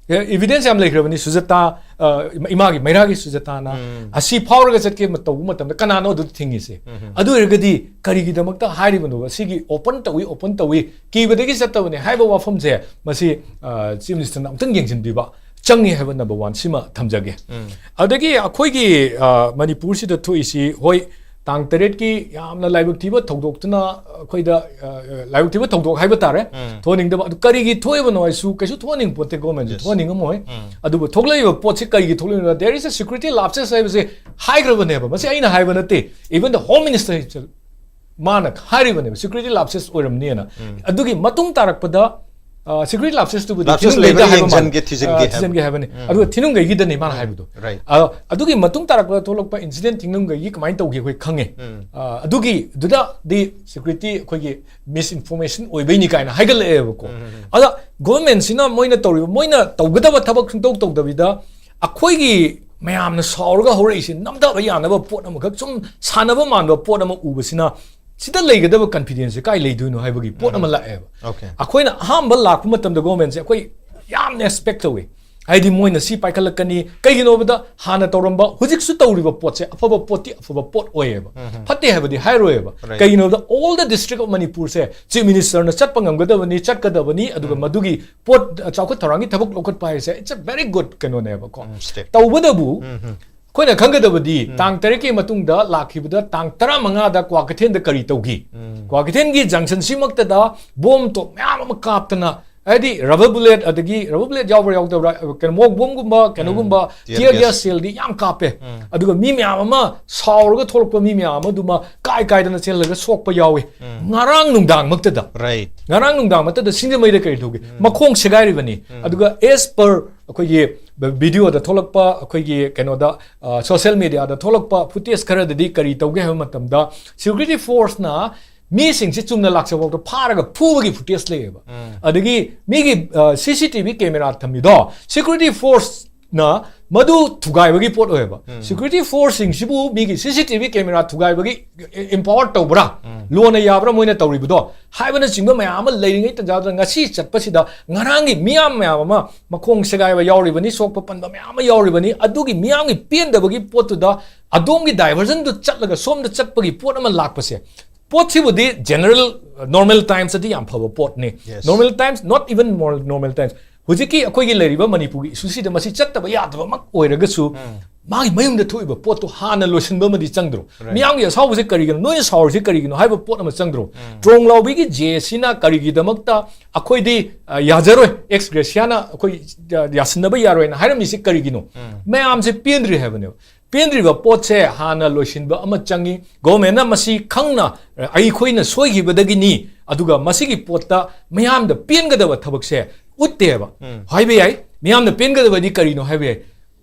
ꯑꯦ, evidence ꯌꯥꯝ ꯂꯩꯈ꯭ꯔꯕꯅꯤ꯫ ꯁꯨꯖꯥꯇꯥ, ꯑ, ꯏꯃꯥꯒꯤ ꯃꯩꯔꯥꯒꯤ ꯁꯨꯖꯥꯇꯥꯅ ꯑꯁꯤ ꯐꯥꯎꯔꯒ ꯆꯠꯀꯦ ꯃ-, ꯇꯧꯕ ꯃꯇꯝꯗ ꯀꯅꯥꯅꯣ ꯑꯗꯨ ꯊꯤꯡꯉꯤꯁꯦ? ꯑꯗꯨ ꯑꯣꯏꯔꯒꯗꯤ ꯀꯔꯤꯒꯤꯗꯃꯛꯇ ꯍꯥꯏꯔꯤꯕꯅꯣꯕ? ꯁꯤꯒꯤ open ꯇꯧꯏ, open ꯇꯧꯏ, ꯀꯤꯕꯗꯒꯤ ꯆꯠꯇꯕꯅꯦ ꯍꯥꯏꯕ ꯋꯥꯐꯝꯁꯦ ꯃꯁꯤ, ꯑ, Chief Ministerꯅ ꯑꯝꯇꯪ ꯌꯦꯡꯁꯤꯟꯕꯤꯕ ꯆꯪꯉꯤ ꯍꯥꯏꯕ number one ꯁꯤꯃ ꯊꯝꯖꯒꯦ꯫ ꯑꯗꯒꯤ ꯑꯩꯈꯣꯏꯒꯤ, ꯑ, ꯃꯅꯤꯄꯨꯔꯁꯤꯗ ꯊꯣꯛꯏꯁꯤ, ꯍꯣꯏ, ꯇꯥꯡ ꯇꯔꯦꯠꯀꯤ ꯌꯥꯝꯅ ꯂꯥꯏꯕꯛ ꯊꯤꯕ ꯊꯧꯗꯣꯛꯇꯨꯅ ꯑꯩꯈꯣꯏꯗ, ꯑ, ꯂꯥꯏꯕꯛ ꯊꯤꯕ ꯊꯧꯗꯣꯛ ꯍꯥꯏꯕ ꯇꯥꯔꯦ꯫ ꯎꯝ꯫ ꯊꯣꯛꯍꯟꯅꯤꯡꯗꯕ꯫ ꯑꯗꯨ ꯀꯔꯤꯒꯤ ꯊꯣꯛꯏꯕꯅꯣ ꯍꯥꯏꯁꯨ ꯀꯩꯁꯨ ꯊꯣꯛꯍꯟꯅꯤꯡꯕ ꯄꯣꯠꯇꯦ, ꯒꯣꯔꯃꯦꯟꯁꯨ ꯊꯣꯛꯍꯟꯅꯤꯡꯉꯝꯃꯣꯏ꯫ ꯎꯝ꯫ ꯑꯗꯨꯕꯨ ꯊꯣꯛꯂꯛꯏꯕ ꯄꯣꯠꯁꯤ ꯀꯔꯤꯒꯤ ꯊꯣꯛꯂꯛꯏꯅꯣ? There is a security lapses ꯍꯥꯏꯕꯁꯦ ꯍꯥꯏꯈ꯭ꯔꯕꯅꯦꯕ꯫ ꯃꯁꯤ ꯑꯩꯅ ꯍꯥꯏꯕ ꯅꯠꯇꯦ, even the Home Minister ꯍꯥꯏꯕꯁꯦ ꯃꯥꯅ ꯍꯥꯏꯔꯤꯕꯅꯦꯕ, security lapses ꯑꯣꯏꯔꯝꯅꯦꯅ꯫ ꯎꯝ꯫ ꯑꯗꯨꯒꯤ ꯃꯇꯨꯡ ꯇꯥꯔꯛꯄꯗ, ꯑ, security lapses ꯇꯨꯕꯨꯗꯤ lapses ꯊꯤꯅꯨꯡꯒꯩꯗ ꯂꯩꯕꯒꯤ ꯍꯥꯏꯕ ꯃꯥꯜꯂꯦ꯫ ꯌꯦꯡꯁꯤꯟꯒꯦ, ꯊꯤꯖꯤꯟꯒꯦ ꯑ, ꯍꯥꯏꯕ꯫ ꯊꯤꯖꯤꯟꯒꯦ ꯍꯥꯏꯕꯅꯤ꯫ ꯎꯝ꯫ ꯑꯗꯨꯒ ꯊꯤꯅꯨꯡꯒꯩꯒꯤꯗꯅꯤ ꯃꯥꯅ ꯎꯝ꯫ ꯍꯥꯏꯕꯗꯣ꯫ Right꯫ ꯑ, ꯑꯗꯨꯒꯤ ꯃꯇꯨꯡ ꯇꯥꯔꯛꯄꯗ ꯊꯣꯛꯂꯛꯄ incident ꯊꯤꯅꯨꯡꯒꯩꯒꯤ ꯀꯃꯥꯏꯅ ꯇꯧꯒꯦ ꯑꯩꯈꯣꯏ ꯈꯪꯉꯦ꯫ ꯎꯝ꯫ ꯑ, ꯑꯗꯨꯒꯤꯗꯨꯗꯗꯤ security ꯑꯩꯈꯣꯏꯒꯤ misinformation ꯑꯣꯏꯕꯩꯅꯤ ꯀꯥꯏꯅ ꯍꯥꯏꯒꯠꯂꯛꯑꯦꯕꯀꯣ꯫ ꯎꯝ, ꯎꯝ, ꯎꯝ꯫ ꯑꯗ ꯒꯣꯔꯃꯦꯟꯁꯤꯅ ꯃꯣꯏꯅ ꯇꯧꯔꯤꯕ, ꯃꯣꯏꯅ ꯇꯧꯒꯗꯕ ꯊꯕꯛ ꯁꯨꯡꯇꯧ ꯇꯧꯗꯕꯤꯗ ꯑꯩꯈꯣꯏꯒꯤ ꯃꯌꯥꯝꯅ ꯁꯥꯎꯔꯒ ꯍꯧꯔꯛꯏꯁꯦ ꯅꯝꯊꯕ ꯌꯥꯅꯕ ꯄꯣꯠ ꯑꯃꯈꯛ, ꯁꯨꯝ ꯁꯥꯟꯅꯕ ꯃꯥꯟꯕ ꯄꯣꯠ ꯑꯃ ꯎꯕꯁꯤꯅ ꯁꯤꯗ ꯂꯩꯒꯗꯕ confidence ꯁꯦ ꯀꯥꯏ ꯂꯩꯗꯣꯏꯅꯣ ꯍꯥꯏꯕꯒꯤ ꯄꯣꯠ ꯑꯃ ꯎꯝ꯫ ꯂꯥꯛꯑꯦꯕ꯫ Okay꯫ ꯑꯩꯈꯣꯏꯅ ꯑꯍꯥꯟꯕ ꯂꯥꯛꯄ ꯃꯇꯝꯗ ꯒꯣꯔꯃꯦꯟꯁꯦ ꯑꯩꯈꯣꯏ ꯌꯥꯝꯅ expect ꯇꯧꯏ꯫ ꯍꯥꯏꯗꯤ ꯃꯣꯏꯅ ꯁꯤ ꯄꯥꯏꯈꯠꯂꯛꯀꯅꯤ꯫ ꯀꯩꯒꯤꯅꯣꯕꯗ ꯍꯥꯟꯅ ꯇꯧꯔꯝꯕ, ꯍꯧꯖꯤꯛꯁꯨ ꯇꯧꯔꯤꯕ ꯄꯣꯠꯁꯦ ꯑꯐꯕ ꯄꯣꯠꯇꯤ ꯑꯐꯕ ꯄꯣꯠ ꯑꯣꯏꯌꯦꯕ꯫ ꯎꯝ꯫ ꯐꯠꯇꯦ ꯍꯥꯏꯕꯗꯤ ꯍꯥꯏꯔꯣꯏꯌꯦꯕ꯫ Right꯫ ꯀꯩꯒꯤꯅꯣꯕꯗ all the District of Manipur say Chief Minister ꯅ ꯆꯠꯄ ꯉꯝꯒꯗꯕꯅꯤ, ꯆꯠꯀꯗꯕꯅꯤ, ꯑꯗꯨꯒ ꯎꯝ꯫ ꯃꯗꯨꯒꯤ ꯄꯣꯠ, ꯑ, ꯆꯥꯎꯈꯠ ꯊꯧꯔꯥꯡꯒꯤ ꯊꯕꯛ ꯂꯧꯈꯠꯄ ꯍꯥꯏꯁꯦ it's a very good ꯀꯩꯅꯣꯅꯦꯕꯀꯣ꯫ Um, step꯫ ꯇꯧꯕꯗꯕꯨ ꯎꯝ, ꯎꯝ꯫ ꯑꯩꯈꯣꯏꯅ ꯈꯪꯒꯗꯕꯗꯤ ꯎꯝ꯫ ꯇꯥꯡ ꯇꯔꯦꯠꯀꯤ ꯃꯇꯨꯡꯗ ꯂꯥꯛꯈꯤꯕꯗ ꯇꯥꯡ ꯇꯔꯥꯃꯉꯥꯗ ꯀ꯭ꯋꯥꯀꯩꯊꯦꯜꯗ ꯀꯔꯤ ꯇꯧꯈꯤ? ꯎꯝ꯫ ꯀ꯭ꯋꯥꯀꯩꯊꯦꯜꯒꯤ junction ꯁꯤꯃꯛꯇꯗ bomb ꯇꯣꯞ ꯃꯌꯥꯝ ꯑꯃ ꯀꯥꯞꯇꯅ, ꯍꯥꯏꯗꯤ rubber bullet, ꯑꯗꯒꯤ rubber bullet ꯌꯥꯎꯕ꯭ꯔꯥ ꯌꯥꯎꯗꯕ꯭ꯔꯥ, ꯀꯩꯅꯣ, mock bomb ꯒꯨꯝꯕ, ꯀꯩꯅꯣꯒꯨꯝꯕ, ꯎꯝ꯫ Tear tear gas꯫ Gas shell ꯗꯤ ꯌꯥꯝ ꯀꯥꯞꯄꯦ꯫ ꯎꯝ꯫ ꯑꯗꯨꯒ ꯃꯤ ꯃꯌꯥꯝ ꯑꯃ ꯁꯥꯎꯔꯒ ꯊꯣꯛꯂꯛꯄ ꯃꯤ ꯃꯌꯥꯝ ꯑꯃꯗꯨꯃ ꯀꯥꯏ ꯀꯥꯏꯗꯅ ꯆꯦꯜꯂꯒ ꯁꯣꯛꯄ ꯌꯥꯎꯏ꯫ ꯎꯝ꯫ ꯉꯔꯥꯡ ꯅꯨꯡꯗꯥꯡꯃꯛꯇꯗ, Right꯫ ꯉꯔꯥꯡ ꯅꯨꯡꯗꯥꯡꯃꯛꯇꯗ ꯁꯤꯡꯖꯃꯩꯗ ꯀꯔꯤ ꯇꯧꯒꯦ? ꯎꯝ꯫ ꯃꯈꯣꯡ ꯁꯦꯒꯥꯏꯔꯤꯕꯅꯤ꯫ ꯎꯝ꯫ ꯑꯗꯨꯒ as per ꯑꯩꯈꯣꯏꯒꯤ video ꯗ ꯊꯣꯛꯂꯛꯄ, ꯑꯩꯈꯣꯏꯒꯤ ꯀꯩꯅꯣꯗ, ꯑ, social media ꯗ ꯊꯣꯛꯂꯛꯄ footage ꯈꯔꯗꯗꯤ ꯀꯔꯤ ꯇꯧꯒꯦ ꯍꯥꯏꯕ ꯃꯇꯝꯗ, security force ꯅ ꯃꯤꯁꯤꯡꯁꯤ ꯆꯨꯝꯅ ꯂꯥꯛꯆꯕꯐꯥꯎꯗ ꯐꯥꯔꯒ ꯐꯨꯕꯒꯤ footage ꯂꯩꯌꯦꯕ꯫ ꯎꯝ꯫ ꯑꯗꯒꯤ ꯃꯤꯒꯤ, ꯑ, C C T V camera ꯊꯝꯃꯤꯗꯣ security force ꯅ ꯃꯗꯨ ꯊꯨꯒꯥꯏꯕꯒꯤ ꯄꯣꯠ ꯑꯣꯏꯌꯦꯕ꯫ ꯎꯝ꯫ Security force ꯁꯤꯡꯁꯤꯕꯨ ꯃꯤꯒꯤ C C T V camera ꯊꯨꯒꯥꯏꯕꯒꯤ empower ꯇꯧꯕ꯭ꯔꯥ? ꯎꯝ꯫ Law ꯅ ꯌꯥꯕ꯭ꯔꯥ ꯃꯣꯏꯅ ꯇꯧꯔꯤꯕꯗꯣ? ꯍꯥꯏꯕꯅꯆꯤꯡꯕ ꯃꯌꯥꯝ ꯑꯃ ꯂꯩꯔꯤꯉꯩ ꯇꯟꯖꯥꯗꯨꯗ ꯉꯁꯤ ꯆꯠꯄꯁꯤꯗ ꯉꯔꯥꯡꯒꯤ ꯃꯤꯌꯥꯝ ꯃꯌꯥꯝ ꯑꯃ ꯃꯈꯣꯡ ꯁꯦꯒꯥꯏꯕ ꯌꯥꯎꯔꯤꯕꯅꯤ, ꯁꯣꯛꯄ ꯄꯟꯕ ꯃꯌꯥꯝ ꯑꯃ ꯌꯥꯎꯔꯤꯕꯅꯤ꯫ ꯑꯗꯨꯒꯤ ꯃꯤꯌꯥꯝꯒꯤ ꯄꯦꯟꯗꯕꯒꯤ ꯄꯣꯠꯇꯨꯗ ꯑꯗꯣꯝꯒꯤ diversion ꯗꯨ ꯆꯠꯂꯒ ꯁꯣꯝꯗ ꯆꯠꯄꯒꯤ ꯄꯣꯠ ꯑꯃ ꯂꯥꯛꯄꯁꯦ, ꯄꯣꯠꯁꯤꯕꯨꯗꯤ general, normal times ꯇꯗꯤ ꯌꯥꯝ ꯐꯕ ꯄꯣꯠꯅꯤ꯫ Yes꯫ Normal times, not even more normal times꯫ ꯍꯧꯖꯤꯛꯀꯤ ꯑꯩꯈꯣꯏꯒꯤ ꯂꯩꯔꯤꯕ ꯃꯅꯤꯄꯨꯔꯒꯤ issue ꯁꯤꯗ ꯃꯁꯤ ꯆꯠꯇꯕ ꯌꯥꯗꯕꯃꯛ ꯑꯣꯏꯔꯒꯁꯨ, ꯎꯝ꯫ ꯃꯥꯒꯤ ꯃꯌꯨꯝꯗ ꯊꯣꯛꯏꯕ ꯄꯣꯠꯇꯣ ꯍꯥꯟꯅ ꯂꯣꯏꯁꯤꯟꯕ ꯑꯃꯗꯤ ꯆꯪꯗ꯭ꯔꯣ? ꯃꯤꯌꯥꯝꯒꯤ ꯑꯁꯥꯎꯕꯁꯦ ꯀꯔꯤꯒꯤꯅꯣ, ꯅꯣꯏꯅ ꯁꯥꯎꯔꯤꯁꯦ ꯀꯔꯤꯒꯤꯅꯣ ꯍꯥꯏꯕ ꯄꯣꯠ ꯑꯃ ꯆꯪꯗ꯭ꯔꯣ? ꯇ꯭ꯔꯣꯡꯂꯥꯎꯕꯤꯒꯤ ꯖꯦ ꯑꯦ ꯁꯤꯅ ꯀꯔꯤꯒꯤꯗꯃꯛꯇ ꯑꯩꯈꯣꯏꯗꯤ ꯑ, ꯌꯥꯖꯔꯣꯏ, ꯑꯦꯛꯁ ꯒ꯭ꯔꯦꯁꯤꯌꯥꯅ ꯑꯩꯈꯣꯏ ꯑ, ꯌꯥꯁꯤꯟꯅꯕ ꯌꯥꯔꯣꯏꯅ ꯍꯥꯏꯔꯝꯃꯤꯁꯦ ꯀꯔꯤꯒꯤꯅꯣ? ꯃꯌꯥꯝꯁꯦ ꯄꯦꯟꯗ꯭ꯔꯤ ꯍꯥꯏꯕꯅꯦꯕ꯫ ꯄꯦꯟꯗ꯭ꯔꯤꯕ ꯄꯣꯠꯁꯦ ꯍꯥꯟꯅ ꯂꯣꯏꯁꯤꯟꯕ ꯑꯃ ꯆꯪꯉꯤ꯫ ꯒꯣꯔꯃꯦꯟꯅ ꯃꯁꯤ ꯈꯪꯅ ꯑ, ꯑꯩꯈꯣꯏꯅ ꯁꯣꯏꯈꯤꯕꯗꯒꯤꯅꯤ, ꯑꯗꯨꯒ ꯃꯁꯤꯒꯤ ꯄꯣꯠꯇ ꯃꯤꯌꯥꯝꯗ ꯄꯦꯟꯒꯗꯕ ꯊꯕꯛꯁꯦ ꯎꯠꯇꯦꯕ꯫ ꯍꯥꯏꯕ ꯌꯥꯏ, ꯃꯤꯌꯥꯝꯅ ꯄꯦꯟꯒꯗꯕꯗꯤ ꯀꯔꯤꯅꯣ ꯍꯥꯏꯕ ꯌꯥꯏ꯫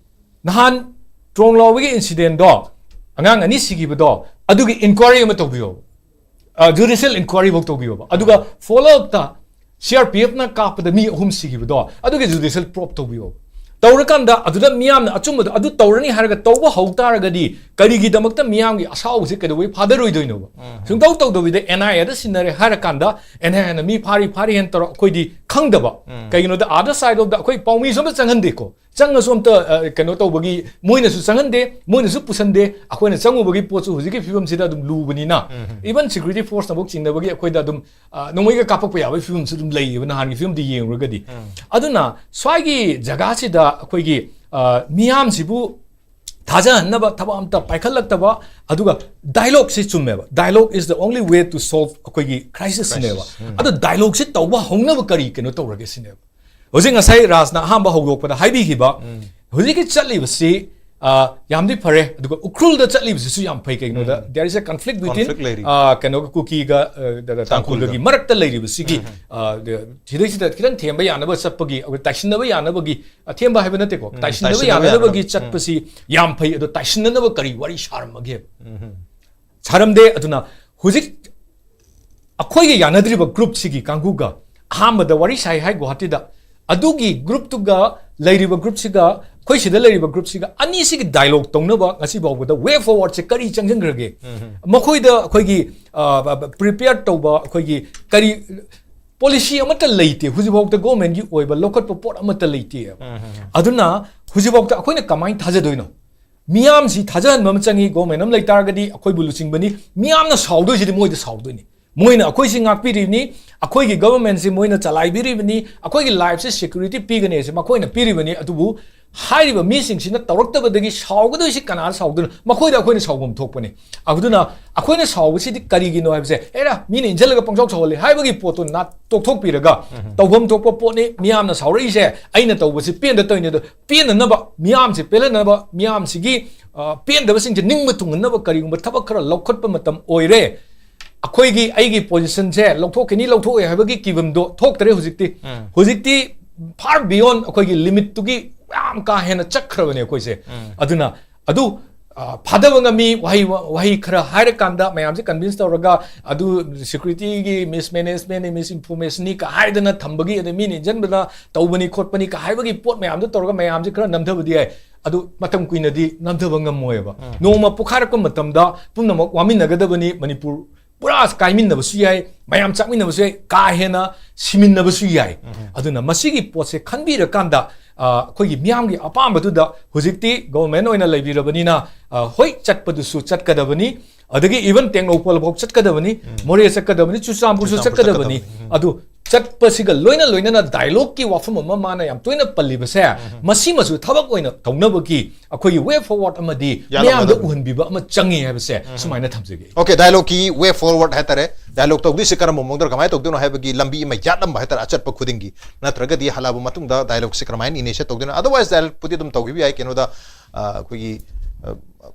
ꯅꯍꯥꯟ ꯇ꯭ꯔꯣꯡꯂꯥꯎꯕꯤꯒꯤ ꯏꯟꯁꯤꯗꯦꯟꯗꯣ, ꯑꯉꯥꯡ ꯑꯅꯤ ꯁꯤꯈꯤꯕꯗꯣ, ꯑꯗꯨꯒꯤ ꯏꯟꯀ꯭ꯋꯥꯏꯔꯤ ꯑꯃ ꯇꯧꯕꯤꯌꯣ, ꯖꯨꯗꯤꯁꯤꯌꯦꯜ ꯏꯟꯀ꯭ꯋꯥꯏꯔꯤ ꯐꯥꯎ ꯇꯧꯕꯤꯌꯣꯕ꯫ ꯑꯗꯨꯒ ꯐꯣꯂꯣ ꯑꯞꯇ ꯁꯤ ꯑꯥꯔ ꯄꯤ ꯑꯦꯐꯅ ꯀꯥꯞꯄꯗ ꯃꯤ ꯑꯍꯨꯝ ꯁꯤꯈꯤꯕꯗꯣ, ꯑꯗꯨꯒꯤ ꯖꯨꯗꯤꯁꯤꯌꯦꯜ ꯄ꯭ꯔꯣꯞ ꯇꯧꯕꯤꯌꯣꯕ꯫ ꯇꯧꯔꯀꯥꯟꯗ ꯑꯗꯨꯗ ꯃꯤꯌꯥꯝꯅ ꯑꯆꯨꯝꯕꯗꯣ ꯑꯗꯨ ꯇꯧꯔꯅꯤ ꯍꯥꯏꯔꯒ ꯇꯧꯕ ꯍꯧ ꯇꯥꯔꯒꯗꯤ, ꯀꯔꯤꯒꯤꯗꯃꯛꯇ ꯃꯤꯌꯥꯝꯒꯤ ꯑꯁꯥꯎꯕꯁꯦ ꯀꯩꯗꯧꯕꯩ ꯐꯥꯗꯔꯣꯏꯗꯣꯏꯅꯣꯕ? ꯁꯨꯡꯇꯧ ꯇꯧꯗꯕꯤꯗ ꯑꯦꯟ ꯑꯥꯏ ꯑꯦꯗ ꯁꯤꯟꯅꯔꯦ ꯍꯥꯏꯔꯀꯥꯟꯗ, ꯑꯦꯟ ꯑꯥꯏ ꯑꯦꯅ ꯃꯤ ꯐꯥꯔꯤ ꯐꯥꯔꯤ ꯍꯥꯏꯅ ꯇꯧꯔ ꯑꯩꯈꯣꯏꯗꯤ ꯈꯪꯗꯕ꯫ ꯀꯩꯒꯤꯅꯣꯗ ꯑꯥꯗ ꯁꯥꯏꯗ ꯑꯣꯐꯇ ꯑꯩꯈꯣꯏ ꯄꯥꯎꯃꯤꯁꯨ ꯑꯝꯇ ꯆꯪꯍꯟꯗꯦꯀꯣ꯫ ꯆꯪꯉꯁꯨ ꯑꯝꯇ ꯑ, ꯀꯩꯅꯣ ꯇꯧꯕꯒꯤ, ꯃꯣꯏꯅꯁꯨ ꯆꯪꯍꯟꯗꯦ, ꯃꯣꯏꯅꯁꯨ ꯄꯨꯁꯟꯗꯦ꯫ ꯑꯩꯈꯣꯏꯅ ꯆꯪꯉꯨꯕꯒꯤ ꯄꯣꯠꯁꯨ ꯍꯧꯖꯤꯛꯀꯤ ꯐꯤꯕꯝꯁꯤꯗ ꯑꯗꯨꯝ ꯂꯨꯕꯅꯤꯅ, ꯏꯚꯟ ꯁꯦꯀ꯭ꯌꯨꯔꯤꯇꯤ ꯐꯣꯔꯁꯅꯐꯧ ꯆꯤꯡꯅꯕꯒꯤ ꯑꯩꯈꯣꯏꯗ ꯑꯗꯨꯝ ꯑ, ꯅꯣꯡꯃꯩꯒ ꯀꯥꯞꯄꯛꯄ ꯌꯥꯕꯒꯤ ꯐꯤꯕꯝꯁꯨ ꯑꯗꯨꯝ ꯂꯩꯌꯦꯕ, ꯅꯍꯥꯟꯒꯤ ꯐꯤꯕꯝꯗꯤ ꯌꯦꯡꯉꯨꯔꯒꯗꯤ꯫ ꯑꯗꯨꯅ ꯁ꯭ꯋꯥꯏꯒꯤ ꯖꯒꯥꯁꯤꯗ ꯑꯩꯈꯣꯏꯒꯤ ꯑ, ꯃꯤꯌꯥꯝꯁꯤꯕꯨ ꯊꯥꯖꯍꯟꯅꯕ ꯊꯕꯛ ꯑꯝꯇ ꯄꯥꯏꯈꯠꯂꯛꯇꯕ꯫ ꯑꯗꯨꯒ ꯗꯥꯏꯂꯣꯛꯁꯤ ꯆꯨꯝꯃꯦꯕ, "Dialogue is the only way to solve" ꯑꯩꯈꯣꯏꯒꯤ ꯀ꯭ꯔꯥꯏꯁꯤꯁꯁꯤꯅꯦꯕ꯫ ꯑꯗꯣ ꯗꯥꯏꯂꯣꯛꯁꯤ ꯇꯧꯕ ꯍꯧꯅꯕ ꯀꯔꯤ ꯀꯩꯅꯣ ꯇꯧꯔꯒꯦ ꯁꯤꯅꯦꯕ꯫ ꯍꯧꯖꯤꯛ ꯉꯁꯥꯏ ꯔꯥꯖꯅ ꯑꯍꯥꯟꯕ ꯍꯧꯗꯣꯛꯄꯗ ꯍꯥꯏꯕꯤꯈꯤꯕ, ꯍꯧꯖꯤꯛꯀꯤ ꯆꯠꯂꯤꯕꯁꯤ ꯑ, ꯌꯥꯝꯗꯤ ꯐꯔꯦ, ꯑꯗꯨꯒ ꯎꯈ꯭ꯔꯨꯜꯗ ꯆꯠꯂꯤꯕꯁꯤꯁꯨ ꯌꯥꯝ ꯐꯩ꯫ ꯀꯩꯒꯤꯅꯣꯗ, there is a conflict between, conflict ꯂꯩꯔꯤ꯫ ꯑ, ꯀꯩꯅꯣꯒ ꯀꯨꯀꯤꯒ ꯑ, ꯗ- ꯗ- ꯇꯥꯡꯈꯨꯜꯒꯒꯤ ꯃꯔꯛꯇ ꯂꯩꯔꯤꯕꯁꯤꯒꯤ ꯑ, ꯗ- ꯁꯤꯗꯩꯁꯤꯗ ꯈꯤꯇꯪ ꯊꯦꯝꯕ ꯌꯥꯅꯕ ꯆꯠꯄꯒꯤ, ꯑꯩꯈꯣꯏ ꯇꯥꯏꯁꯤꯟꯅꯕ ꯌꯥꯅꯕꯒꯤ, ꯑ, ꯊꯦꯝꯕ ꯍꯥꯏꯕ ꯅꯠꯇꯦꯀꯣ, ꯇꯥꯏꯁꯤꯟꯅꯕ ꯇꯥꯏꯁꯤꯟꯅꯕ ꯌꯥꯅꯕꯒꯤ ꯌꯥꯅꯕ꯫ ꯆꯠꯄꯁꯤ ꯌꯥꯝ ꯐꯩ꯫ ꯑꯗꯣ ꯇꯥꯏꯁꯤꯟꯅꯅꯕ ꯀꯔꯤ ꯋꯥꯔꯤ ꯁꯥꯔꯝꯃꯒꯦ? ꯁꯥꯔꯝꯗꯦ꯫ ꯑꯗꯨꯅ ꯍꯧꯖꯤꯛ ꯑꯩꯈꯣꯏꯒ ꯌꯥꯅꯗ꯭ꯔꯤꯕ ꯒ꯭ꯔꯨꯞꯁꯤꯒꯤ ꯀꯥꯡꯕꯨꯒ ꯑꯍꯥꯟꯕꯗ ꯋꯥꯔꯤ ꯁꯥꯏ ꯍꯥꯏ ꯒꯨꯋꯥꯍꯥꯇꯤꯗ, ꯑꯗꯨꯒꯤ ꯒ꯭ꯔꯨꯞꯇꯨꯒ ꯂꯩꯔꯤꯕ ꯒ꯭ꯔꯨꯞꯁꯤꯒ, ꯑꯩꯈꯣꯏ ꯁꯤꯗ ꯂꯩꯔꯤꯕ ꯒ꯭ꯔꯨꯞꯁꯤꯒ, ꯑꯅꯤꯁꯤꯒꯤ ꯗꯥꯏꯂꯣꯛ ꯇꯧꯅꯕ ꯉꯁꯤ ꯐꯥꯎꯕꯗ ꯋꯦ ꯐꯣꯔꯋꯥꯔꯗꯁꯦ ꯀꯔꯤ ꯆꯪꯁꯤꯟꯈ꯭ꯔꯒꯦ? ꯃꯈꯣꯏꯗ ꯑꯩꯈꯣꯏꯒꯤ ꯄ꯭ꯔꯤꯄꯦꯌꯔ ꯇꯧꯕ, ꯑꯩꯈꯣꯏꯒꯤ ꯀꯔꯤ ꯄꯣꯂꯤꯁꯤ ꯑꯃꯠꯇ ꯂꯩꯇꯦ, ꯍꯧꯖꯤꯛꯐꯥꯎꯗ ꯒꯣꯔꯃꯦꯟꯒꯤ ꯑꯣꯏꯕ ꯂꯧꯈꯠꯄ ꯄꯣꯠ ꯑꯃꯠꯇ ꯂꯩꯇꯦꯕ꯫ ꯑꯗꯨꯅ ꯍꯧꯖꯤꯛꯐꯥꯎꯗ ꯑꯩꯈꯣꯏꯅ ꯀꯃꯥꯏꯅ ꯊꯥꯖꯗꯣꯏꯅꯣ? ꯃꯤꯌꯥꯝꯁꯤ ꯊꯥꯖꯍꯟꯕ ꯑꯃ ꯆꯪꯉꯤ꯫ ꯒꯣꯔꯃꯦꯟ ꯑꯃ ꯂꯩꯇꯥꯔꯒꯗꯤ ꯑꯩꯈꯣꯏꯕꯨ ꯂꯨꯆꯤꯡꯕꯅꯤ꯫ ꯃꯤꯌꯥꯝꯅ ꯁꯥꯎꯗꯣꯏꯁꯤꯗꯤ ꯃꯣꯏꯗ ꯁꯥꯎꯗꯣꯏꯅꯤ꯫ ꯃꯣꯏꯅ ꯑꯩꯈꯣꯏꯁꯤ ꯉꯥꯛꯄꯤꯔꯤꯕꯅꯤ, ꯑꯩꯈꯣꯏꯒꯤ ꯒꯚꯔꯟꯃꯦꯟꯁꯤ ꯃꯣꯏꯅ ꯆꯂꯥꯏꯕꯤꯔꯤꯕꯅꯤ, ꯑꯩꯈꯣꯏꯒꯤ ꯂꯥꯏꯐꯁꯤ ꯁꯦꯀ꯭ꯌꯨꯔꯤꯇꯤ ꯄꯤꯒꯅꯤ ꯍꯥꯏꯁꯦ ꯃꯈꯣꯏꯅ ꯄꯤꯔꯤꯕꯅꯤ꯫ ꯑꯗꯨꯕꯨ ꯍꯥꯏꯔꯤꯕ ꯃꯤꯁꯤꯡꯁꯤꯅ ꯇꯧꯔꯛꯇꯕꯗꯒꯤ ꯁꯥꯎꯒꯗꯣꯏꯁꯤ ꯀꯅꯥꯗ ꯁꯥꯎꯗꯣꯏꯅꯣ? ꯃꯈꯣꯏꯗ ꯑꯩꯈꯣꯏꯅ ꯁꯥꯎꯐꯝ ꯊꯣꯛꯄꯅꯤ꯫ ꯑꯗꯨꯅ ꯑꯩꯈꯣꯏꯅ ꯁꯥꯎꯕꯁꯤꯗꯤ ꯀꯔꯤꯒꯤꯅꯣ ꯍꯥꯏꯕꯁꯦ, "ꯑꯦꯔꯥ, ꯃꯤꯅ ꯏꯟꯁꯤꯜꯂꯒ ꯄꯪꯁꯥꯎ ꯁꯥꯎꯍꯜꯂꯤ" ꯍꯥꯏꯕꯒꯤ ꯄꯣꯠꯇꯨ ꯅꯥ-, ꯇꯣꯛꯊꯣꯛꯄꯤꯔꯒ, ꯇꯧꯐꯝ ꯊꯣꯛꯄ ꯄꯣꯠꯅꯤ, ꯃꯤꯌꯥꯝꯅ ꯁꯥꯎꯔꯛꯏꯁꯦ ꯑꯩꯅ ꯇꯧꯕꯁꯤ ꯄꯦꯟꯗ ꯇꯧꯔꯤꯅꯤ꯫ ꯑꯗꯣ ꯄꯦꯟꯅꯅꯕ, ꯃꯤꯌꯥꯝꯁꯦ ꯄꯦꯜꯍꯟꯅꯕ, ꯃꯤꯌꯥꯝꯁꯤꯒꯤ, ꯑ, ꯄꯦꯟꯗꯕꯁꯤꯡꯁꯦ ꯅꯤꯡꯕ ꯊꯨꯡꯍꯟꯅꯕ ꯀꯔꯤꯒꯨꯝꯕ ꯊꯕꯛ ꯈꯔ ꯂꯧꯈꯠꯄ ꯃꯇꯝ ꯑꯣꯏꯔꯦ꯫ ꯑꯩꯈꯣꯏꯒꯤ, ꯑꯩꯒꯤ ꯄꯣꯖꯤꯁꯟꯁꯦ ꯂꯧꯊꯣꯛꯀꯅꯤ, ꯂꯧꯊꯣꯛꯑꯣꯏ ꯍꯥꯏꯕꯒꯤ ꯀꯤꯕꯝꯗꯣ ꯊꯣꯛꯇ꯭ꯔꯦ ꯍꯧꯖꯤꯛꯇꯤ꯫ ꯎꯝ꯫ ꯍꯧꯖꯤꯛꯇꯤ far beyond ꯑꯩꯈꯣꯏꯒꯤ ꯂꯤꯃꯤꯠꯇꯨꯒꯤ ꯌꯥꯝ ꯀꯥ ꯍꯦꯟꯅ ꯆꯠꯈ꯭ꯔꯕꯅꯦ ꯑꯩꯈꯣꯏꯁꯦ꯫ ꯎꯝ꯫ ꯑꯗꯨꯅ ꯑꯗꯨ, ꯑ, ꯐꯥꯗꯕ ꯉꯝꯃꯤ꯫ ꯋꯥꯍꯩ, ꯋꯥꯍꯩ ꯈꯔ ꯍꯥꯏꯔꯀꯥꯟꯗ ꯃꯌꯥꯝꯁꯦ ꯀꯟꯚꯤꯟꯁ ꯇꯧꯔꯒ, ꯑꯗꯨ ꯁꯦꯀ꯭ꯌꯨꯔꯤꯇꯤꯒꯤ ꯃꯤꯁꯃꯦꯅꯦꯖꯃꯦꯟꯅꯤ, ꯃꯤꯁꯏꯟꯐꯣꯔꯃꯦꯁꯟꯅꯤ ꯀ ꯍꯥꯏꯗꯅ ꯊꯝꯕꯒꯤ, ꯑꯗꯩ ꯃꯤꯅ ꯏꯟꯖꯟꯕꯗ ꯇꯧꯕꯅꯤ ꯈꯣꯠꯄꯅꯤ ꯀ ꯍꯥꯏꯕꯒꯤ ꯄꯣꯠ ꯃꯌꯥꯝꯗꯣ ꯇꯧꯔꯒ ꯃꯌꯥꯝꯁꯦ ꯈꯔ ꯅꯝꯊꯕꯗꯤ ꯌꯥꯏ꯫ ꯑꯗꯨ ꯃꯇꯝ ꯀꯨꯏꯅꯗꯤ ꯅꯝꯊꯕ ꯉꯝꯃꯣꯏꯕ꯫ ꯎꯝ꯫ ꯅꯣꯡꯃ ꯄꯣꯛꯈꯥꯏꯔꯛꯄ ꯃꯇꯝꯗ ꯄꯨꯝꯅꯃꯛ ꯋꯥꯃꯤꯟꯅꯒꯗꯕꯅꯤ꯫ ꯃꯅꯤꯄꯨꯔ ꯄꯨꯔꯥ ꯀꯥꯏꯃꯤꯟꯅꯕꯁꯨ ꯌꯥꯏ, ꯃꯌꯥꯝ ꯆꯥꯛꯃꯤꯟꯅꯕꯁꯨ ꯌꯥꯏ, ꯀꯥ ꯍꯦꯟꯅ ꯁꯤꯃꯤꯟꯅꯕꯁꯨ ꯌꯥꯏ꯫ ꯎꯝ꯫ ꯑꯗꯨꯅ ꯃꯁꯤꯒꯤ ꯄꯣꯠꯁꯦ ꯈꯟꯕꯤꯔꯀꯥꯟꯗ, ꯑ, ꯑꯩꯈꯣꯏꯒꯤ ꯃꯤꯌꯥꯝꯒꯤ ꯑꯄꯥꯝꯕꯗꯨꯗ ꯍꯧꯖꯤꯛꯇꯤ ꯒꯣꯚꯔꯟꯃꯦꯟ ꯑꯣꯏꯅ ꯂꯩꯕꯤꯔꯕꯅꯤꯅ, ꯑ, ꯍꯣꯏ, ꯆꯠꯄꯗꯨꯁꯨ ꯆꯠꯀꯗꯕꯅꯤ, ꯑꯗꯒꯤ even ꯇꯦꯡꯅꯧꯄꯜ ꯐꯥꯎ ꯆꯠꯀꯗꯕꯅꯤ, ꯎꯝ꯫ ꯃꯣꯔꯦ ꯆꯠꯀꯗꯕꯅꯤ, ꯆꯨꯔꯆꯥꯟꯄꯨꯔꯁꯨ ꯆꯨꯔꯆꯥꯟꯄꯨꯔ ꯆꯠꯀꯗꯕꯅꯤ꯫ ꯆꯠꯀꯗꯕꯅꯤ꯫ ꯎꯝ꯫ ꯑꯗꯨ ꯆꯠꯄꯁꯤꯒ ꯂꯣꯏꯅ ꯂꯣꯏꯅꯅ ꯗꯥꯏꯂꯣꯒꯀꯤ ꯋꯥꯐꯝ ꯑꯃ ꯃꯥꯅ ꯌꯥꯝ ꯇꯣꯏꯅ ꯄꯜꯂꯤꯕꯁꯦ, ꯎꯝ꯫ ꯃꯁꯤꯃꯁꯨ ꯊꯕꯛ ꯑꯣꯏꯅ ꯇꯧꯅꯕꯒꯤ ꯑꯩꯈꯣꯏꯒꯤ ꯋꯦ ꯐꯣꯔꯋꯥꯔꯗ ꯑꯃꯗꯤ ꯃꯤꯌꯥꯝꯗ ꯌꯥꯜꯂꯝꯒꯗꯕꯅꯤ꯫ ꯎꯍꯟꯕꯤꯕ ꯑꯃ ꯆꯪꯉꯤ ꯍꯥꯏꯕꯁꯦ ꯎꯝ꯫ ꯁꯨꯃꯥꯏꯅ ꯊꯝꯖꯒꯦ꯫ ꯑꯣꯀꯦ, ꯗꯥꯏꯂꯣꯒꯀꯤ ꯋꯦ ꯐꯣꯔꯋꯥꯔꯗ ꯍꯥꯏꯇꯥꯔꯦ, ꯗꯥꯏꯂꯣꯒ ꯇꯧꯗꯣꯏꯁꯦ ꯀꯔꯝꯕ ꯃꯑꯣꯡꯗ, ꯀꯃꯥꯏꯅ ꯇꯧꯗꯣꯏꯅꯣ ꯍꯥꯏꯕꯒꯤ ꯂꯝꯕꯤ ꯑꯃ ꯌꯥꯠꯂꯝꯕ ꯍꯥꯏꯇꯥꯔꯦ ꯑꯆꯠꯄ ꯈꯨꯗꯤꯡꯒꯤ꯫ ꯅꯠꯇ꯭ꯔꯒꯗꯤ ꯍꯜꯂꯛꯑꯕ ꯃꯇꯨꯡꯗ ꯗꯥꯏꯂꯣꯒꯁꯦ ꯀꯔꯝꯍꯥꯏꯅ ꯏꯅꯤꯁꯤꯌꯦꯠ ꯇꯧꯗꯣꯏꯅꯣ? Otherwise ꯗꯥꯏꯂꯣꯒꯄꯨꯗꯤ ꯑꯗꯨꯝ ꯇꯧꯈꯤꯕ ꯌꯥꯏ꯫ ꯀꯩꯅꯣꯗ, ꯑ, ꯑꯩꯈꯣꯏꯒꯤ, ꯑ,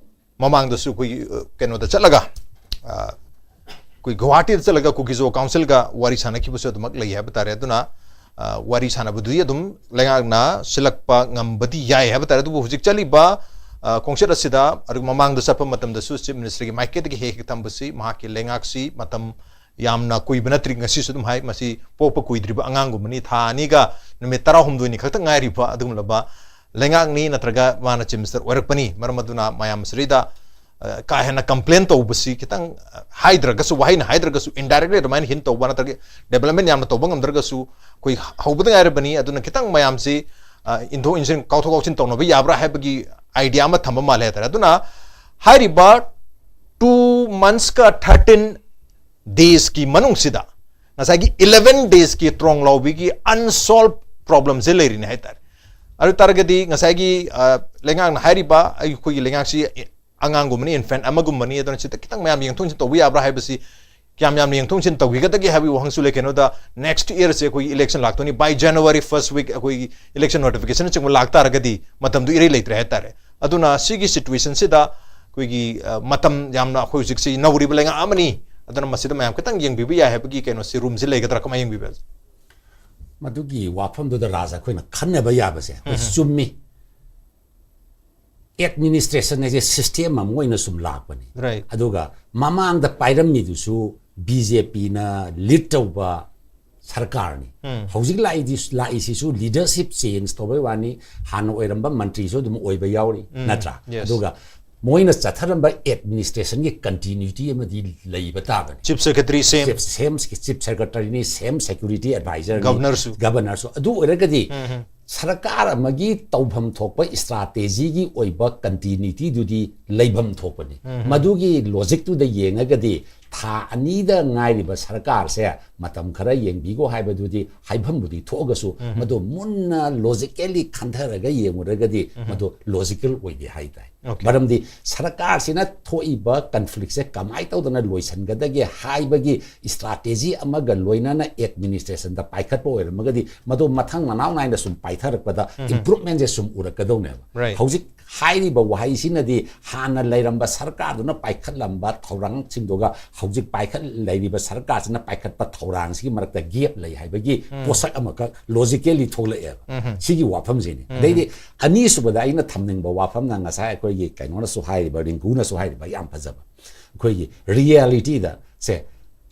ꯃꯃꯥꯡꯗꯁꯨ ꯑꯩꯈꯣꯏꯒꯤ, ꯑ, ꯀꯩꯅꯣꯗ ꯆꯠꯂꯒ, ꯑ, ꯑꯩꯈꯣꯏ ꯒꯨꯋꯥꯍꯥꯇꯤꯗ ꯆꯠꯂꯒ ꯀꯨꯀꯤꯖꯣ ꯀꯥꯎꯟꯁꯤꯜꯒ ꯋꯥꯔꯤ ꯁꯥꯟꯅꯈꯤꯕꯁꯨ ꯑꯗꯨꯃꯛ ꯂꯩ ꯍꯥꯏꯕ ꯇꯥꯔꯦ꯫ ꯑꯗꯨꯅ, ꯑ, ꯋꯥꯔꯤ ꯁꯥꯟꯅꯕꯗꯨꯗꯤ ꯑꯗꯨꯝ ꯂꯩꯉꯥꯛꯅ ꯁꯤꯜꯂꯛꯄ ꯉꯝꯕꯗꯤ ꯌꯥꯏ ꯍꯥꯏꯕ ꯇꯥꯔꯦ꯫ ꯑꯗꯨꯕꯨ ꯍꯧꯖꯤꯛ ꯆꯠꯂꯤꯕ, ꯑ, ꯈꯣꯡꯆꯠ ꯑꯁꯤꯗ, ꯑꯗꯨꯒ ꯃꯃꯥꯡꯗ ꯆꯠꯄ ꯃꯇꯝꯗꯁꯨ ꯆꯤꯐ ꯃꯤꯅꯤꯁꯇꯔꯒꯤ ꯃꯥꯏꯀꯩꯗꯒꯤ ꯍꯦꯛ ꯍꯦꯛ ꯊꯝꯕꯁꯤ ꯃꯍꯥꯛꯀꯤ ꯂꯩꯉꯥꯛꯁꯤ ꯃꯇꯝ ꯌꯥꯝꯅ ꯀꯨꯏꯕ ꯅꯠꯇ꯭ꯔꯤ, ꯉꯁꯤꯁꯨ ꯑꯗꯨꯝ ꯍꯥꯏ, ꯃꯁꯤ ꯄꯣꯛꯄ ꯀꯨꯏꯗ꯭ꯔꯤꯕ ꯑꯉꯥꯡꯒꯨꯝꯕꯅꯤ, ꯊꯥ ꯑꯅꯤꯒ ꯅꯨꯃꯤꯠ ꯇꯔꯥꯍꯨꯝꯗꯣꯏꯅꯤ ꯈꯛꯇ ꯉꯥꯏꯔꯤꯕ ꯑꯗꯨꯒꯨꯝꯂꯕ ꯂꯩꯉꯥꯛꯅꯤ, ꯅꯠꯇ꯭ꯔꯒ ꯃꯥꯅ ꯆꯤꯐ ꯃꯤꯅꯤꯁꯇꯔ ꯑꯣꯏꯔꯛꯄꯅꯤ꯫ ꯃꯔꯝ ꯑꯗꯨꯅ ꯃꯌꯥꯝ ꯑꯁꯤꯗꯩꯗ, ꯑ, ꯀꯥ ꯍꯦꯟꯅ ꯀꯝꯄ꯭ꯂꯦꯟ ꯇꯧꯕꯁꯤ ꯈꯤꯇꯪ, ꯑ, ꯍꯥꯏꯗ꯭ꯔꯒꯁꯨ, ꯋꯥꯍꯩꯅ ꯍꯥꯏꯗ꯭ꯔꯒꯁꯨ, ꯏꯟꯗꯥꯏꯔꯦꯛꯂꯤ ꯑꯗꯨꯃꯥꯏꯅ ꯍꯤꯟ ꯇꯧꯕ, ꯅꯠꯇ꯭ꯔꯒ ꯗꯦꯕꯂꯞꯃꯦꯟ ꯌꯥꯝꯅ ꯇꯧꯕ ꯉꯝꯗ꯭ꯔꯒꯁꯨ, ꯑꯩꯈꯣꯏ ꯍꯧꯕꯗ ꯉꯥꯏꯔꯕꯅꯤ, ꯑꯗꯨꯅ ꯈꯤꯇꯪ ꯃꯌꯥꯝꯁꯤ, ꯑ, ꯏꯟꯊꯣꯛ ꯏꯟꯁꯤꯟ, ꯀꯥꯎꯊꯣꯛ ꯀꯥꯎꯁꯤꯟ ꯇꯧꯅꯕ ꯌꯥꯕ꯭ꯔꯥ ꯍꯥꯏꯕꯒꯤ ꯑꯥꯏꯗꯤꯌꯥ ꯑꯃ ꯊꯝꯕ ꯃꯥꯜꯂꯦ ꯍꯥꯏꯇꯥꯔꯦ꯫ ꯑꯗꯨꯅ ꯍꯥꯏꯔꯤꯕ two months ꯀ thirteen ꯗꯦꯖꯀꯤ ꯃꯅꯨꯡꯁꯤꯗ ꯉꯁꯥꯏꯒꯤ eleven ꯗꯦꯖꯀꯤ ꯇ꯭ꯔꯣꯡ ꯂꯥꯎꯕꯤꯒꯤ ꯑꯟꯁꯣꯜꯕ ꯄ꯭ꯔꯣꯕ꯭ꯂꯦꯝꯁꯦ ꯂꯩꯔꯤꯅꯦ ꯍꯥꯏꯇꯥꯔꯦ꯫ ꯑꯗꯨ ꯇꯥꯔꯒꯗꯤ ꯉꯁꯥꯏꯒꯤ, ꯑ, ꯂꯩꯉꯥꯛꯅ ꯍꯥꯏꯔꯤꯕ, ꯑꯩꯈꯣꯏꯒꯤ ꯂꯩꯉꯥꯛꯁꯤ ꯑꯉꯥꯡꯒꯨꯝꯕꯅꯤ, ꯏꯟꯐꯦꯟꯠ ꯑꯃꯒꯨꯝꯕꯅꯤ, ꯑꯗꯨꯅ ꯁꯤꯗ ꯈꯤꯇꯪ ꯃꯌꯥꯝ ꯌꯦꯡꯊꯣꯛ ꯌꯦꯡꯁꯤꯟ ꯇꯧꯕ ꯌꯥꯕ꯭ꯔꯥ ꯍꯥꯏꯕꯁꯤ, ꯀꯌꯥꯝ ꯌꯥꯝꯅ ꯌꯦꯡꯊꯣꯛ ꯌꯦꯡꯁꯤꯟ ꯇꯧꯈꯤꯒꯗꯒꯦ ꯍꯥꯏꯕꯒꯤ ꯋꯥꯍꯪꯁꯨ ꯂꯩ꯫ ꯀꯩꯅꯣꯗ, ꯅꯦꯛꯁ ꯏꯌꯔꯁꯦ ꯑꯩꯈꯣꯏꯒꯤ ꯏꯂꯦꯛꯁꯟ ꯂꯥꯛꯇꯣꯏꯅꯤ꯫ By January first week ꯑꯩꯈꯣꯏꯒꯤ ꯏꯂꯦꯛꯁꯟ ꯅꯣꯇꯤꯐꯤꯀꯦꯁꯟꯅꯆꯤꯡꯕ ꯂꯥꯛꯇꯥꯔꯒꯗꯤ ꯃꯇꯝꯗꯨ ꯏꯔꯩ ꯂꯩꯇ꯭ꯔꯦ ꯍꯥꯏꯇꯥꯔꯦ꯫ ꯑꯗꯨꯅ ꯁꯤꯒꯤ ꯁꯤꯆꯨꯋꯦꯁꯟꯁꯤꯗ ꯑꯩꯈꯣꯏꯒꯤ, ꯑ, ꯃꯇꯝ ꯌꯥꯝꯅ, ꯑꯩꯈꯣꯏ ꯍꯧꯖꯤꯛꯁꯤ ꯅꯧꯔꯤꯕ ꯂꯩꯉꯥꯛ ꯑꯃꯅꯤ, ꯑꯗꯨꯅ ꯃꯁꯤꯗ ꯃꯌꯥꯝ ꯈꯤꯇꯪ ꯌꯦꯡꯕꯤꯕ ꯌꯥꯏ ꯍꯥꯏꯕꯒꯤ ꯀꯩꯅꯣꯁꯤ, ꯔꯨꯝꯁꯤ ꯂꯩꯒꯗ꯭ꯔꯥ, ꯀꯃꯥꯏꯅ ꯌꯦꯡꯕꯤꯕ? ꯃꯗꯨꯒꯤ ꯋꯥꯐꯝꯗꯨꯗ ꯔꯥꯖ ꯑꯩꯈꯣꯏꯅ ꯈꯟꯅꯕ ꯌꯥꯕꯁꯦ ꯑꯩꯈꯣꯏ ꯎꯝ꯫ ꯆꯨꯝꯃꯤ꯫ ꯑꯦꯗꯃꯤꯅꯤꯁꯇ꯭ꯔꯦꯁꯟ ꯍꯥꯏꯁꯦ ꯁꯤꯁꯇꯦꯝ ꯑꯃ ꯑꯣꯏꯅ ꯁꯨꯝ ꯂꯥꯛꯄꯅꯤ꯫ Right. ꯑꯗꯨꯒ ꯃꯃꯥꯡꯗ ꯄꯥꯏꯔꯝꯃꯤꯗꯨꯁꯨ ꯕꯤ ꯖꯦ ꯄꯤꯅ ꯂꯤꯗ ꯇꯧꯕ ꯁꯔꯀꯥꯔꯅꯤ꯫ ꯎꯝ꯫ ꯍꯧꯖꯤꯛ ꯂꯥꯛꯏꯗꯤ, ꯂꯥꯛꯏꯁꯤꯁꯨ ꯂꯤꯗꯔꯁꯤꯞ ꯆꯦꯟꯖ ꯇꯧꯕꯩ ꯋꯥꯅꯤ, ꯍꯥꯟꯅ ꯑꯣꯏꯔꯝꯕ ꯃꯟꯇ꯭ꯔꯤꯁꯨ ꯑꯗꯨꯝ ꯑꯣꯏꯕ ꯌꯥꯎꯔꯤ, ꯎꯝ, ꯅꯠꯇ꯭ꯔꯥ? Yes. ꯑꯗꯨꯒ ꯃꯣꯏꯅ ꯆꯠꯊꯔꯝꯕ ꯑꯦꯗꯃꯤꯅꯤꯁꯇ꯭ꯔꯦꯁꯟꯒꯤ ꯀꯟꯇꯤꯅ꯭ꯌꯨꯇꯤ ꯑꯃꯗꯤ ꯂꯩꯕ ꯇꯥꯕꯅꯤ꯫ ꯆꯤꯐ ꯁꯦꯀ꯭ꯔꯦꯇꯔꯤ ꯁꯦꯝ꯫ ꯆꯤꯐ, ꯁꯦꯝ, ꯆꯤꯐ ꯁꯦꯀ꯭ꯔꯦꯇꯔꯤꯅꯤ, ꯁꯦꯝ ꯁꯦꯀ꯭ꯌꯨꯔꯤꯇꯤ ꯑꯦꯗꯚꯥꯏꯖꯔꯅꯤ, ꯒꯚꯔꯅꯔꯁꯨ꯫ ꯒꯚꯔꯅꯔꯁꯨ꯫ ꯑꯗꯨ ꯑꯣꯏꯔꯒꯗꯤ ꯎꯝ, ꯎꯝ꯫ ꯁꯔꯀꯥꯔ ꯑꯃꯒꯤ ꯇꯧꯐꯝ ꯊꯣꯛꯄ ꯏꯁꯇ꯭ꯔꯥꯇꯦꯖꯤꯒꯤ ꯑꯣꯏꯕ ꯀꯟꯇꯤꯅ꯭ꯌꯨꯇꯤꯗꯨꯗꯤ ꯂꯩꯐꯝ ꯊꯣꯛꯄꯅꯤ꯫ ꯎꯝ, ꯎꯝ꯫ ꯃꯗꯨꯒꯤ ꯂꯣꯖꯤꯛꯇꯨꯗ ꯌꯦꯡꯉꯒꯗꯤ ꯊꯥ ꯑꯅꯤꯗ ꯉꯥꯏꯔꯤꯕ ꯁꯔꯀꯥꯔꯁꯦ ꯃꯇꯝ ꯈꯔ ꯌꯦꯡꯕꯤꯈꯣ ꯍꯥꯏꯕꯗꯨꯗꯤ ꯍꯥꯏꯐꯝꯕꯨꯗꯤ ꯊꯣꯛꯑꯒꯁꯨ, ꯎꯝ꯫ ꯃꯗꯨ ꯃꯨꯟꯅ ꯂꯣꯖꯤꯀꯦꯜꯂꯤ ꯈꯟꯊꯔꯒ ꯌꯦꯡꯉꯨꯔꯒꯗꯤ ꯎꯝ꯫ ꯃꯗꯨ ꯂꯣꯖꯤꯀꯦꯜ ꯑꯣꯏꯗꯦ ꯍꯥꯏ ꯇꯥꯏ꯫ Okay. ꯃꯔꯝꯗꯤ ꯁꯔꯀꯥꯔꯁꯤꯅ ꯊꯣꯛꯏꯕ ꯀꯟꯐ꯭ꯂꯤꯛꯁꯦ ꯀꯃꯥꯏꯅ ꯇꯧꯗꯅ ꯂꯣꯏꯁꯤꯟꯒꯗꯒꯦ ꯍꯥꯏꯕꯒꯤ ꯏꯁꯇ꯭ꯔꯥꯇꯦꯖꯤ ꯑꯃꯒ ꯂꯣꯏꯅꯅ ꯑꯦꯗꯃꯤꯅꯤꯁꯇ꯭ꯔꯦꯁꯟꯗ ꯄꯥꯏꯈꯠꯄ ꯑꯣꯏꯔꯝꯃꯒꯗꯤ ꯃꯗꯨ ꯃꯊꯪ ꯃꯅꯥꯎ ꯅꯥꯏꯅ ꯁꯨꯝ ꯄꯥꯏꯊꯔꯛꯄꯗ ꯎꯝ꯫ ꯏꯝꯄ꯭ꯔꯨꯚꯃꯦꯟꯁꯦ ꯁꯨꯝ ꯎꯔꯛꯀꯗꯧꯅꯦꯕ꯫ Right. ꯍꯧꯖꯤꯛ ꯍꯥꯏꯔꯤꯕ ꯋꯥꯍꯩꯁꯤꯅꯗꯤ ꯍꯥꯟꯅ ꯂꯩꯔꯝꯕ ꯁꯔꯀꯥꯔꯗꯨꯅ ꯄꯥꯏꯈꯠꯂꯝꯕ ꯊꯧꯔꯥꯡꯁꯤꯡꯗꯨꯒ ꯍꯧꯖꯤꯛ ꯄꯥꯏꯈꯠ, ꯂꯩꯔꯤꯕ ꯁꯔꯀꯥꯔꯁꯤꯅ ꯄꯥꯏꯈꯠꯄ ꯊꯧꯔꯥꯡꯁꯤꯒꯤ ꯃꯔꯛꯇ ꯒꯦꯞ ꯂꯩ ꯍꯥꯏꯕꯒꯤ ꯎꯝ꯫ ꯄꯣꯠꯁꯛ ꯑꯃꯈꯛ ꯂꯣꯖꯤꯀꯦꯜꯂꯤ ꯊꯣꯛꯂꯛꯑꯦꯕ꯫ ꯎꯝ꯫ ꯁꯤꯒꯤ ꯋꯥꯐꯝꯁꯤꯅꯤ꯫ ꯎꯝ꯫ ꯑꯗꯩꯗꯤ ꯑꯅꯤꯁꯨꯕꯗ ꯑꯩꯅ ꯊꯝꯅꯤꯡꯕ ꯋꯥꯐꯝꯅ ꯉꯁꯥꯏ ꯑꯩꯈꯣꯏꯒꯤ ꯀꯩꯅꯣꯅꯁꯨ ꯍꯥꯏꯔꯤꯕ, ꯔꯤꯡꯀꯨꯅꯁꯨ ꯍꯥꯏꯔꯤꯕ ꯌꯥꯝ ꯐꯖꯕ, ꯑꯩꯈꯣꯏꯒꯤ ꯔꯤꯌꯦꯂꯤꯇꯤꯗ ꯁꯦ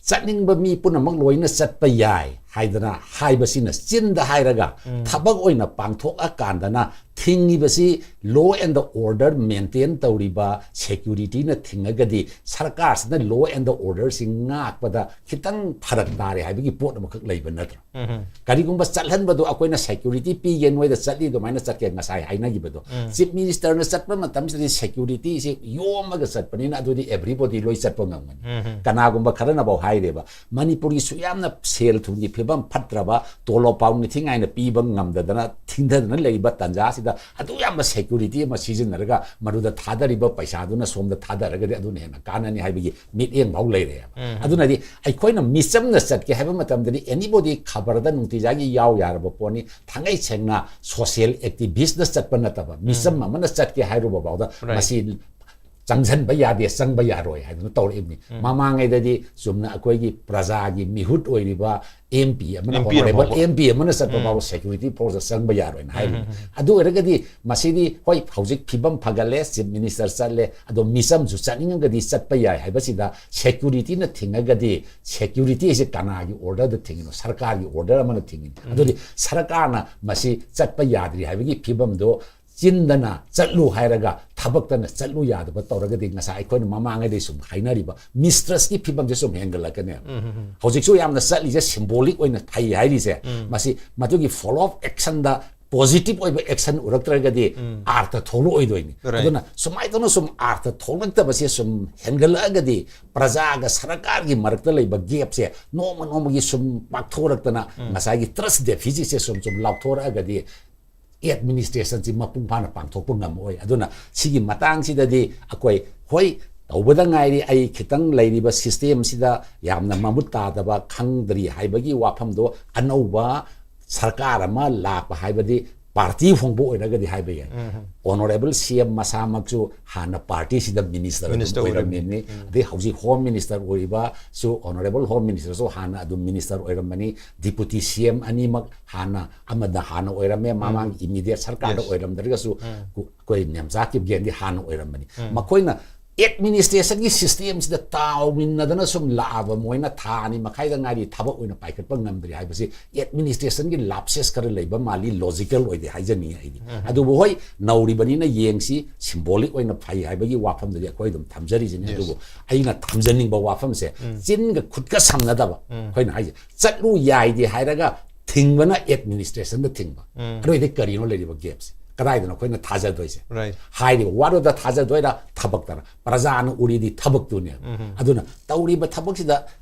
ꯆꯠꯅꯤꯡꯕ ꯃꯤ ꯄꯨꯝꯅꯃꯛ ꯂꯣꯏꯅ ꯆꯠꯄ ꯌꯥꯏ ꯍꯥꯏꯗꯅ ꯍꯥꯏꯕꯁꯤꯅ ꯆꯤꯟꯗ ꯍꯥꯏꯔꯒ ꯎꯝ꯫ ꯊꯕꯛ ꯑꯣꯏꯅ ꯄꯥꯡꯊꯣꯛꯑꯀꯥꯟꯗꯅ ꯊꯤꯡꯉꯤꯕꯁꯤ law and order maintain ꯇꯧꯔꯤꯕ security ꯅ ꯊꯤꯡꯉꯒꯗꯤ ꯁꯔꯀꯥꯔꯁꯤꯅ law and order ꯁꯤ ꯉꯥꯛꯄꯗ ꯈꯤꯇꯪ ꯐꯔꯛ ꯇꯥꯔꯦ ꯍꯥꯏꯕꯒꯤ ꯄꯣꯠ ꯑꯃꯈꯛ ꯂꯩꯕ ꯅꯠꯇ꯭ꯔꯣ? ꯀꯔꯤꯒꯨꯝꯕ ꯆꯠꯍꯟꯕꯗꯣ ꯑꯩꯈꯣꯏꯅ security ꯄꯤꯒꯦ, ꯅꯣꯏꯗ ꯆꯠꯂꯤ ꯑꯗꯨꯃꯥꯏꯅ ꯆꯠꯀꯦ, ꯉꯁꯥꯏ ꯍꯥꯏꯅꯈꯤꯕꯗꯣ꯫ Chief Minister ꯅ ꯆꯠꯄ ꯃꯇꯝꯁꯤꯗꯗꯤ security ꯁꯤ ꯌꯣꯝꯃꯒ ꯆꯠꯄꯅꯤꯅ ꯑꯗꯨꯗꯤ everybody ꯂꯣꯏ ꯆꯠꯄ ꯉꯝꯒꯅꯤ꯫ ꯀꯅꯥꯒꯨꯝꯕ ꯈꯔꯅꯐꯥꯎ ꯍꯥꯏꯔꯦꯕ, ꯃꯅꯤꯄꯨꯔꯒꯤ ꯁꯨꯛ ꯌꯥꯝꯅ ꯁꯦꯜ ꯊꯨꯝꯒꯤ ꯐꯤꯕꯝ ꯐꯠꯇ꯭ꯔꯕ, ꯇꯣꯂꯣꯞ ꯐꯥꯎ ꯅꯤꯡꯊꯤꯉꯥꯏꯅ ꯄꯤꯕ ꯉꯝꯗꯗꯅ ꯊꯤꯡꯊꯗꯅ ꯂꯩꯔꯤꯕ ꯇꯥꯟꯖꯥꯁꯤꯗ ꯑꯗꯨ ꯌꯥꯝꯕ security ꯑꯃ ꯁꯤꯖꯤꯟꯅꯔꯒ ꯃꯗꯨꯗ ꯊꯥꯗꯔꯤꯕ ꯄꯩꯁꯥꯗꯨꯅ ꯁꯣꯝꯗ ꯊꯥꯗꯔꯒꯗꯤ ꯑꯗꯨꯅ ꯍꯦꯟꯅ ꯀꯥꯟꯅꯅꯤ ꯍꯥꯏꯕꯒꯤ ꯃꯤꯠꯌꯦꯡ ꯐꯥꯎ ꯂꯩꯔꯦꯕ꯫ ꯑꯗꯨꯅꯗꯤ ꯑꯩꯈꯣꯏꯅ ꯃꯤꯆꯝꯅ ꯆꯠꯀꯦ ꯍꯥꯏꯕ ꯃꯇꯝꯗꯗꯤ anybody ꯈꯕꯔꯗ ꯅꯨꯡꯇꯤꯖꯥꯒꯤ ꯌꯥꯎ ꯌꯥꯔꯕ ꯄꯣꯠꯅꯤ꯫ ꯊꯥꯡꯒꯩ ꯁꯦꯡꯅ social activist ꯅ ꯆꯠꯄ ꯅꯠꯇꯕ ꯃꯤꯆꯝ ꯑꯃꯅ ꯆꯠꯀꯦ ꯍꯥꯏꯔꯨꯕ ꯐꯥꯎꯗ ꯃꯁꯤ ꯆꯪꯁꯤꯟꯕ ꯌꯥꯗꯦ, ꯆꯪꯕ ꯌꯥꯔꯣꯏ ꯍꯥꯏꯗꯅ ꯇꯧꯔꯛꯏꯕꯅꯤ꯫ ꯃꯃꯥꯡꯉꯩꯗꯗꯤ ꯆꯨꯝꯅ ꯑꯩꯈꯣꯏꯒꯤ ꯄ꯭ꯔꯖꯥꯒꯤ ꯃꯤꯍꯨꯠ ꯑꯣꯏꯔꯤꯕ MP ꯑꯃꯅ, M P ꯑꯃ honorable ꯐꯥꯎꯕ꯫ MP ꯑꯃꯅ ꯆꯠꯄ ꯐꯥꯎꯕ security force ꯆꯪꯕ ꯌꯥꯔꯣꯏꯅ ꯍꯥꯏꯔꯤꯕꯅꯤ꯫ ꯑꯗꯨ ꯑꯣꯏꯔꯒꯗꯤ ꯃꯁꯤꯗꯤ ꯍꯣꯏ, ꯍꯧꯖꯤꯛ ꯐꯤꯕꯝ ꯐꯒꯠꯂꯦ, Chief Minister ꯆꯠꯂꯦ, ꯑꯗꯣ ꯃꯤꯆꯝꯁꯨ ꯆꯠꯅꯤꯡꯉꯒꯗꯤ ꯆꯠꯄ ꯌꯥꯏ ꯍꯥꯏꯕꯁꯤꯗ security ꯅ ꯊꯤꯡꯉꯒꯗꯤ security ꯁꯦ ꯀꯅꯥꯒꯤ order ꯗ ꯊꯤꯡꯉꯤꯅꯣ? ꯁꯔꯀꯥꯔꯒꯤ order ꯑꯃꯅ ꯊꯤꯡꯉꯤꯅꯤ꯫ ꯑꯗꯨꯗꯤ ꯁꯔꯀꯥꯔꯅ ꯃꯁꯤ ꯆꯠꯄ ꯌꯥꯗ꯭ꯔꯤ ꯍꯥꯏꯕꯒꯤ ꯐꯤꯕꯝꯗꯣ ꯆꯤꯟꯗꯅ ꯆꯠꯂꯨ ꯍꯥꯏꯔꯒ ꯊꯕꯛꯇꯅ ꯆꯠꯂꯨ ꯌꯥꯗꯕ ꯇꯧꯔꯒꯗꯤ ꯉꯁꯥꯏ ꯑꯩꯈꯣꯏꯅ ꯃꯃꯥꯡꯉꯩꯗꯩ ꯁꯨꯝ ꯍꯥꯏꯅꯔꯤꯕ mistrust ꯀꯤ ꯐꯤꯕꯝꯁꯦ ꯁꯨꯝ ꯍꯦꯟꯒꯠꯂꯛꯀꯅꯦꯕ꯫ ꯍꯧꯖꯤꯛꯁꯨ ꯌꯥꯝꯅ ꯆꯠꯂꯤꯁꯦ symbolic ꯑꯣꯏꯅ ꯐꯩ ꯍꯥꯏꯔꯤꯁꯦ, ꯃꯁꯤ ꯃꯗꯨꯒꯤ follow up action ꯗ positive ꯑꯣꯏꯕ action ꯎꯔꯛꯇ꯭ꯔꯒꯗꯤ ꯑꯥꯔꯊ ꯊꯣꯛꯂꯛꯑꯣꯏꯗꯣꯏꯅꯤ꯫ Right. ꯑꯗꯨꯅ ꯁꯨꯃꯥꯏꯅ ꯇꯧꯅ ꯁꯨꯝ ꯑꯥꯔꯊ ꯊꯣꯛꯂꯛꯇꯕꯁꯦ ꯁꯨꯝ ꯍꯦꯟꯒꯠꯂꯛꯑꯒꯗꯤ ꯄ꯭ꯔꯖꯥꯒ ꯁꯔꯀꯥꯔꯒꯤ ꯃꯔꯛꯇ ꯂꯩꯕ gap ꯁꯦ ꯅꯣꯡꯃ ꯅꯣꯡꯃꯒꯤ ꯁꯨꯝ ꯄꯥꯛꯊꯣꯔꯛꯇꯅ ꯉꯁꯥꯏꯒꯤ trust deficit ꯁꯦ ꯁꯨꯝ ꯁꯨꯝ ꯂꯥꯎꯊꯣꯔꯛꯑꯒꯗꯤ administration ꯁꯤ ꯃꯄꯨꯡ ꯐꯥꯅ ꯄꯥꯡꯊꯣꯛꯄ ꯉꯝꯃꯛꯑꯣꯏ꯫ ꯑꯗꯨꯅ ꯁꯤꯒꯤ ꯃꯇꯥꯡꯁꯤꯗꯗꯤ ꯑꯩꯈꯣꯏ ꯍꯣꯏ ꯇꯧꯕꯗ ꯉꯥꯏꯔꯤ, ꯑꯩ ꯈꯤꯇꯪ ꯂꯩꯔꯤꯕ system ꯁꯤꯗ ꯌꯥꯝꯅ ꯃꯃꯨꯠ ꯇꯥꯗꯕ ꯈꯪꯗ꯭ꯔꯤ ꯍꯥꯏꯕꯒꯤ ꯋꯥꯐꯝꯗꯣ ꯑꯅꯧꯕ ꯁꯔꯀꯥꯔ ꯑꯃ ꯂꯥꯛꯄ ꯍꯥꯏꯕꯗꯤ party ꯍꯣꯡꯕ ꯑꯣꯏꯔꯒꯗꯤ ꯍꯥꯏꯕ ꯌꯥꯏ꯫ Honorable C M ꯃꯁꯥꯃꯛꯁꯨ ꯍꯥꯟꯅ party ꯁꯤꯗ minister ꯑꯗꯨꯝ Minister ꯑꯣꯏꯔꯝꯃꯤ꯫ ꯑꯣꯏꯔꯝꯃꯤꯕꯅꯤ꯫ ꯑꯗꯩ ꯍꯧꯖꯤꯛ Home Minister ꯑꯣꯏꯔꯤꯕꯁꯨ, Honorable Home Minister ꯁꯨ ꯍꯥꯟꯅ ꯑꯗꯨꯝ minister ꯑꯣꯏꯔꯝꯕꯅꯤ꯫ Deputy C M ꯑꯅꯤꯃꯛ ꯍꯥꯟꯅ, ꯑꯃꯗ ꯍꯥꯟꯅ ꯑꯣꯏꯔꯝꯃꯦ, ꯃꯃꯥꯡꯒꯤ immediate ꯁꯔꯀꯥꯔꯗ Yes. ꯑꯣꯏꯔꯝꯗ꯭ꯔꯒꯁꯨ ꯀꯨ-, ꯑꯩꯈꯣꯏ ꯅꯦꯝꯆꯥ ꯀꯤꯞꯒꯦꯟꯗꯤ ꯍꯥꯟꯅ ꯑꯣꯏꯔꯝꯕꯅꯤ꯫ ꯃꯈꯣꯏꯅ ꯑꯦꯗꯃꯤꯅꯤꯁꯇ꯭ꯔꯦꯁꯟꯒꯤ ꯁꯤꯁꯇꯦꯝꯁꯤꯗ ꯇꯥꯎꯃꯤꯟꯅꯗꯅ ꯁꯨꯝ ꯂꯥꯛꯑꯕ ꯃꯣꯏꯅ ꯊꯥ ꯑꯅꯤ ꯃꯈꯥꯏꯗ ꯉꯥꯏꯔꯤ, ꯊꯕꯛ ꯑꯣꯏꯅ ꯄꯥꯏꯈꯠꯄ ꯉꯝꯗ꯭ꯔꯤ ꯍꯥꯏꯕꯁꯤ ꯑꯦꯗꯃꯤꯅꯤꯁꯇ꯭ꯔꯦꯁꯟꯒꯤ ꯂꯥꯞꯁꯦꯁ ꯈꯔ ꯂꯩꯕ ꯃꯥꯜꯂꯤ, ꯂꯣꯖꯤꯀꯦꯜ ꯑꯣꯏꯗꯦ ꯍꯥꯏꯖꯅꯤꯡꯉꯤ ꯑꯩꯗꯤ꯫ ꯑꯗꯨꯕꯨ ꯍꯣꯏ, ꯅꯧꯔꯤꯕꯅꯤꯅ ꯌꯦꯡꯁꯤ, ꯁꯤꯝꯕꯣꯂꯤꯛ ꯑꯣꯏꯅ ꯐꯩ ꯍꯥꯏꯕꯒꯤ ꯋꯥꯐꯝꯗꯨꯗꯤ ꯑꯩꯈꯣꯏ ꯑꯗꯨꯝ ꯊꯝꯖꯔꯤꯁꯤꯅꯤ꯫ ꯑꯗꯨꯕꯨ ꯑꯩꯅ ꯊꯝꯖꯅꯤꯡꯕ ꯋꯥꯐꯝꯁꯦ, ꯆꯤꯟꯒ ꯈꯨꯠꯀ ꯁꯝꯅꯗꯕ ꯑꯩꯈꯣꯏꯅ ꯍꯥꯏꯁꯦ, ꯆꯠꯂꯨ ꯌꯥꯏꯗꯦ ꯍꯥꯏꯔꯒ ꯊꯤꯡꯕꯅ ꯑꯦꯗꯃꯤꯅꯤꯁꯇ꯭ꯔꯦꯁꯟꯗ ꯊꯤꯡꯕ꯫ ꯑꯗꯨ ꯑꯣꯏꯗꯤ ꯀꯔꯤꯅꯣ ꯂꯩꯔꯤꯕ ꯒꯦꯞꯁꯦ? ꯀꯗꯥꯏꯗꯅꯣ ꯑꯩꯈꯣꯏꯅ ꯊꯥꯖꯗꯣꯏꯁꯦ? Right. ꯍꯥꯏꯔꯤꯕ ꯋꯥꯔꯣꯗ ꯊꯥꯖꯗꯣꯏꯔꯥ, ꯊꯕꯛꯇꯔ? ꯄ꯭ꯔꯖꯥꯅ ꯎꯔꯤꯗꯤ ꯊꯕꯛꯇꯨꯅꯦꯕ꯫ ꯑꯗꯨꯅ ꯇꯧꯔꯤꯕ ꯊꯕꯛꯁꯤꯗ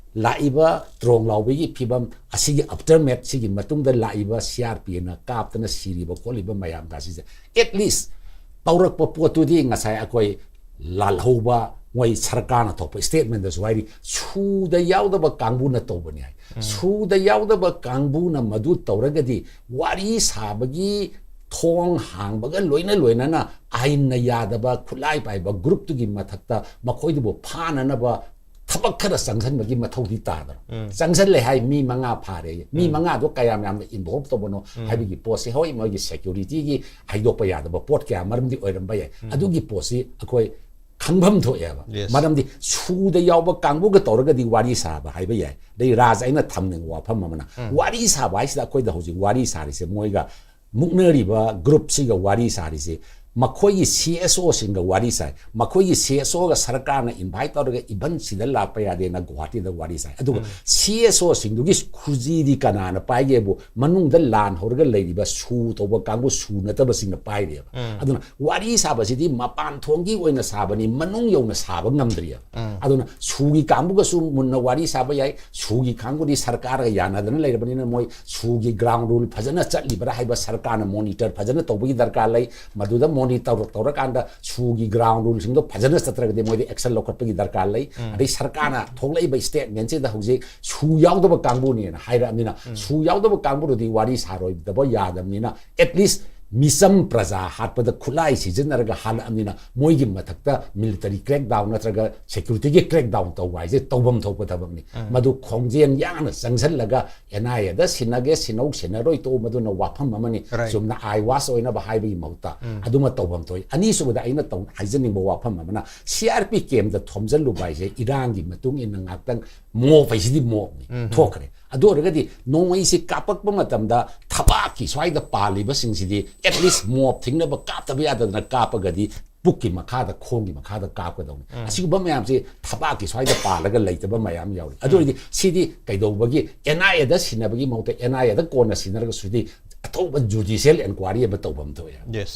ꯂꯥꯛꯏꯕ ꯇ꯭ꯔꯣꯡ ꯂꯥꯎꯕꯒꯤ ꯐꯤꯕꯝ ꯑꯁꯤꯒꯤ ꯑꯐꯇꯔ ꯃꯦꯠ, ꯁꯤꯒꯤ ꯃꯇꯨꯡꯗ ꯂꯥꯛꯏꯕ ꯁꯤ ꯑꯥꯔ ꯄꯤ ꯑꯦꯅ ꯀꯥꯞꯇꯅ ꯁꯤꯔꯤꯕ ꯈꯣꯠꯂꯤꯕ ꯃꯌꯥꯝꯒ ꯑꯁꯤꯁꯦ, ꯑꯦꯠ ꯂꯤꯁ ꯇꯧꯔꯛꯄ ꯄꯣꯠꯇꯨꯗꯤ ꯉꯁꯥꯏ ꯑꯩꯈꯣꯏ ꯂꯥꯜꯍꯧꯕ, ꯃꯣꯏ ꯁꯔꯀꯥꯔꯅ ꯊꯣꯛꯄ ꯁ꯭ꯇꯦꯠꯃꯦꯟꯗꯁꯨ ꯍꯥꯏꯔꯤ, ꯁꯨꯗ ꯌꯥꯎꯗꯕ ꯀꯥꯡꯕꯨꯅ ꯇꯧꯕꯅꯤ ꯍꯥꯏ꯫ ꯁꯨꯗ ꯌꯥꯎꯗꯕ ꯀꯥꯡꯕꯨꯅ ꯃꯗꯨ ꯇꯧꯔꯒꯗꯤ ꯋꯥꯔꯤ ꯁꯥꯕꯒꯤ ꯊꯣꯡ ꯍꯥꯡꯕꯒ ꯂꯣꯏꯅ ꯂꯣꯏꯅꯅ ꯑꯥꯏꯟꯅ ꯌꯥꯗꯕ ꯈꯨꯠꯂꯥꯏ ꯄꯥꯏꯕ ꯒ꯭ꯔꯨꯞꯇꯨꯒꯤ ꯃꯊꯛꯇ ꯃꯈꯣꯏꯗꯨꯕꯨ ꯐꯥꯅꯅꯕ ꯊꯕꯛ ꯈꯔ ꯆꯪꯁꯤꯟꯕꯒꯤ ꯃꯊꯧꯗꯤ ꯇꯥꯗ꯭ꯔꯣ? ꯆꯪꯁꯤꯜꯂꯦ ꯍꯥꯏ, ꯃꯤ ꯃꯉꯥ ꯐꯥꯔꯦ, ꯃꯤ ꯃꯉꯥꯗꯣ ꯀꯌꯥꯝ ꯌꯥꯝꯅ ꯏꯟꯚꯣꯜꯕ ꯇꯧꯕꯅꯣ ꯍꯥꯏꯕꯒꯤ ꯄꯣꯠꯁꯦ, ꯍꯣꯏ, ꯃꯣꯏꯒꯤ ꯁꯦꯀ꯭ꯌꯨꯔꯤꯇꯤꯒꯤ ꯍꯥꯏꯗꯣꯛꯄ ꯌꯥꯗꯕ ꯄꯣꯠ ꯀꯌꯥ ꯃꯔꯝꯗꯤ ꯑꯣꯏꯔꯝꯕ ꯌꯥꯏ꯫ ꯑꯗꯨꯒꯤ ꯄꯣꯠꯁꯤ ꯑꯩꯈꯣꯏ ꯈꯪꯐꯝ ꯊꯣꯛꯑꯦꯕ꯫ Yes. ꯃꯔꯝꯗꯤ ꯁꯨꯗ ꯌꯥꯎꯕ ꯀꯥꯡꯕꯨꯒ ꯇꯧꯔꯒꯗꯤ ꯋꯥꯔꯤ ꯁꯥꯕ ꯍꯥꯏꯕ ꯌꯥꯏ꯫ ꯑꯗꯩ ꯔꯥꯖ, ꯑꯩꯅ ꯊꯝꯅꯤꯡꯕ ꯋꯥꯐꯝ ꯑꯃꯅ, ꯋꯥꯔꯤ ꯁꯥꯕ ꯍꯥꯏꯁꯤꯗ ꯑꯩꯈꯣꯏꯗ ꯍꯧꯖꯤꯛ ꯋꯥꯔꯤ ꯁꯥꯔꯤꯁꯦ, ꯃꯣꯏꯒ ꯃꯨꯛꯅꯔꯤꯕ ꯒ꯭ꯔꯨꯞꯁꯤꯒ ꯋꯥꯔꯤ ꯁꯥꯔꯤꯁꯦ, ꯃꯈꯣꯏꯒꯤ ꯁꯤ ꯑꯦꯁ ꯑꯣꯁꯤꯡꯒ ꯋꯥꯔꯤ ꯁꯥꯏ꯫ ꯃꯈꯣꯏꯒꯤ ꯁꯤ ꯑꯦꯁ ꯑꯣꯒ ꯁꯔꯀꯥꯔꯅ ꯏꯟꯚꯥꯏꯠ ꯇꯧꯔꯒ ꯏꯚꯟ ꯁꯤꯗ ꯂꯥꯛꯄ ꯌꯥꯗꯦꯅ ꯒꯨꯋꯥꯍꯥꯇꯤꯗ ꯋꯥꯔꯤ ꯁꯥꯏ꯫ ꯑꯗꯨꯒ ꯁꯤ ꯑꯦꯁ ꯑꯣꯁꯤꯡꯗꯨꯒꯤ ꯈꯨꯖꯤꯗꯤ ꯀꯅꯥꯅ ꯄꯥꯏꯒꯦꯕꯨ, ꯃꯅꯨꯡꯗ ꯂꯥꯟ ꯍꯧꯔꯒ ꯂꯩꯔꯤꯕ ꯁꯨ ꯇꯧꯕ ꯀꯥꯡꯕꯨ, ꯁꯨ ꯅꯠꯇꯕꯁꯤꯡꯅ ꯄꯥꯏꯔꯦꯕ꯫ ꯑꯗꯨꯅ ꯋꯥꯔꯤ ꯁꯥꯕꯁꯤꯗꯤ ꯃꯄꯥꯟ ꯊꯣꯡꯒꯤ ꯑꯣꯏꯅ ꯁꯥꯕꯅꯤ, ꯃꯅꯨꯡ ꯌꯧꯅ ꯁꯥꯕ ꯉꯝꯗ꯭ꯔꯤꯑꯕ꯫ ꯑꯗꯨꯅ ꯁꯨꯒꯤ ꯀꯥꯡꯕꯨꯒꯁꯨ ꯃꯨꯟꯅ ꯋꯥꯔꯤ ꯁꯥꯕ ꯌꯥꯏ꯫ ꯁꯨꯒꯤ ꯀꯥꯡꯕꯨꯗꯤ ꯁꯔꯀꯥꯔꯒ ꯌꯥꯅꯗꯅ ꯂꯩꯔꯕꯅꯤꯅ ꯃꯣꯏ ꯁꯨꯒꯤ ꯒ꯭ꯔꯥꯎꯟ ꯔꯨꯜ ꯐꯖꯅ ꯆꯠꯂꯤꯕ꯭ꯔꯥ ꯍꯥꯏꯕ ꯁꯔꯀꯥꯔꯅ ꯃꯣꯅꯤꯇꯔ ꯐꯖꯅ ꯇꯧꯕꯒꯤ ꯗꯔꯀꯥꯔ ꯂꯩ꯫ ꯃꯗꯨꯗ ꯃꯣꯅꯤꯇꯔ ꯇꯧꯔꯀꯥꯟꯗ ꯁꯨꯒꯤ ꯒ꯭ꯔꯥꯎꯟ ꯔꯨꯜꯁꯤꯡꯗꯣ ꯐꯖꯅ ꯆꯠꯇ꯭ꯔꯒꯗꯤ ꯃꯣꯏꯗ ꯑꯦꯛꯁꯟ ꯂꯧꯈꯠꯄꯒꯤ ꯗꯔꯀꯥꯔ ꯂꯩ꯫ ꯑꯗꯩ ꯁꯔꯀꯥꯔꯅ ꯊꯣꯛꯂꯛꯏꯕ ꯁ꯭ꯇꯦꯠꯃꯦꯟꯁꯤꯗ ꯍꯧꯖꯤꯛ ꯁꯨ ꯌꯥꯎꯗꯕ ꯀꯥꯡꯕꯨꯅꯦꯅ ꯍꯥꯏꯔꯛꯑꯕꯅꯤꯅ, ꯁꯨ ꯌꯥꯎꯗꯕ ꯀꯥꯡꯕꯨꯗꯨꯗꯤ ꯋꯥꯔꯤ ꯁꯥꯔꯣꯏꯗꯕ ꯌꯥꯗꯕꯅꯤꯅ, ꯑꯦꯠ ꯂꯤꯁ ꯃꯤꯆꯝ ꯄ꯭ꯔꯖꯥ ꯍꯥꯠꯄꯗ ꯈꯨꯠꯂꯥꯏ ꯁꯤꯖꯤꯟꯅꯔꯒ ꯍꯥꯠꯂꯛꯑꯕꯅꯤꯅ ꯃꯣꯏꯒꯤ ꯃꯊꯛꯇ military crackdown ꯅꯠꯇ꯭ꯔꯒ security ꯒꯤ crackdown ꯇꯧꯕ ꯍꯥꯏꯁꯦ ꯇꯧꯐꯝ ꯊꯣꯛꯄ ꯊꯕꯛꯅꯤ꯫ ꯃꯗꯨ ꯈꯣꯡꯖꯦꯜ ꯌꯥꯡꯅ ꯆꯪꯁꯤꯜꯂꯒ NIA ꯗ ꯁꯤꯟꯅꯒꯦ ꯁꯤꯟꯅꯧ ꯁꯤꯟꯅꯔꯣꯏ ꯇꯣꯛꯎ, ꯃꯗꯨꯅ ꯋꯥꯐꯝ ꯑꯃꯅꯤ꯫ Right. ꯆꯨꯝꯅ eyewash ꯑꯣꯏꯅꯕ ꯍꯥꯏꯕꯒꯤ ꯃꯍꯨꯠꯇ ꯑꯗꯨꯃ ꯇꯧꯐꯝ ꯊꯣꯛꯏ꯫ ꯑꯅꯤꯁꯨꯕꯗ ꯑꯩꯅ ꯇꯧ-, ꯍꯥꯏꯖꯅꯤꯡꯕ ꯋꯥꯐꯝ ꯑꯃꯅ CRP camp ꯇ ꯊꯣꯝꯖꯤꯜꯂꯨꯕ ꯍꯥꯏꯁꯦ ꯏꯔꯥꯡꯒꯤ ꯃꯇꯨꯡ ꯏꯟꯅ ꯉꯥꯛꯇꯪ mob ꯍꯥꯏꯁꯤꯗꯤ mob ꯅꯤ, ꯊꯣꯛꯈ꯭ꯔꯦ꯫ ꯑꯗꯨ ꯑꯣꯏꯔꯒꯗꯤ ꯅꯣꯡꯃꯩꯁꯤ ꯀꯥꯞꯄꯛꯄ ꯃꯇꯝꯗ ꯊꯕꯥꯛꯀꯤ ꯁ꯭ꯋꯥꯏꯗ ꯄꯥꯜꯂꯤꯕꯁꯤꯡꯁꯤꯗꯤ at least mob ꯊꯤꯡꯅꯕ ꯀꯥꯞꯇꯕ ꯌꯥꯗꯗꯅ ꯀꯥꯞꯄꯒꯗꯤ ꯄꯨꯛꯀꯤ ꯃꯈꯥꯗ, ꯈꯣꯡꯒꯤ ꯃꯈꯥꯗ ꯀꯥꯞꯀꯗꯧꯅꯤ꯫ ꯑꯁꯤꯒꯨꯝꯕ ꯃꯌꯥꯝꯁꯤ ꯊꯕꯥꯛꯀꯤ ꯁ꯭ꯋꯥꯏꯗ ꯄꯥꯜꯂꯒ ꯂꯩꯇꯕ ꯃꯌꯥꯝ ꯌꯥꯎꯔꯤ꯫ ꯑꯗꯨ ꯑꯣꯏꯔꯗꯤ ꯁꯤꯗꯤ ꯀꯩꯗꯧꯕꯒꯤ NIA ꯗ ꯁꯤꯟꯅꯕꯒꯤ ꯃꯍꯨꯠꯇ NIA ꯗ ꯀꯣꯟꯅ ꯁꯤꯟꯅꯔꯒꯁꯨꯗꯤ ꯑꯊꯧꯕ judicial enquiry ꯑꯃ ꯇꯧꯐꯝ ꯊꯣꯛꯑꯦ꯫ Yes.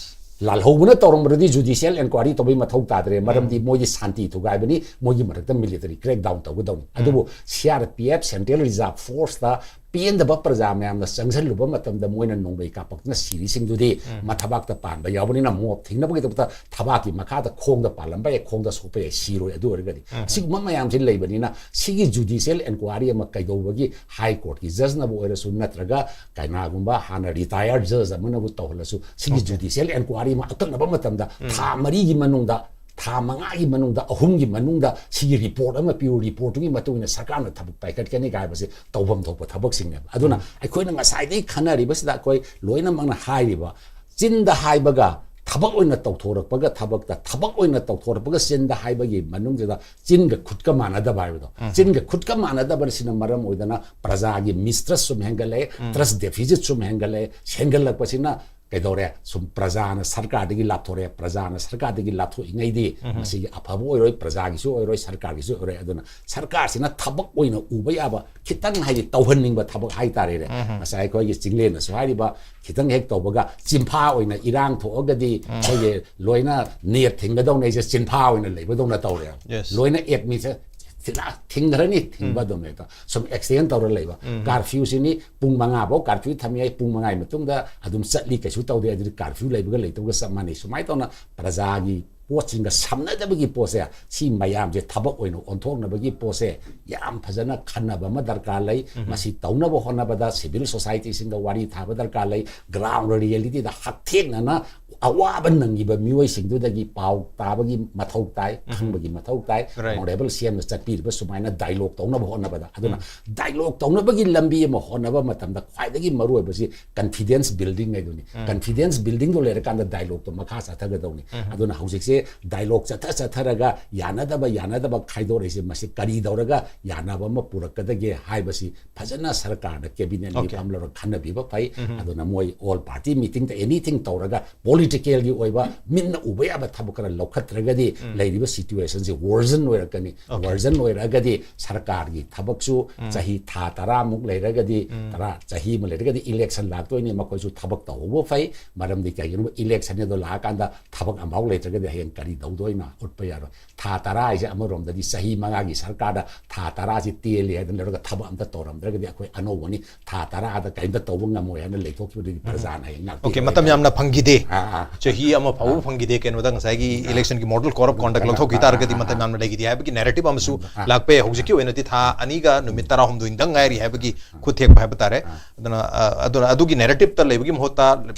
ꯂꯥꯜꯍꯧꯕꯅ ꯇꯧꯔꯝꯕꯗꯗꯤ judicial enquiry ꯇꯧꯕꯩ ꯃꯊꯧ ꯇꯥꯗ꯭ꯔꯦ, ꯃꯔꯝꯗꯤ ꯃꯣꯏꯗꯤ ꯁꯥꯟꯇꯤ ꯊꯨꯒꯥꯏꯕꯅꯤ, ꯃꯣꯏꯒꯤ ꯃꯔꯛꯇ military crackdown ꯇꯧꯒꯗꯧꯅꯤ꯫ ꯑꯗꯨꯕꯨ CRPF, Central Reserve Force ꯇ ꯄꯦꯟꯗꯕ ꯄ꯭ꯔꯖꯥ ꯃꯌꯥꯝꯅ ꯆꯪꯁꯤꯜꯂꯨꯕ ꯃꯇꯝꯗ ꯃꯣꯏꯅ ꯅꯣꯡꯃꯩ ꯀꯥꯞꯄꯛꯇꯨꯅ ꯁꯤꯔꯤꯁꯤꯡꯗꯨꯗꯤ ꯃꯊꯕꯥꯛꯇ ꯄꯥꯟꯕ ꯌꯥꯎꯕꯅꯤꯅ mob ꯊꯤꯡꯅꯕꯒꯤꯗꯃꯛꯇ ꯊꯕꯥꯛꯀꯤ ꯃꯈꯥꯗ ꯈꯣꯡꯗ ꯄꯥꯜꯂꯝꯕ ꯌꯥꯏ, ꯈꯣꯡꯗ ꯁꯣꯛꯄ ꯌꯥꯏ, ꯁꯤꯔꯣꯏ꯫ ꯑꯗꯨ ꯑꯣꯏꯔꯒꯗꯤ ꯑꯁꯤꯒꯨꯝꯕ ꯃꯌꯥꯝꯁꯤ ꯂꯩꯕꯅꯤꯅ ꯁꯤꯒꯤ judicial enquiry ꯑꯃ ꯀꯩꯗꯧꯕꯒꯤ High Court ꯀꯤ judge ꯅꯕꯨ ꯑꯣꯏꯔꯁꯨ ꯅꯠꯇ꯭ꯔꯒ ꯀꯩꯅꯥꯒꯨꯝꯕ ꯍꯥꯟꯅ retired judge ꯑꯃꯅꯕꯨ ꯇꯧꯍꯜꯂꯁꯨ ꯁꯤꯒꯤ judicial enquiry ꯑꯃ ꯑꯀꯛꯅꯕ ꯃꯇꯝꯗ ꯊꯥ ꯃꯔꯤꯒꯤ ꯃꯅꯨꯡꯗ, ꯊꯥ ꯃꯉꯥꯒꯤ ꯃꯅꯨꯡꯗ, ꯑꯍꯨꯝꯒꯤ ꯃꯅꯨꯡꯗ ꯁꯤꯒꯤ report ꯑꯃ ꯄꯤꯌꯨ, report ꯇꯨꯒꯤ ꯃꯇꯨꯡ ꯏꯟꯅ ꯁꯔꯀꯥꯔꯅ ꯊꯕꯛ ꯄꯥꯏꯈꯠꯀꯅꯤ ꯍꯥꯏꯕꯁꯤ ꯇꯧꯐꯝ ꯊꯣꯛꯄ ꯊꯕꯛꯁꯤꯡꯅꯦꯕ꯫ ꯑꯗꯨꯅ ꯑꯩꯈꯣꯏꯅ ꯉꯁꯥꯏꯗꯒꯤ ꯈꯟꯅꯔꯤꯕꯁꯤꯗ ꯑꯩꯈꯣꯏ ꯂꯣꯏꯅꯃꯛꯅ ꯍꯥꯏꯔꯤꯕ ꯆꯤꯟꯗ ꯍꯥꯏꯕꯒ ꯊꯕꯛ ꯑꯣꯏꯅ ꯇꯧꯊꯣꯔꯛꯄꯒ ꯊꯕꯛꯇ, ꯊꯕꯛ ꯑꯣꯏꯅ ꯇꯧꯊꯣꯔꯛꯄꯒ ꯆꯤꯟꯗ ꯍꯥꯏꯕꯒꯤ ꯃꯅꯨꯡꯁꯤꯗ ꯆꯤꯟꯒ ꯈꯨꯠꯀ ꯃꯥꯟꯅꯗꯕ ꯍꯥꯏꯕꯗꯣ, ꯆꯤꯟꯒ ꯈꯨꯠꯀ ꯃꯥꯟꯅꯗꯕꯁꯤꯅ ꯃꯔꯝ ꯑꯣꯏꯗꯅ ꯄ꯭ꯔꯖꯥꯒꯤ mistrust ꯁꯨꯝ ꯍꯦꯟꯒꯠꯂꯛꯑꯦ, trust deficit ꯁꯨꯝ ꯍꯦꯟꯒꯠꯂꯛꯑꯦ꯫ ꯍꯦꯟꯒꯠꯂꯛꯄꯁꯤꯅ ꯀꯩꯗꯧꯔꯦ? ꯁꯨꯝ ꯄ꯭ꯔꯖꯥꯅ ꯁꯔꯀꯥꯔꯗꯒꯤ ꯂꯥꯞꯊꯣꯔꯛꯑꯦ, ꯄ꯭ꯔꯖꯥꯅ ꯁꯔꯀꯥꯔꯗꯒꯤ ꯂꯥꯞꯊꯣꯛꯏꯉꯩꯗꯤ ꯃꯁꯤꯒꯤ ꯑꯐꯕ ꯑꯣꯏꯔꯣꯏ, ꯄ꯭ꯔꯖꯥꯒꯤꯁꯨ ꯑꯣꯏꯔꯣꯏ, ꯁꯔꯀꯥꯔꯒꯤꯁꯨ ꯑꯣꯏꯔꯣꯏ꯫ ꯑꯗꯨꯅ ꯁꯔꯀꯥꯔꯁꯤꯅ ꯊꯕꯛ ꯑꯣꯏꯅ ꯎꯕ ꯌꯥꯕ ꯈꯤꯇꯪ, ꯍꯥꯏꯗꯤ ꯇꯧꯍꯟꯅꯤꯡꯕ ꯊꯕꯛ ꯍꯥꯏꯇꯥꯔꯦꯅꯦ꯫ ꯉꯁꯥꯏ ꯑꯩꯈꯣꯏꯒꯤ ꯆꯤꯡꯂꯦꯟꯅꯁꯨ ꯍꯥꯏꯔꯤꯕ, ꯈꯤꯇꯪ ꯍꯦꯛ ꯇꯧꯕꯒ ꯆꯤꯟꯐꯥ ꯑꯣꯏꯅ ꯏꯔꯥꯡ ꯊꯣꯛꯑꯒꯗꯤ ꯑꯩꯈꯣꯏꯒꯤ ꯂꯣꯏꯅ ꯅꯦꯠ ꯊꯤꯡꯒꯗꯧꯅꯦ, ꯑꯩꯁꯦ ꯆꯤꯟꯐꯥ ꯑꯣꯏꯅ ꯂꯩꯕꯗꯧꯅ ꯇꯧꯔꯦꯕ꯫ Yes. ꯂꯣꯏꯅ admit ꯊꯤꯡꯈ꯭ꯔꯅꯤ, ꯊꯤꯡꯕ ꯑꯗꯨꯝ ꯍꯦꯛꯇ ꯁꯨꯝ ꯑꯦꯛꯁꯇꯦꯟ ꯇꯧꯔ ꯂꯩꯕ꯫ ꯀꯥꯔꯐ꯭ꯌꯨꯁꯤꯅꯤ, ꯄꯨꯡ ꯃꯉꯥ ꯐꯥꯎ ꯀꯥꯔꯐ꯭ꯌꯨ ꯊꯝꯃꯤ ꯍꯥꯏ, ꯄꯨꯡ ꯃꯉꯥꯒꯤ ꯃꯇꯨꯡꯗ ꯑꯗꯨꯝ ꯆꯠꯂꯤ, ꯀꯩꯁꯨ ꯇꯧꯗꯦ, ꯑꯗꯨꯗꯤ ꯀꯥꯔꯐ꯭ꯌꯨ ꯂꯩꯕꯒ ꯂꯩꯇꯕꯒ ꯆꯞ ꯃꯥꯟꯅꯩ꯫ ꯁꯨꯃꯥꯏꯅ ꯇꯧꯅ ꯄ꯭ꯔꯖꯥꯒꯤ ꯄꯣꯠꯁꯤꯡꯒ ꯁꯝꯅꯗꯕꯒꯤ ꯄꯣꯠꯁꯦ, ꯁꯤ ꯃꯌꯥꯝꯁꯦ ꯊꯕꯛ ꯑꯣꯏꯅ ꯑꯣꯟꯊꯣꯛꯅꯕꯒꯤ ꯄꯣꯠꯁꯦ ꯌꯥꯝ ꯐꯖꯅ ꯈꯟꯅꯕ ꯑꯃ ꯗꯔꯀꯥꯔ ꯂꯩ꯫ ꯃꯁꯤ ꯇꯧꯅꯕ ꯍꯣꯠꯅꯕꯗ ꯁꯤꯚꯤꯜ ꯁꯣꯁꯥꯏꯇꯤꯁꯤꯡꯒ ꯋꯥꯔꯤ ꯊꯥꯕ ꯗꯔꯀꯥꯔ ꯂꯩ꯫ ꯒ꯭ꯔꯥꯎꯟ ꯔꯤꯌꯦꯂꯤꯇꯤꯗ ꯍꯛꯊꯦꯡꯅꯅ ꯑꯋꯥꯕ ꯅꯪꯉꯤꯕ ꯃꯤꯑꯣꯏꯁꯤꯡꯗꯨꯗꯒꯤ ꯄꯥꯎ ꯇꯥꯕꯒꯤ ꯃꯊꯧ ꯇꯥꯏ, ꯈꯪꯕꯒꯤ ꯃꯊꯧ ꯇꯥꯏ꯫ Right. ꯑꯣꯅꯔꯦꯕꯜ ꯁꯤꯑꯦꯝꯅ ꯆꯠꯄꯤꯔꯤꯕ ꯁꯨꯃꯥꯏꯅ ꯗꯥꯏꯂꯣꯛ ꯇꯧꯅꯕ ꯍꯣꯠꯅꯕꯗ꯫ ꯑꯗꯨꯅ ꯗꯥꯏꯂꯣꯛ ꯇꯧꯅꯕꯒꯤ ꯂꯝꯕꯤ ꯑꯃ ꯍꯣꯠꯅꯕ ꯃꯇꯝꯗ ꯈ꯭ꯋꯥꯏꯗꯒꯤ ꯃꯔꯨ ꯑꯣꯏꯕꯁꯤ ꯀꯟꯐꯤꯗꯦꯟꯁ ꯕꯤꯜꯗꯤꯡ ꯍꯥꯏꯗꯨꯅꯤ꯫ ꯀꯟꯐꯤꯗꯦꯟꯁ ꯕꯤꯜꯗꯤꯡꯗꯣ ꯂꯩꯔꯀꯥꯟꯗ ꯗꯥꯏꯂꯣꯛꯇꯣ ꯃꯈꯥ ꯆꯠꯊꯒꯗꯧꯅꯤ꯫ ꯑꯗꯨꯅ ꯍꯧꯖꯤꯛꯁꯦ ꯗꯥꯏꯂꯣꯛ ꯆꯠꯊ ꯆꯠꯊꯔꯒ ꯌꯥꯅꯗꯕ ꯌꯥꯅꯗꯕ ꯈꯥꯏꯗꯣꯔꯛꯏꯁꯦ, ꯃꯁꯤ ꯀꯔꯤ ꯇꯧꯔꯒ ꯌꯥꯅꯕ ꯑꯃ ꯄꯨꯔꯛꯀꯗꯒꯦ ꯍꯥꯏꯕꯁꯤ ꯐꯖꯅ ꯁꯔꯀꯥꯔꯅ ꯀꯦꯕꯤꯅꯦꯠ Okay. ꯃꯤꯐꯝ ꯂꯧꯔꯒ ꯈꯟꯅꯕꯤꯕ ꯐꯩ꯫ ꯑꯗꯨꯅ ꯃꯣꯏ ꯑꯣꯜ ꯄꯥꯔꯇꯤ ꯃꯤꯇꯤꯡꯗ ꯑꯦꯅꯤꯊꯤꯡ ꯇꯧꯔꯒ ꯄꯣꯂꯤꯇꯤꯀꯦꯜꯒꯤ ꯑꯣꯏꯕ ꯃꯤꯠꯅ ꯎꯕ ꯌꯥꯕ ꯊꯕꯛ ꯈꯔ ꯂꯧꯈꯠꯇ꯭ꯔꯒꯗꯤ ꯂꯩꯔꯤꯕ ꯁꯤꯆꯨꯋꯦꯁꯟꯁꯤ ꯋꯔꯖꯟ ꯑꯣꯏꯔꯛꯀꯅꯤ꯫ Okay. ꯋꯔꯖꯟ ꯑꯣꯏꯔꯛꯑꯒꯗꯤ ꯁꯔꯀꯥꯔꯒꯤ ꯊꯕꯛꯁꯨ ꯆꯍꯤ ꯊꯥ ꯇꯔꯥꯃꯨꯛ ꯂꯩꯔꯒꯗꯤ, ꯇꯔꯥ, ꯆꯍꯤ ꯑꯃ ꯂꯩꯔꯒꯗꯤ ꯏꯂꯦꯛꯁꯟ ꯂꯥꯛꯇꯣꯏꯅꯤ꯫ ꯃꯈꯣꯏꯁꯨ ꯊꯕꯛ ꯇꯧꯍꯧꯕ ꯐꯩ꯫ ꯃꯔꯝꯗꯤ ꯀꯩꯒꯤꯅꯣ, ꯏꯂꯦꯛꯁꯟ ꯑꯗꯣ ꯂꯥꯛꯑꯀꯥꯟꯗ ꯊꯕꯛ ꯑꯃꯐꯥꯎ ꯂꯩꯇ꯭ꯔꯒꯗꯤ ꯍꯌꯦꯡ ꯀꯔꯤ ꯇꯧꯗꯣꯏꯅꯣ? ꯎꯠꯄ ꯌꯥꯔꯣꯏ꯫ ꯊꯥ ꯇꯔꯥ ꯍꯥꯏꯁꯦ ꯑꯃꯔꯣꯝꯗꯗꯤ ꯆꯍꯤ ꯃꯉꯥꯒꯤ ꯁꯔꯀꯥꯔꯗ ꯊꯥ ꯇꯔꯥꯁꯤ ꯇꯦꯜꯂꯤ ꯍꯥꯏꯗꯅ ꯂꯩꯔꯒ ꯊꯕꯛ ꯑꯝꯇ ꯇꯧꯔꯝꯗ꯭ꯔꯒꯗꯤ ꯑꯩꯈꯣꯏ ꯑꯅꯧꯕꯅꯤ꯫ ꯊꯥ ꯇꯔꯥꯗ ꯀꯔꯤꯝꯇ ꯇꯧꯕ ꯉꯝꯃꯣꯏ ꯍꯥꯏꯅ ꯂꯩꯊꯣꯛꯈꯤꯕꯗꯤ ꯄ꯭ꯔꯖꯥꯅ ꯍꯌꯦꯡ ꯉꯥꯛꯄꯤꯔꯣꯏ꯫ Okay, ꯃꯇꯝ ꯌꯥꯝꯅ ꯐꯪꯈꯤꯗꯦ꯫ ꯑꯥ, ꯑꯥ꯫ ꯆꯍꯤ ꯑꯃ ꯐꯥꯎꯕ ꯐꯪꯈꯤꯗꯦ꯫ ꯀꯩꯅꯣꯗ ꯉꯁꯥꯏꯒꯤ ꯏꯂꯦꯛꯁꯟꯒꯤ ꯃꯣꯗꯦꯜ ꯀꯣꯗ ꯑꯣꯐ ꯀꯣꯟꯗꯛ ꯂꯧꯊꯣꯛꯈꯤ ꯇꯥꯔꯒꯗꯤ ꯃꯇꯝ ꯌꯥꯝꯅ ꯂꯩꯈꯤꯗꯦ ꯍꯥꯏꯕꯒꯤ ꯅꯦꯔꯦꯇꯤꯚ ꯑꯃꯁꯨ ꯂꯥꯛꯄ ꯌꯥꯏ꯫ ꯍꯧꯖꯤꯛꯀꯤ ꯑꯣꯏꯅꯗꯤ ꯊꯥ ꯑꯅꯤꯒ ꯅꯨꯃꯤꯠ ꯇꯔꯥꯍꯨꯝꯗꯣꯏꯗꯪ ꯉꯥꯏꯔꯤ ꯍꯥꯏꯕꯒꯤ ꯈꯨꯠ ꯊꯦꯛꯄ ꯍꯥꯏꯕ ꯇꯥꯔꯦ꯫ ꯑꯗꯨꯅ, ꯑ, ꯑꯗꯨꯅ ꯑꯗꯨꯒꯤ ꯅꯦꯔꯦꯇꯤꯚꯇ ꯂꯩꯕꯒꯤ ꯃꯍꯨꯠꯇ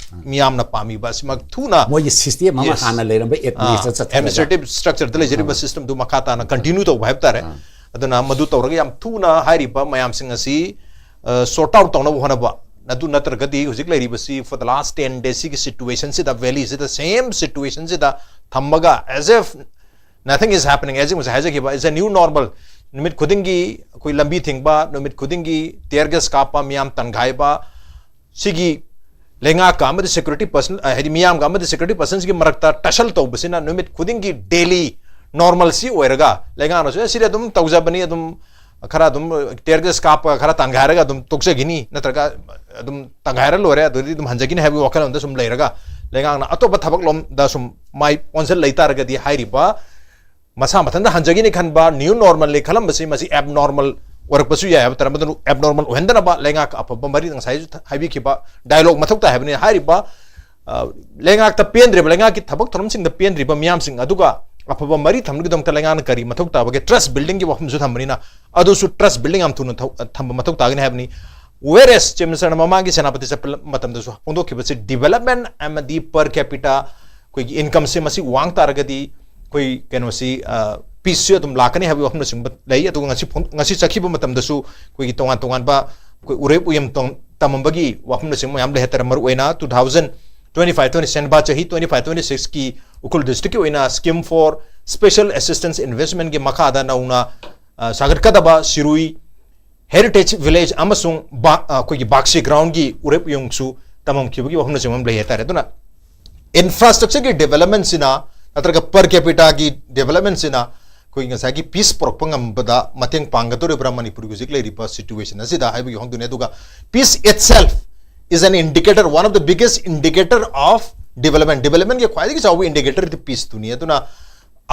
ꯃꯤꯌꯥꯝꯅ ꯄꯥꯝꯃꯤꯕ ꯑꯁꯤꯃꯛ ꯊꯨꯅ ꯃꯣꯏꯒꯤ ꯁꯤꯁꯇꯦꯝ ꯑꯃ Yes. ꯍꯥꯟꯅ ꯂꯩꯔꯝꯕ ꯑꯦꯗꯃꯤꯅꯤꯁꯇ꯭ꯔꯦꯁꯟ ꯆꯠꯊꯔꯒ ꯑꯦꯗꯃꯤꯅꯤꯁꯇ꯭ꯔꯦꯇꯤꯚ ꯁ꯭ꯇ꯭ꯔꯛꯆꯔꯗ ꯂꯩꯖꯔꯤꯕ ꯁꯤꯁꯇꯦꯝꯗꯨ ꯃꯈꯥ ꯇꯥꯅ ꯀꯟꯇꯤꯅ꯭ꯌꯨ ꯇꯧꯕ ꯍꯥꯏꯕ ꯇꯥꯔꯦ꯫ ꯑꯗꯨꯅ ꯃꯗꯨ ꯇꯧꯔꯒ ꯌꯥꯝ ꯊꯨꯅ ꯍꯥꯏꯔꯤꯕ ꯃꯌꯥꯝꯁꯤꯡ ꯑꯁꯤ ꯁꯣꯔꯠ ꯑꯥꯎꯠ ꯇꯧꯅꯕ ꯍꯣꯠꯅꯕ꯫ ꯑꯗꯨ ꯅꯠꯇ꯭ꯔꯒꯗꯤ ꯍꯧꯖꯤꯛ ꯂꯩꯔꯤꯕꯁꯤ for the last ten days ꯁꯤꯒꯤ ꯁꯤꯆꯨꯋꯦꯁꯟꯁꯤꯗ, ꯚꯦꯂꯤꯁꯤꯗ, ꯁꯦꯝ ꯁꯤꯆꯨꯋꯦꯁꯟꯁꯤꯗ ꯊꯝꯃꯒ as if nothing is happening, as if ꯉꯁꯥꯏ ꯍꯥꯏꯖꯈꯤꯕ, it's a new normal꯫ ꯅꯨꯃꯤꯠ ꯈꯨꯗꯤꯡꯒꯤ ꯑꯩꯈꯣꯏ ꯂꯝꯕꯤ ꯊꯤꯡꯕ, ꯅꯨꯃꯤꯠ ꯈꯨꯗꯤꯡꯒꯤ ꯇꯤꯌꯔ ꯒꯦꯁ ꯀꯥꯞꯄ, ꯃꯤꯌꯥꯝ ꯇꯟꯈꯥꯏꯕ, ꯁꯤꯒꯤ ꯂꯩꯉꯥꯛꯀ ꯑꯃꯗꯤ ꯁꯦꯀ꯭ꯌꯨꯔꯤꯇꯤ ꯄꯔꯁꯟ, ꯍꯥꯏꯗꯤ ꯃꯤꯌꯥꯝꯒ ꯑꯃꯗꯤ ꯁꯦꯀ꯭ꯌꯨꯔꯤꯇꯤ ꯄꯔꯁꯟꯁꯤꯒꯤ ꯃꯔꯛꯇ ꯇꯁꯜ ꯇꯧꯕꯁꯤꯅ ꯅꯨꯃꯤꯠ ꯈꯨꯗꯤꯡꯒꯤ ꯗꯦꯂꯤ ꯅꯣꯔꯃꯦꯜꯁꯤ ꯑꯣꯏꯔꯒ ꯂꯩꯉꯥꯛꯅꯁꯨ, "ꯑꯦ, ꯁꯤꯗꯤ ꯑꯗꯨꯝ ꯇꯧꯖꯕꯅꯤ, ꯑꯗꯨꯝ ꯈꯔ ꯑꯗꯨꯝ ꯇꯤꯌꯔ ꯒꯦꯁ ꯀꯥꯞꯄꯒ ꯈꯔ ꯇꯥꯟꯒꯥꯏꯔꯒ ꯑꯗꯨꯝ ꯇꯣꯛꯆꯈꯤꯅꯤ, ꯅꯠꯇ꯭ꯔꯒ ꯑꯗꯨꯝ ꯇꯥꯟꯒꯥꯏꯔ ꯂꯣꯏꯔꯦ, ꯑꯗꯨꯗꯤ ꯑꯗꯨꯝ ꯍꯟꯖꯈꯤꯅꯤ" ꯍꯥꯏꯕꯒꯤ ꯋꯥꯈꯜꯂꯣꯟꯗ ꯁꯨꯝ ꯂꯩꯔꯒ ꯂꯩꯉꯥꯛꯅ ꯑꯇꯣꯞꯄ ꯊꯕꯛ ꯂꯣꯝꯗ ꯁꯨꯝ ꯃꯥꯏ ꯑꯣꯟꯁꯤꯜ ꯂꯩ ꯇꯥꯔꯒꯗꯤ ꯍꯥꯏꯔꯤꯕ ꯃꯁꯥ ꯃꯊꯟꯇ ꯍꯟꯖꯒꯤꯅꯤ ꯈꯟꯕ ꯅ꯭ꯌꯨ ꯅꯣꯔꯃꯜꯅꯤ ꯈꯜꯂꯝꯕꯁꯤ ꯃꯁꯤ ꯑꯦꯕꯅꯣꯔꯃꯜ ꯑꯣꯏꯔꯛꯄꯁꯨ ꯌꯥꯏ ꯍꯥꯏꯕ ꯇꯥꯔꯦ꯫ ꯃꯗꯨꯅ ꯑꯦꯕꯅꯣꯔꯃꯜ ꯑꯣꯏꯍꯟꯗꯅꯕ ꯂꯩꯉꯥꯛ ꯑꯐꯕ ꯃꯔꯤ, ꯉꯁꯥꯏꯁꯨ ꯍꯥꯏꯕꯤꯈꯤꯕ ꯗꯥꯏꯂꯣꯒ ꯃꯊꯧ ꯇꯥꯏ ꯍꯥꯏꯕꯅꯤ꯫ ꯍꯥꯏꯔꯤꯕ ꯂꯩꯉꯥꯛꯇ ꯄꯦꯟꯗ꯭ꯔꯤꯕ, ꯂꯩꯉꯥꯛꯀꯤ ꯊꯕꯛ ꯊꯧꯔꯝꯁꯤꯡꯗ ꯄꯦꯟꯗ꯭ꯔꯤꯕ ꯃꯤꯌꯥꯝꯁꯤꯡ ꯑꯗꯨꯒ ꯑꯐꯕ ꯃꯔꯤ ꯊꯝꯅꯕꯒꯤꯗꯃꯛꯇ ꯂꯩꯉꯥꯛꯅ ꯀꯔꯤ ꯃꯊꯧ ꯇꯥꯕꯒꯦ? ꯇ꯭ꯔꯁ ꯕꯤꯜꯗꯤꯡꯒꯤ ꯋꯥꯐꯝꯁꯨ ꯊꯝꯕꯅꯤꯅ ꯑꯗꯨꯁꯨ ꯇ꯭ꯔꯁ ꯕꯤꯜꯗꯤꯡ ꯌꯥꯝ ꯊꯨꯅ ꯊꯝꯕ ꯃꯊꯧ ꯇꯥꯒꯅꯤ ꯍꯥꯏꯕꯅꯤ꯫ Whereas ꯆꯤꯐ ꯃꯤꯅꯤꯁꯇꯔꯅ ꯃꯃꯥꯡꯒꯤ ꯁꯦꯅꯥꯄꯇꯤ ꯆꯠꯄ ꯃꯇꯝꯗꯁꯨ ꯐꯣꯡꯗꯣꯛꯈꯤꯕꯁꯤ development ꯑꯃꯗꯤ per capita ꯑꯩꯈꯣꯏꯒꯤ incomeꯁꯦ ꯃꯁꯤ ꯋꯥꯡ ꯇꯥꯔꯒꯗꯤ ꯑꯩꯈꯣꯏ ꯀꯩꯅꯣꯁꯤ, ꯄꯤꯁꯁꯨ ꯑꯗꯨꯝ ꯂꯥꯛꯀꯅꯤ ꯍꯥꯏꯕꯒꯤ ꯋꯥꯐꯝꯅꯆꯤꯡꯕ ꯂꯩ꯫ ꯑꯗꯨꯒ ꯉꯁꯤ ꯐꯣꯡ-, ꯉꯁꯤ ꯆꯠꯈꯤꯕ ꯃꯇꯝꯗꯁꯨ ꯑꯩꯈꯣꯏꯒꯤ ꯇꯣꯉꯥꯟ ꯇꯣꯉꯥꯟꯕ ꯑꯩꯈꯣꯏ ꯎꯔꯦꯞ ꯎꯌꯨꯡ ꯇꯝ-, ꯇꯝꯃꯝꯕꯒꯤ ꯋꯥꯐꯝꯅꯆꯤꯡꯕ ꯃꯌꯥꯝ ꯂꯩ ꯍꯥꯏꯇꯥꯔꯦ꯫ ꯃꯔꯨꯑꯣꯏꯅ two thousand twenty five twenty ꯁꯦꯟꯕꯥ ꯆꯍꯤ twenty five twenty sixꯀꯤ ꯎꯈ꯭ꯔꯨꯜ ꯗꯤꯁꯇ꯭ꯔꯤꯛꯀꯤ ꯑꯣꯏꯅ scheme for special assistance investmentꯀꯤ ꯃꯈꯥꯗ ꯅꯧꯅ ꯁꯥꯒꯠꯀꯗꯕ ꯁꯤꯔꯨꯏ ꯍꯦꯔꯤꯇꯦꯖ ꯚꯤꯂꯦꯖ ꯑꯃꯁꯨꯡ ꯕꯥ-, ꯑ, ꯑꯩꯈꯣꯏꯒꯤ ꯕꯥꯛꯁꯤ ꯒ꯭ꯔꯥꯎꯟꯒꯤ ꯎꯔꯦꯞ ꯎꯌꯨꯡꯁꯨ ꯇꯝꯃꯝꯈꯤꯕꯒꯤ ꯋꯥꯐꯝꯅꯆꯤꯡꯕ ꯑꯃ ꯂꯩ ꯍꯥꯏꯇꯥꯔꯦ꯫ ꯑꯗꯨꯅ ꯏꯟꯐ꯭ꯔꯥꯁ꯭ꯇ꯭ꯔꯛꯆꯔꯒꯤ ꯗꯦꯕꯂꯞꯃꯦꯟꯁꯤꯅ ꯅꯠꯇ꯭ꯔꯒ per capitaꯒꯤ ꯗꯦꯕꯂꯞꯃꯦꯟꯁꯤꯅ ꯑꯩꯈꯣꯏ ꯉꯁꯥꯏꯒꯤ ꯄꯤꯁ ꯄꯨꯔꯛꯄ ꯉꯝꯕꯗ ꯃꯇꯦꯡ ꯄꯥꯡꯒꯗꯧꯔꯤꯕ꯭ꯔꯥ ꯃꯅꯤꯄꯨꯔꯒꯤ ꯍꯧꯖꯤꯛ ꯂꯩꯔꯤꯕ ꯁꯤꯆꯨꯋꯦꯁꯟ ꯑꯁꯤꯗ ꯍꯥꯏꯕꯒꯤ ꯋꯥꯐꯝꯗꯨꯅꯤ꯫ ꯑꯗꯨꯒ peace itself is an indicator, one of the biggest indicator of development. ꯗꯦꯕꯂꯞꯃꯦꯟꯒꯤ ꯈ꯭ꯋꯥꯏꯗꯒꯤ ꯆꯥꯎꯕ ꯏꯟꯗꯤꯀꯦꯇꯔꯗꯤ ꯄꯤꯁꯇꯨꯅꯤ꯫ ꯑꯗꯨꯅ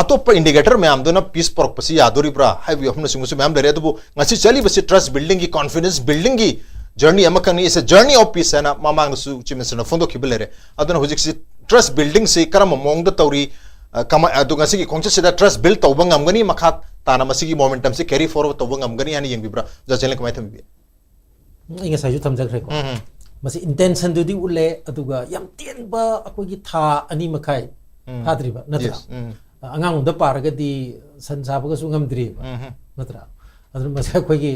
ꯑꯇꯣꯞꯄ ꯏꯟꯗꯤꯀꯦꯇꯔ ꯃꯌꯥꯝꯗꯨꯅ ꯄꯤꯁ ꯄꯨꯔꯛꯄꯁꯤ ꯌꯥꯗꯣꯔꯤꯕ꯭ꯔꯥ ꯍꯥꯏꯕꯒꯤ ꯋꯥꯐꯝꯅꯆꯤꯡꯕꯁꯨ ꯃꯌꯥꯝ ꯂꯩꯔꯦ꯫ ꯑꯗꯨꯕꯨ ꯉꯁꯤ ꯆꯠꯂꯤꯕꯁꯤ ꯇ꯭ꯔꯁ ꯕꯤꯜꯗꯤꯡꯒꯤ, ꯀꯣꯟꯐꯤꯗꯦꯟꯁ ꯕꯤꯜꯗꯤꯡꯒꯤ ꯖꯔꯅꯤ ꯑꯃꯈꯛꯅꯤ꯫ It's a journey of peace ꯍꯥꯏꯅ ꯃꯃꯥꯡꯗꯁꯨ ꯆꯤꯐ ꯃꯤꯅꯤꯁꯇꯔꯅ ꯐꯣꯡꯗꯣꯛꯈꯤꯕ ꯂꯩꯔꯦ꯫ ꯑꯗꯨꯅ ꯍꯧꯖꯤꯛꯁꯤ ꯇ꯭ꯔꯁ ꯕꯤꯜꯗꯤꯡꯁꯤ ꯀꯔꯝꯕ ꯃꯑꯣꯡꯗ ꯇꯧꯔꯤ, ꯑ, ꯀꯃꯥꯏ-, ꯑꯗꯨ ꯉꯁꯤꯒꯤ ꯈꯣꯡꯆꯠꯁꯤꯗ ꯇ꯭ꯔꯁ ꯕꯤꯜ ꯇꯧꯕ ꯉꯝꯒꯅꯤ, ꯃꯈꯥ ꯇꯥꯅ ꯃꯁꯤꯒꯤ ꯃꯣꯃꯦꯟꯇꯝꯁꯤ ꯀꯦꯔꯤ ꯐꯣꯔꯋꯥꯔꯗ ꯇꯧꯕ ꯉꯝꯒꯅꯤ ꯍꯥꯏꯅ ꯌꯦꯡꯕꯤꯕ꯭ꯔꯥ? ꯑꯣꯖꯥ ꯆꯦꯂꯦꯟ ꯀꯃꯥꯏꯅ ꯊꯝꯕꯤꯕꯤ? ꯑꯩ ꯉꯁꯥꯏꯁꯨ ꯊꯝꯖꯈ꯭ꯔꯦꯀꯣ꯫ ꯎꯝ, ꯎꯝ꯫ ꯃꯁꯤ ꯏꯟꯇꯦꯟꯁꯟꯗꯨꯗꯤ ꯎꯠꯂꯦ, ꯑꯗꯨꯒ ꯌꯥꯝ ꯇꯦꯟꯕ ꯑꯩꯈꯣꯏꯒꯤ ꯊꯥ ꯑꯅꯤ ꯃꯈꯥꯏ ꯎꯝ꯫ ꯐꯥꯗ꯭ꯔꯤꯕ ꯅꯠꯇ꯭ꯔꯥ? Yes, ꯎꯝ꯫ ꯑꯉꯥꯡ ꯑꯃꯗ ꯄꯥꯔꯒꯗꯤ ꯁꯟ ꯁꯥꯕꯒꯁꯨ ꯉꯝꯗ꯭ꯔꯤꯕ ꯎꯝ꯫ ꯅꯠꯇ꯭ꯔꯥ? ꯑꯗꯨꯅ ꯃꯁꯤ ꯑꯩꯈꯣꯏꯒꯤ,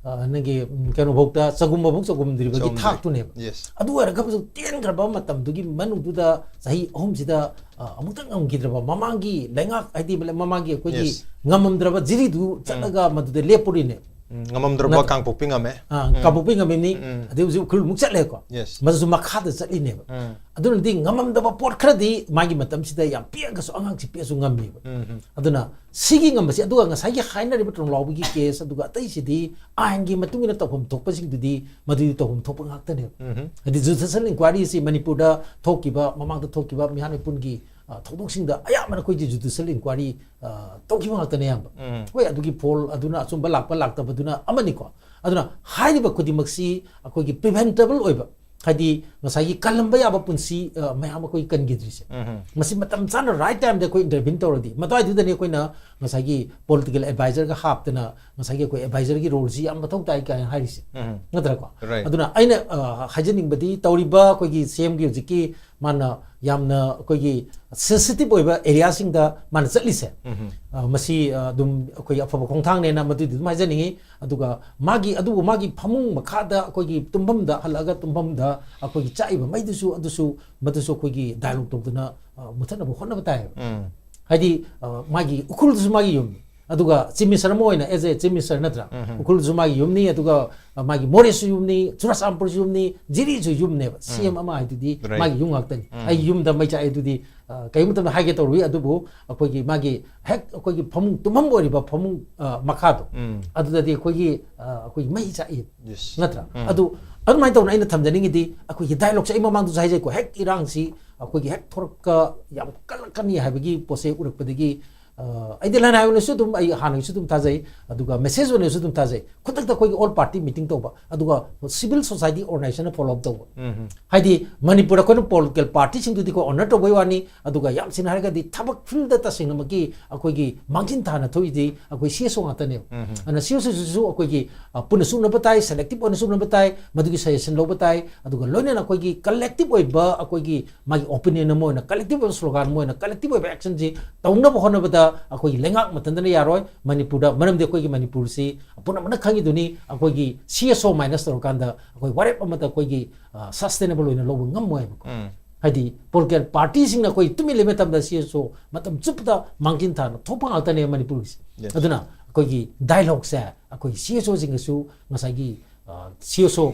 ꯑ, ꯅꯪꯒꯤ, ꯎꯝ, ꯀꯩꯅꯣꯐꯧꯗ ꯆꯒꯨꯝꯕꯐꯧ ꯆꯒꯨꯝꯗ꯭ꯔꯤꯕꯒꯤ ꯆꯒꯨꯝꯗ꯭ꯔꯤ꯫ ꯊꯥꯛꯇꯨꯅꯦꯕ꯫ Yes꯫ ꯑꯗꯨ ꯑꯣꯏꯔꯒꯁꯨ ꯇꯦꯟꯈ꯭ꯔꯕ ꯃꯇꯝꯗꯨꯒꯤ ꯃꯅꯨꯡꯗꯨꯗ ꯆꯍꯤ ꯑꯍꯨꯝꯁꯤꯗ, ꯑ, ꯑꯃꯨꯛꯇꯪ ꯉꯝꯈꯤꯗ꯭ꯔꯕ ꯃꯃꯥꯡꯒꯤ ꯂꯩꯉꯥꯛ, ꯍꯥꯏꯗꯤ ꯃꯃꯥꯡꯒꯤ ꯑꯩꯈꯣꯏꯒꯤ Yes꯫ ꯉꯝꯃꯝꯗ꯭ꯔꯕ ꯖꯤꯔꯤꯗꯨ ꯆꯠꯂꯒ ꯃꯗꯨꯗ ꯂꯦꯞꯄꯨꯔꯤꯅꯦ꯫ ꯎꯝ, ꯉꯝꯃꯝꯗ꯭ꯔꯕ ꯅꯠꯇ꯭ꯔꯥ? ꯀꯥꯡꯄꯣꯛꯄꯤ ꯉꯝꯃꯦ꯫ ꯑꯥ, ꯎꯝ꯫ ꯀꯥꯡꯄꯣꯛꯄꯤ ꯉꯝꯃꯤꯅꯤ꯫ ꯎꯝ꯫ ꯑꯗꯩ ꯍꯧꯖꯤꯛ ꯎꯈ꯭ꯔꯨꯜ ꯑꯃꯨꯛ ꯆꯠꯂꯦꯀꯣ꯫ Yes꯫ ꯃꯗꯨꯁꯨ ꯃꯈꯥꯗ ꯆꯠꯂꯤꯅꯦꯕ꯫ ꯎꯝ꯫ ꯑꯗꯨꯅꯗꯤ ꯉꯝꯃꯝꯗꯕ ꯄꯣꯠ ꯈꯔꯗꯤ ꯃꯥꯒꯤ ꯃꯇꯝꯁꯤꯗ ꯌꯥꯝ ꯄꯤꯛꯑꯒꯁꯨ ꯑꯉꯥꯡꯁꯤ ꯄꯤꯛꯑꯁꯨ ꯉꯝꯃꯦꯕ꯫ ꯎꯝ, ꯎꯝ꯫ ꯑꯗꯨꯅ ꯁꯤꯒꯤ ꯉꯝꯕꯁꯤ, ꯑꯗꯨꯒ ꯉꯁꯥꯏꯒꯤ ꯍꯥꯏꯅꯔꯤꯕ ꯇ꯭ꯔꯣꯝꯂꯥꯎꯕꯤꯒꯤ ꯀꯦꯁ, ꯑꯗꯨꯒ ꯑꯇꯩꯁꯤꯗꯤ ꯑꯥꯏꯟꯒꯤ ꯃꯇꯨꯡ ꯏꯟꯅ ꯇꯧꯐꯝ ꯊꯣꯛꯄꯁꯤꯡꯗꯨꯗꯤ ꯃꯗꯨꯗꯤ ꯇꯧꯐꯝ ꯊꯣꯛꯄ ꯉꯥꯛꯇꯅꯦꯕ꯫ ꯎꯝ꯫ ꯍꯥꯏꯗꯤ ꯖꯨꯗꯤꯁꯤꯌꯦꯜ ꯏꯟꯀ꯭ꯋꯥꯏꯔꯤꯁꯤ ꯃꯅꯤꯄꯨꯔꯗ ꯊꯣꯛꯈꯤꯕ, ꯃꯃꯥꯡꯗ ꯊꯣꯛꯈꯤꯕ ꯃꯤꯍꯥꯠ ꯃꯤꯄꯨꯟꯒꯤ ꯑ, ꯊꯧꯗꯣꯛꯁꯤꯡꯗ ꯑꯌꯥꯝꯕꯅ ꯑꯩꯈꯣꯏꯒꯤ ꯖꯨꯗꯤꯁꯤꯌꯦꯜ ꯏꯟꯀ꯭ꯋꯥꯏꯔꯤ, ꯑ, ꯇꯧꯈꯤꯕ ꯉꯥꯛꯇꯅꯦ ꯑꯌꯥꯝꯕ꯫ ꯎꯝ. ꯍꯣꯏ, ꯑꯗꯨꯒꯤ ꯐꯣꯜ ꯑꯗꯨꯅ ꯑꯆꯨꯝꯕ ꯂꯥꯛꯄ ꯂꯥꯛꯇꯕꯗꯨꯅ ꯑꯃꯅꯤꯀꯣ꯫ ꯑꯗꯨꯅ ꯍꯥꯏꯔꯤꯕ ꯈꯨꯗꯤꯡꯃꯛꯁꯤ ꯑꯩꯈꯣꯏꯒꯤ ꯄ꯭ꯔꯤꯚꯦꯟꯇꯦꯕꯜ ꯑꯣꯏꯕ, ꯍꯥꯏꯗꯤ ꯉꯁꯥꯏꯒꯤ ꯀꯜꯂꯝꯕ ꯌꯥꯕ ꯄꯨꯟꯁꯤ, ꯑ, ꯃꯌꯥꯝ ꯑꯩꯈꯣꯏ ꯀꯟꯈꯤꯗ꯭ꯔꯤꯁꯦ꯫ ꯎꯝ. ꯃꯁꯤ ꯃꯇꯝ ꯆꯥꯅ, ꯔꯥꯏꯠ ꯇꯥꯏꯝꯗ ꯑꯩꯈꯣꯏ ꯏꯟꯇꯔꯚꯤꯟ ꯇꯧꯔꯗꯤ, ꯃꯇꯥꯏꯗꯨꯗꯅꯤ ꯑꯩꯈꯣꯏꯅ ꯉꯁꯥꯏꯒꯤ ꯄꯣꯂꯤꯇꯤꯀꯦꯜ ꯑꯦꯗꯚꯥꯏꯖꯔꯒ ꯍꯥꯞꯇꯅ ꯉꯁꯥꯏꯒꯤ ꯑꯩꯈꯣꯏ ꯑꯦꯗꯚꯥꯏꯖꯔꯒꯤ ꯔꯣꯜꯁꯤ ꯌꯥꯝ ꯃꯊꯧ ꯇꯥꯏ ꯀꯥꯏꯅ ꯍꯥꯏꯔꯤꯁꯦ꯫ ꯎꯝ. ꯅꯠꯇ꯭ꯔꯥꯀꯣ? Right. ꯑꯗꯨꯅ ꯑꯩꯅ, ꯑ, ꯍꯥꯏꯖꯅꯤꯡꯕꯗꯤ, ꯇꯧꯔꯤꯕ ꯑꯩꯈꯣꯏꯒꯤ ꯁꯤ ꯑꯦꯝꯒꯤ ꯍꯧꯖꯤꯛꯀꯤ ꯃꯥꯅ ꯌꯥꯝꯅ ꯑꯩꯈꯣꯏꯒꯤ ꯁꯦꯟꯁꯤꯇꯤꯚ ꯑꯣꯏꯕ ꯑꯦꯔꯤꯌꯥꯁꯤꯡꯗ ꯃꯥꯅ ꯆꯠꯂꯤꯁꯦ, ꯎꯝ. ꯑ, ꯃꯁꯤ, ꯑ, ꯑꯗꯨꯝ ꯑꯩꯈꯣꯏꯒꯤ ꯑꯐꯕ ꯈꯣꯡꯊꯥꯡꯅꯦꯅ ꯃꯗꯨꯗꯤ ꯑꯗꯨꯝ ꯍꯥꯏꯖꯅꯤꯡꯉꯤ꯫ ꯑꯗꯨꯒ ꯃꯥꯒꯤ, ꯑꯗꯨꯕꯨ ꯃꯥꯒꯤ ꯐꯃꯨꯡ ꯃꯈꯥꯗ ꯑꯩꯈꯣꯏꯒꯤ ꯇꯨꯝꯐꯝꯗ ꯍꯜꯂꯛꯑꯒ ꯇꯨꯝꯐꯝꯗ ꯑꯩꯈꯣꯏꯒꯤ ꯆꯥꯛꯏꯕ ꯃꯩꯗꯨꯁꯨ, ꯑꯗꯨꯁꯨ, ꯃꯗꯨꯁꯨ ꯑꯩꯈꯣꯏꯒꯤ ꯗꯥꯏꯂꯣꯛ ꯇꯧꯗꯅ, ꯑ, ꯃꯨꯊꯠꯅꯕ ꯍꯣꯠꯅꯕ ꯇꯥꯏꯌꯦꯕ꯫ ꯎꯝ. ꯍꯥꯏꯗꯤ, ꯑ, ꯃꯥꯒꯤ ꯎꯈ꯭ꯔꯨꯜꯗꯨꯁꯨ ꯃꯥꯒꯤ ꯌꯨꯝꯅꯤ, ꯑꯗꯨꯒ ꯆꯤꯐ ꯃꯤꯅꯤꯁꯇꯔ ꯑꯃ ꯑꯣꯏꯅ, ꯑꯦꯖ ꯑꯦ ꯆꯤꯐ ꯃꯤꯅꯤꯁꯇꯔ ꯅꯠꯇ꯭ꯔꯥ, ꯎꯝ. ꯎꯈ꯭ꯔꯨꯜꯁꯨ ꯃꯥꯒꯤ ꯌꯨꯝꯅꯤ, ꯑꯗꯨꯒ, ꯑ, ꯃꯥꯒꯤ ꯃꯣꯔꯦꯁꯨ ꯌꯨꯝꯅꯤ, ꯆꯨꯔꯆꯥꯟꯄꯨꯔꯁꯨ ꯌꯨꯝꯅꯤ, ꯖꯤꯔꯤꯁꯨ ꯌꯨꯝꯅꯦꯕ꯫ ꯎꯝ. ꯁꯤ ꯑꯦꯝ ꯑꯃ ꯍꯥꯏꯗꯨꯗꯤ Right. ꯃꯥꯒꯤ ꯌꯨꯝ ꯉꯥꯛꯇꯅꯤ꯫ ꯎꯝ. ꯑꯩ ꯌꯨꯝꯗ ꯃꯩ ꯆꯥꯛꯑꯦ ꯑꯗꯨꯗꯤ, ꯑ, ꯀꯔꯤꯒꯨꯝꯕ ꯃꯇꯝꯗ ꯍꯥꯏꯒꯦ ꯇꯧꯔꯨꯏ, ꯑꯗꯨꯕꯨ ꯑꯩꯈꯣꯏꯒꯤ ꯃꯥꯒꯤ ꯍꯦꯛ ꯑꯩꯈꯣꯏꯒꯤ ꯐꯃꯨꯡ, ꯇꯨꯝꯐꯝ ꯑꯣꯏꯔꯤꯕ ꯐꯃꯨꯡ, ꯑ, ꯃꯈꯥꯗꯣ, ꯎꯝ. ꯑꯗꯨꯗꯗꯤ ꯑꯩꯈꯣꯏꯒꯤ, ꯑ, ꯑꯩꯈꯣꯏꯒꯤ ꯃꯩ ꯆꯥꯛꯏ꯫ Yes. ꯅꯠꯇ꯭ꯔꯥ? ꯎꯝ. ꯑꯗꯨ ꯑꯗꯨꯃꯥꯏꯅ ꯇꯧꯅ ꯑꯩꯅ ꯊꯝꯖꯅꯤꯡꯉꯤꯗꯤ, ꯑꯩꯈꯣꯏꯒꯤ ꯗꯥꯏꯂꯣꯛꯁꯦ ꯑꯩ ꯃꯃꯥꯡꯗꯁꯨ ꯍꯥꯏꯖꯩꯀꯣ, ꯍꯦꯛ ꯏꯔꯥꯡꯁꯤ ꯑꯩꯈꯣꯏꯒꯤ ꯍꯦꯛ ꯊꯣꯔꯛꯀ ꯌꯥꯝ ꯀꯜꯂꯛꯀꯅꯤ ꯍꯥꯏꯕꯒꯤ ꯄꯣꯠꯁꯦ ꯎꯔꯛꯄꯗꯒꯤ, ꯑ, ꯑꯩꯗꯤ ꯂꯅꯥꯏ ꯑꯣꯏꯅꯁꯨ ꯑꯗꯨꯝ, ꯑꯩ ꯍꯥꯟꯅꯒꯤꯁꯨ ꯑꯗꯨꯝ ꯊꯥꯖꯩ, ꯑꯗꯨꯒ ꯃꯦꯁꯦꯖ ꯑꯣꯏꯅꯁꯨ ꯑꯗꯨꯝ ꯊꯥꯖꯩ꯫ ꯈꯨꯗꯛꯇ ꯑꯩꯈꯣꯏꯒꯤ ꯑꯣꯜ ꯄꯥꯔꯇꯤ ꯃꯤꯇꯤꯡ ꯇꯧꯕ, ꯑꯗꯨꯒ ꯁꯤꯚꯤꯜ ꯁꯣꯁꯥꯏꯇꯤ ꯑꯣꯔꯒꯅꯥꯏꯖꯦꯁꯟꯅ ꯐꯣꯂꯣ ꯑꯞ ꯇꯧꯕ꯫ ꯎꯝ. ꯍꯥꯏꯗꯤ ꯃꯅꯤꯄꯨꯔꯗ ꯑꯩꯈꯣꯏꯅ ꯄꯣꯂꯤꯇꯤꯀꯦꯜ ꯄꯥꯔꯇꯤꯁꯤꯡꯗꯨꯗꯤ ꯑꯩꯈꯣꯏ ꯑꯣꯅꯔ ꯇꯧꯕꯩ ꯋꯥꯅꯤ, ꯑꯗꯨꯒ ꯌꯥꯝ ꯁꯦꯡꯅ ꯍꯥꯏꯔꯒꯗꯤ ꯊꯕꯛ ꯐꯤꯜꯗ ꯇꯁꯦꯡꯅꯃꯛꯀꯤ ꯑꯩꯈꯣꯏꯒꯤ ꯃꯥꯡꯖꯤꯟ ꯊꯥꯅ ꯊꯣꯛꯏꯗꯤ ꯑꯩꯈꯣꯏ ꯁꯤ ꯑꯦꯁ ꯑꯣ ꯉꯥꯛꯇꯅꯦꯕ꯫ ꯎꯝ. ꯑꯗꯨꯅ ꯁꯤ ꯑꯦꯁ ꯑꯣꯁꯤꯁꯨ ꯑꯩꯈꯣꯏꯒꯤ, ꯑ, ꯄꯨꯟꯅ ꯆꯨꯅꯕ ꯇꯥꯏ, ꯁꯦꯂꯦꯛꯇꯤꯞ ꯑꯣꯏꯅ ꯆꯨꯅꯕ ꯇꯥꯏ, ꯃꯗꯨꯒꯤ ꯁꯖꯦꯁꯟ ꯂꯧꯕ ꯇꯥꯏ, ꯑꯗꯨꯒ ꯂꯣꯏꯅꯅ ꯑꯩꯈꯣꯏꯒꯤ ꯀꯂꯦꯛꯇꯤꯞ ꯑꯣꯏꯕ, ꯑꯩꯈꯣꯏꯒꯤ ꯃꯥꯒꯤ ꯑꯣꯄꯤꯅꯤꯌꯟ ꯑꯃ ꯑꯣꯏꯅ, ꯀꯂꯦꯛꯇꯤꯞ ꯑꯣꯏꯕ ꯁ꯭ꯂꯣꯒꯥꯟ ꯑꯃ ꯑꯣꯏꯅ, ꯀꯂꯦꯛꯇꯤꯞ ꯑꯣꯏꯕ ꯑꯦꯛꯁꯟꯁꯤ ꯇꯧꯅꯕ ꯍꯣꯠꯅꯕꯗ ꯑꯩꯈꯣꯏꯒꯤ ꯂꯩꯉꯥꯛ ꯃꯊꯟꯇꯅ ꯌꯥꯔꯣꯏ꯫ ꯃꯅꯤꯄꯨꯔꯗ, ꯃꯔꯝꯗꯤ ꯑꯩꯈꯣꯏꯒꯤ ꯃꯅꯤꯄꯨꯔꯁꯤ ꯄꯨꯝꯅꯃꯛꯅ ꯈꯪꯉꯤꯗꯨꯅꯤ, ꯑꯩꯈꯣꯏꯒꯤ ꯁꯤ ꯑꯦꯁ ꯑꯣ ꯃꯥꯏꯅꯁ ꯇꯧꯔꯀꯥꯟꯗ ꯑꯩꯈꯣꯏ ꯋꯥꯔꯦꯞ ꯑꯃꯠꯇ ꯑꯩꯈꯣꯏꯒꯤ, ꯑ, ꯁꯁꯇꯦꯅꯦꯕꯜ ꯑꯣꯏꯅ ꯂꯧꯕ ꯉꯝꯃꯣꯏꯕꯀꯣ꯫ ꯎꯝ. ꯍꯥꯏꯗꯤ ꯄꯣꯂꯤꯇꯤꯀꯦꯜ ꯄꯥꯔꯇꯤꯁꯤꯡꯅ ꯑꯩꯈꯣꯏ ꯇꯨꯃꯤꯟ ꯂꯩꯕ ꯃꯇꯝꯗ ꯁꯤ ꯑꯦꯁ ꯑꯣ ꯃꯇꯝ ꯆꯨꯞꯄꯗ ꯃꯥꯡꯖꯤꯟ ꯊꯥꯅ ꯊꯣꯛꯄ ꯉꯥꯛꯇꯅꯦ ꯃꯅꯤꯄꯨꯔꯒꯤꯁꯦ꯫ Yes. ꯑꯗꯨꯅ ꯑꯩꯈꯣꯏꯒꯤ ꯗꯥꯏꯂꯣꯛꯁꯦ ꯑꯩꯈꯣꯏꯒꯤ ꯁꯤ ꯑꯦꯁ ꯑꯣꯁꯤꯡꯒꯁꯨ ꯉꯁꯥꯏꯒꯤ, ꯑ, ꯁꯤ ꯑꯦꯁ ꯑꯣ,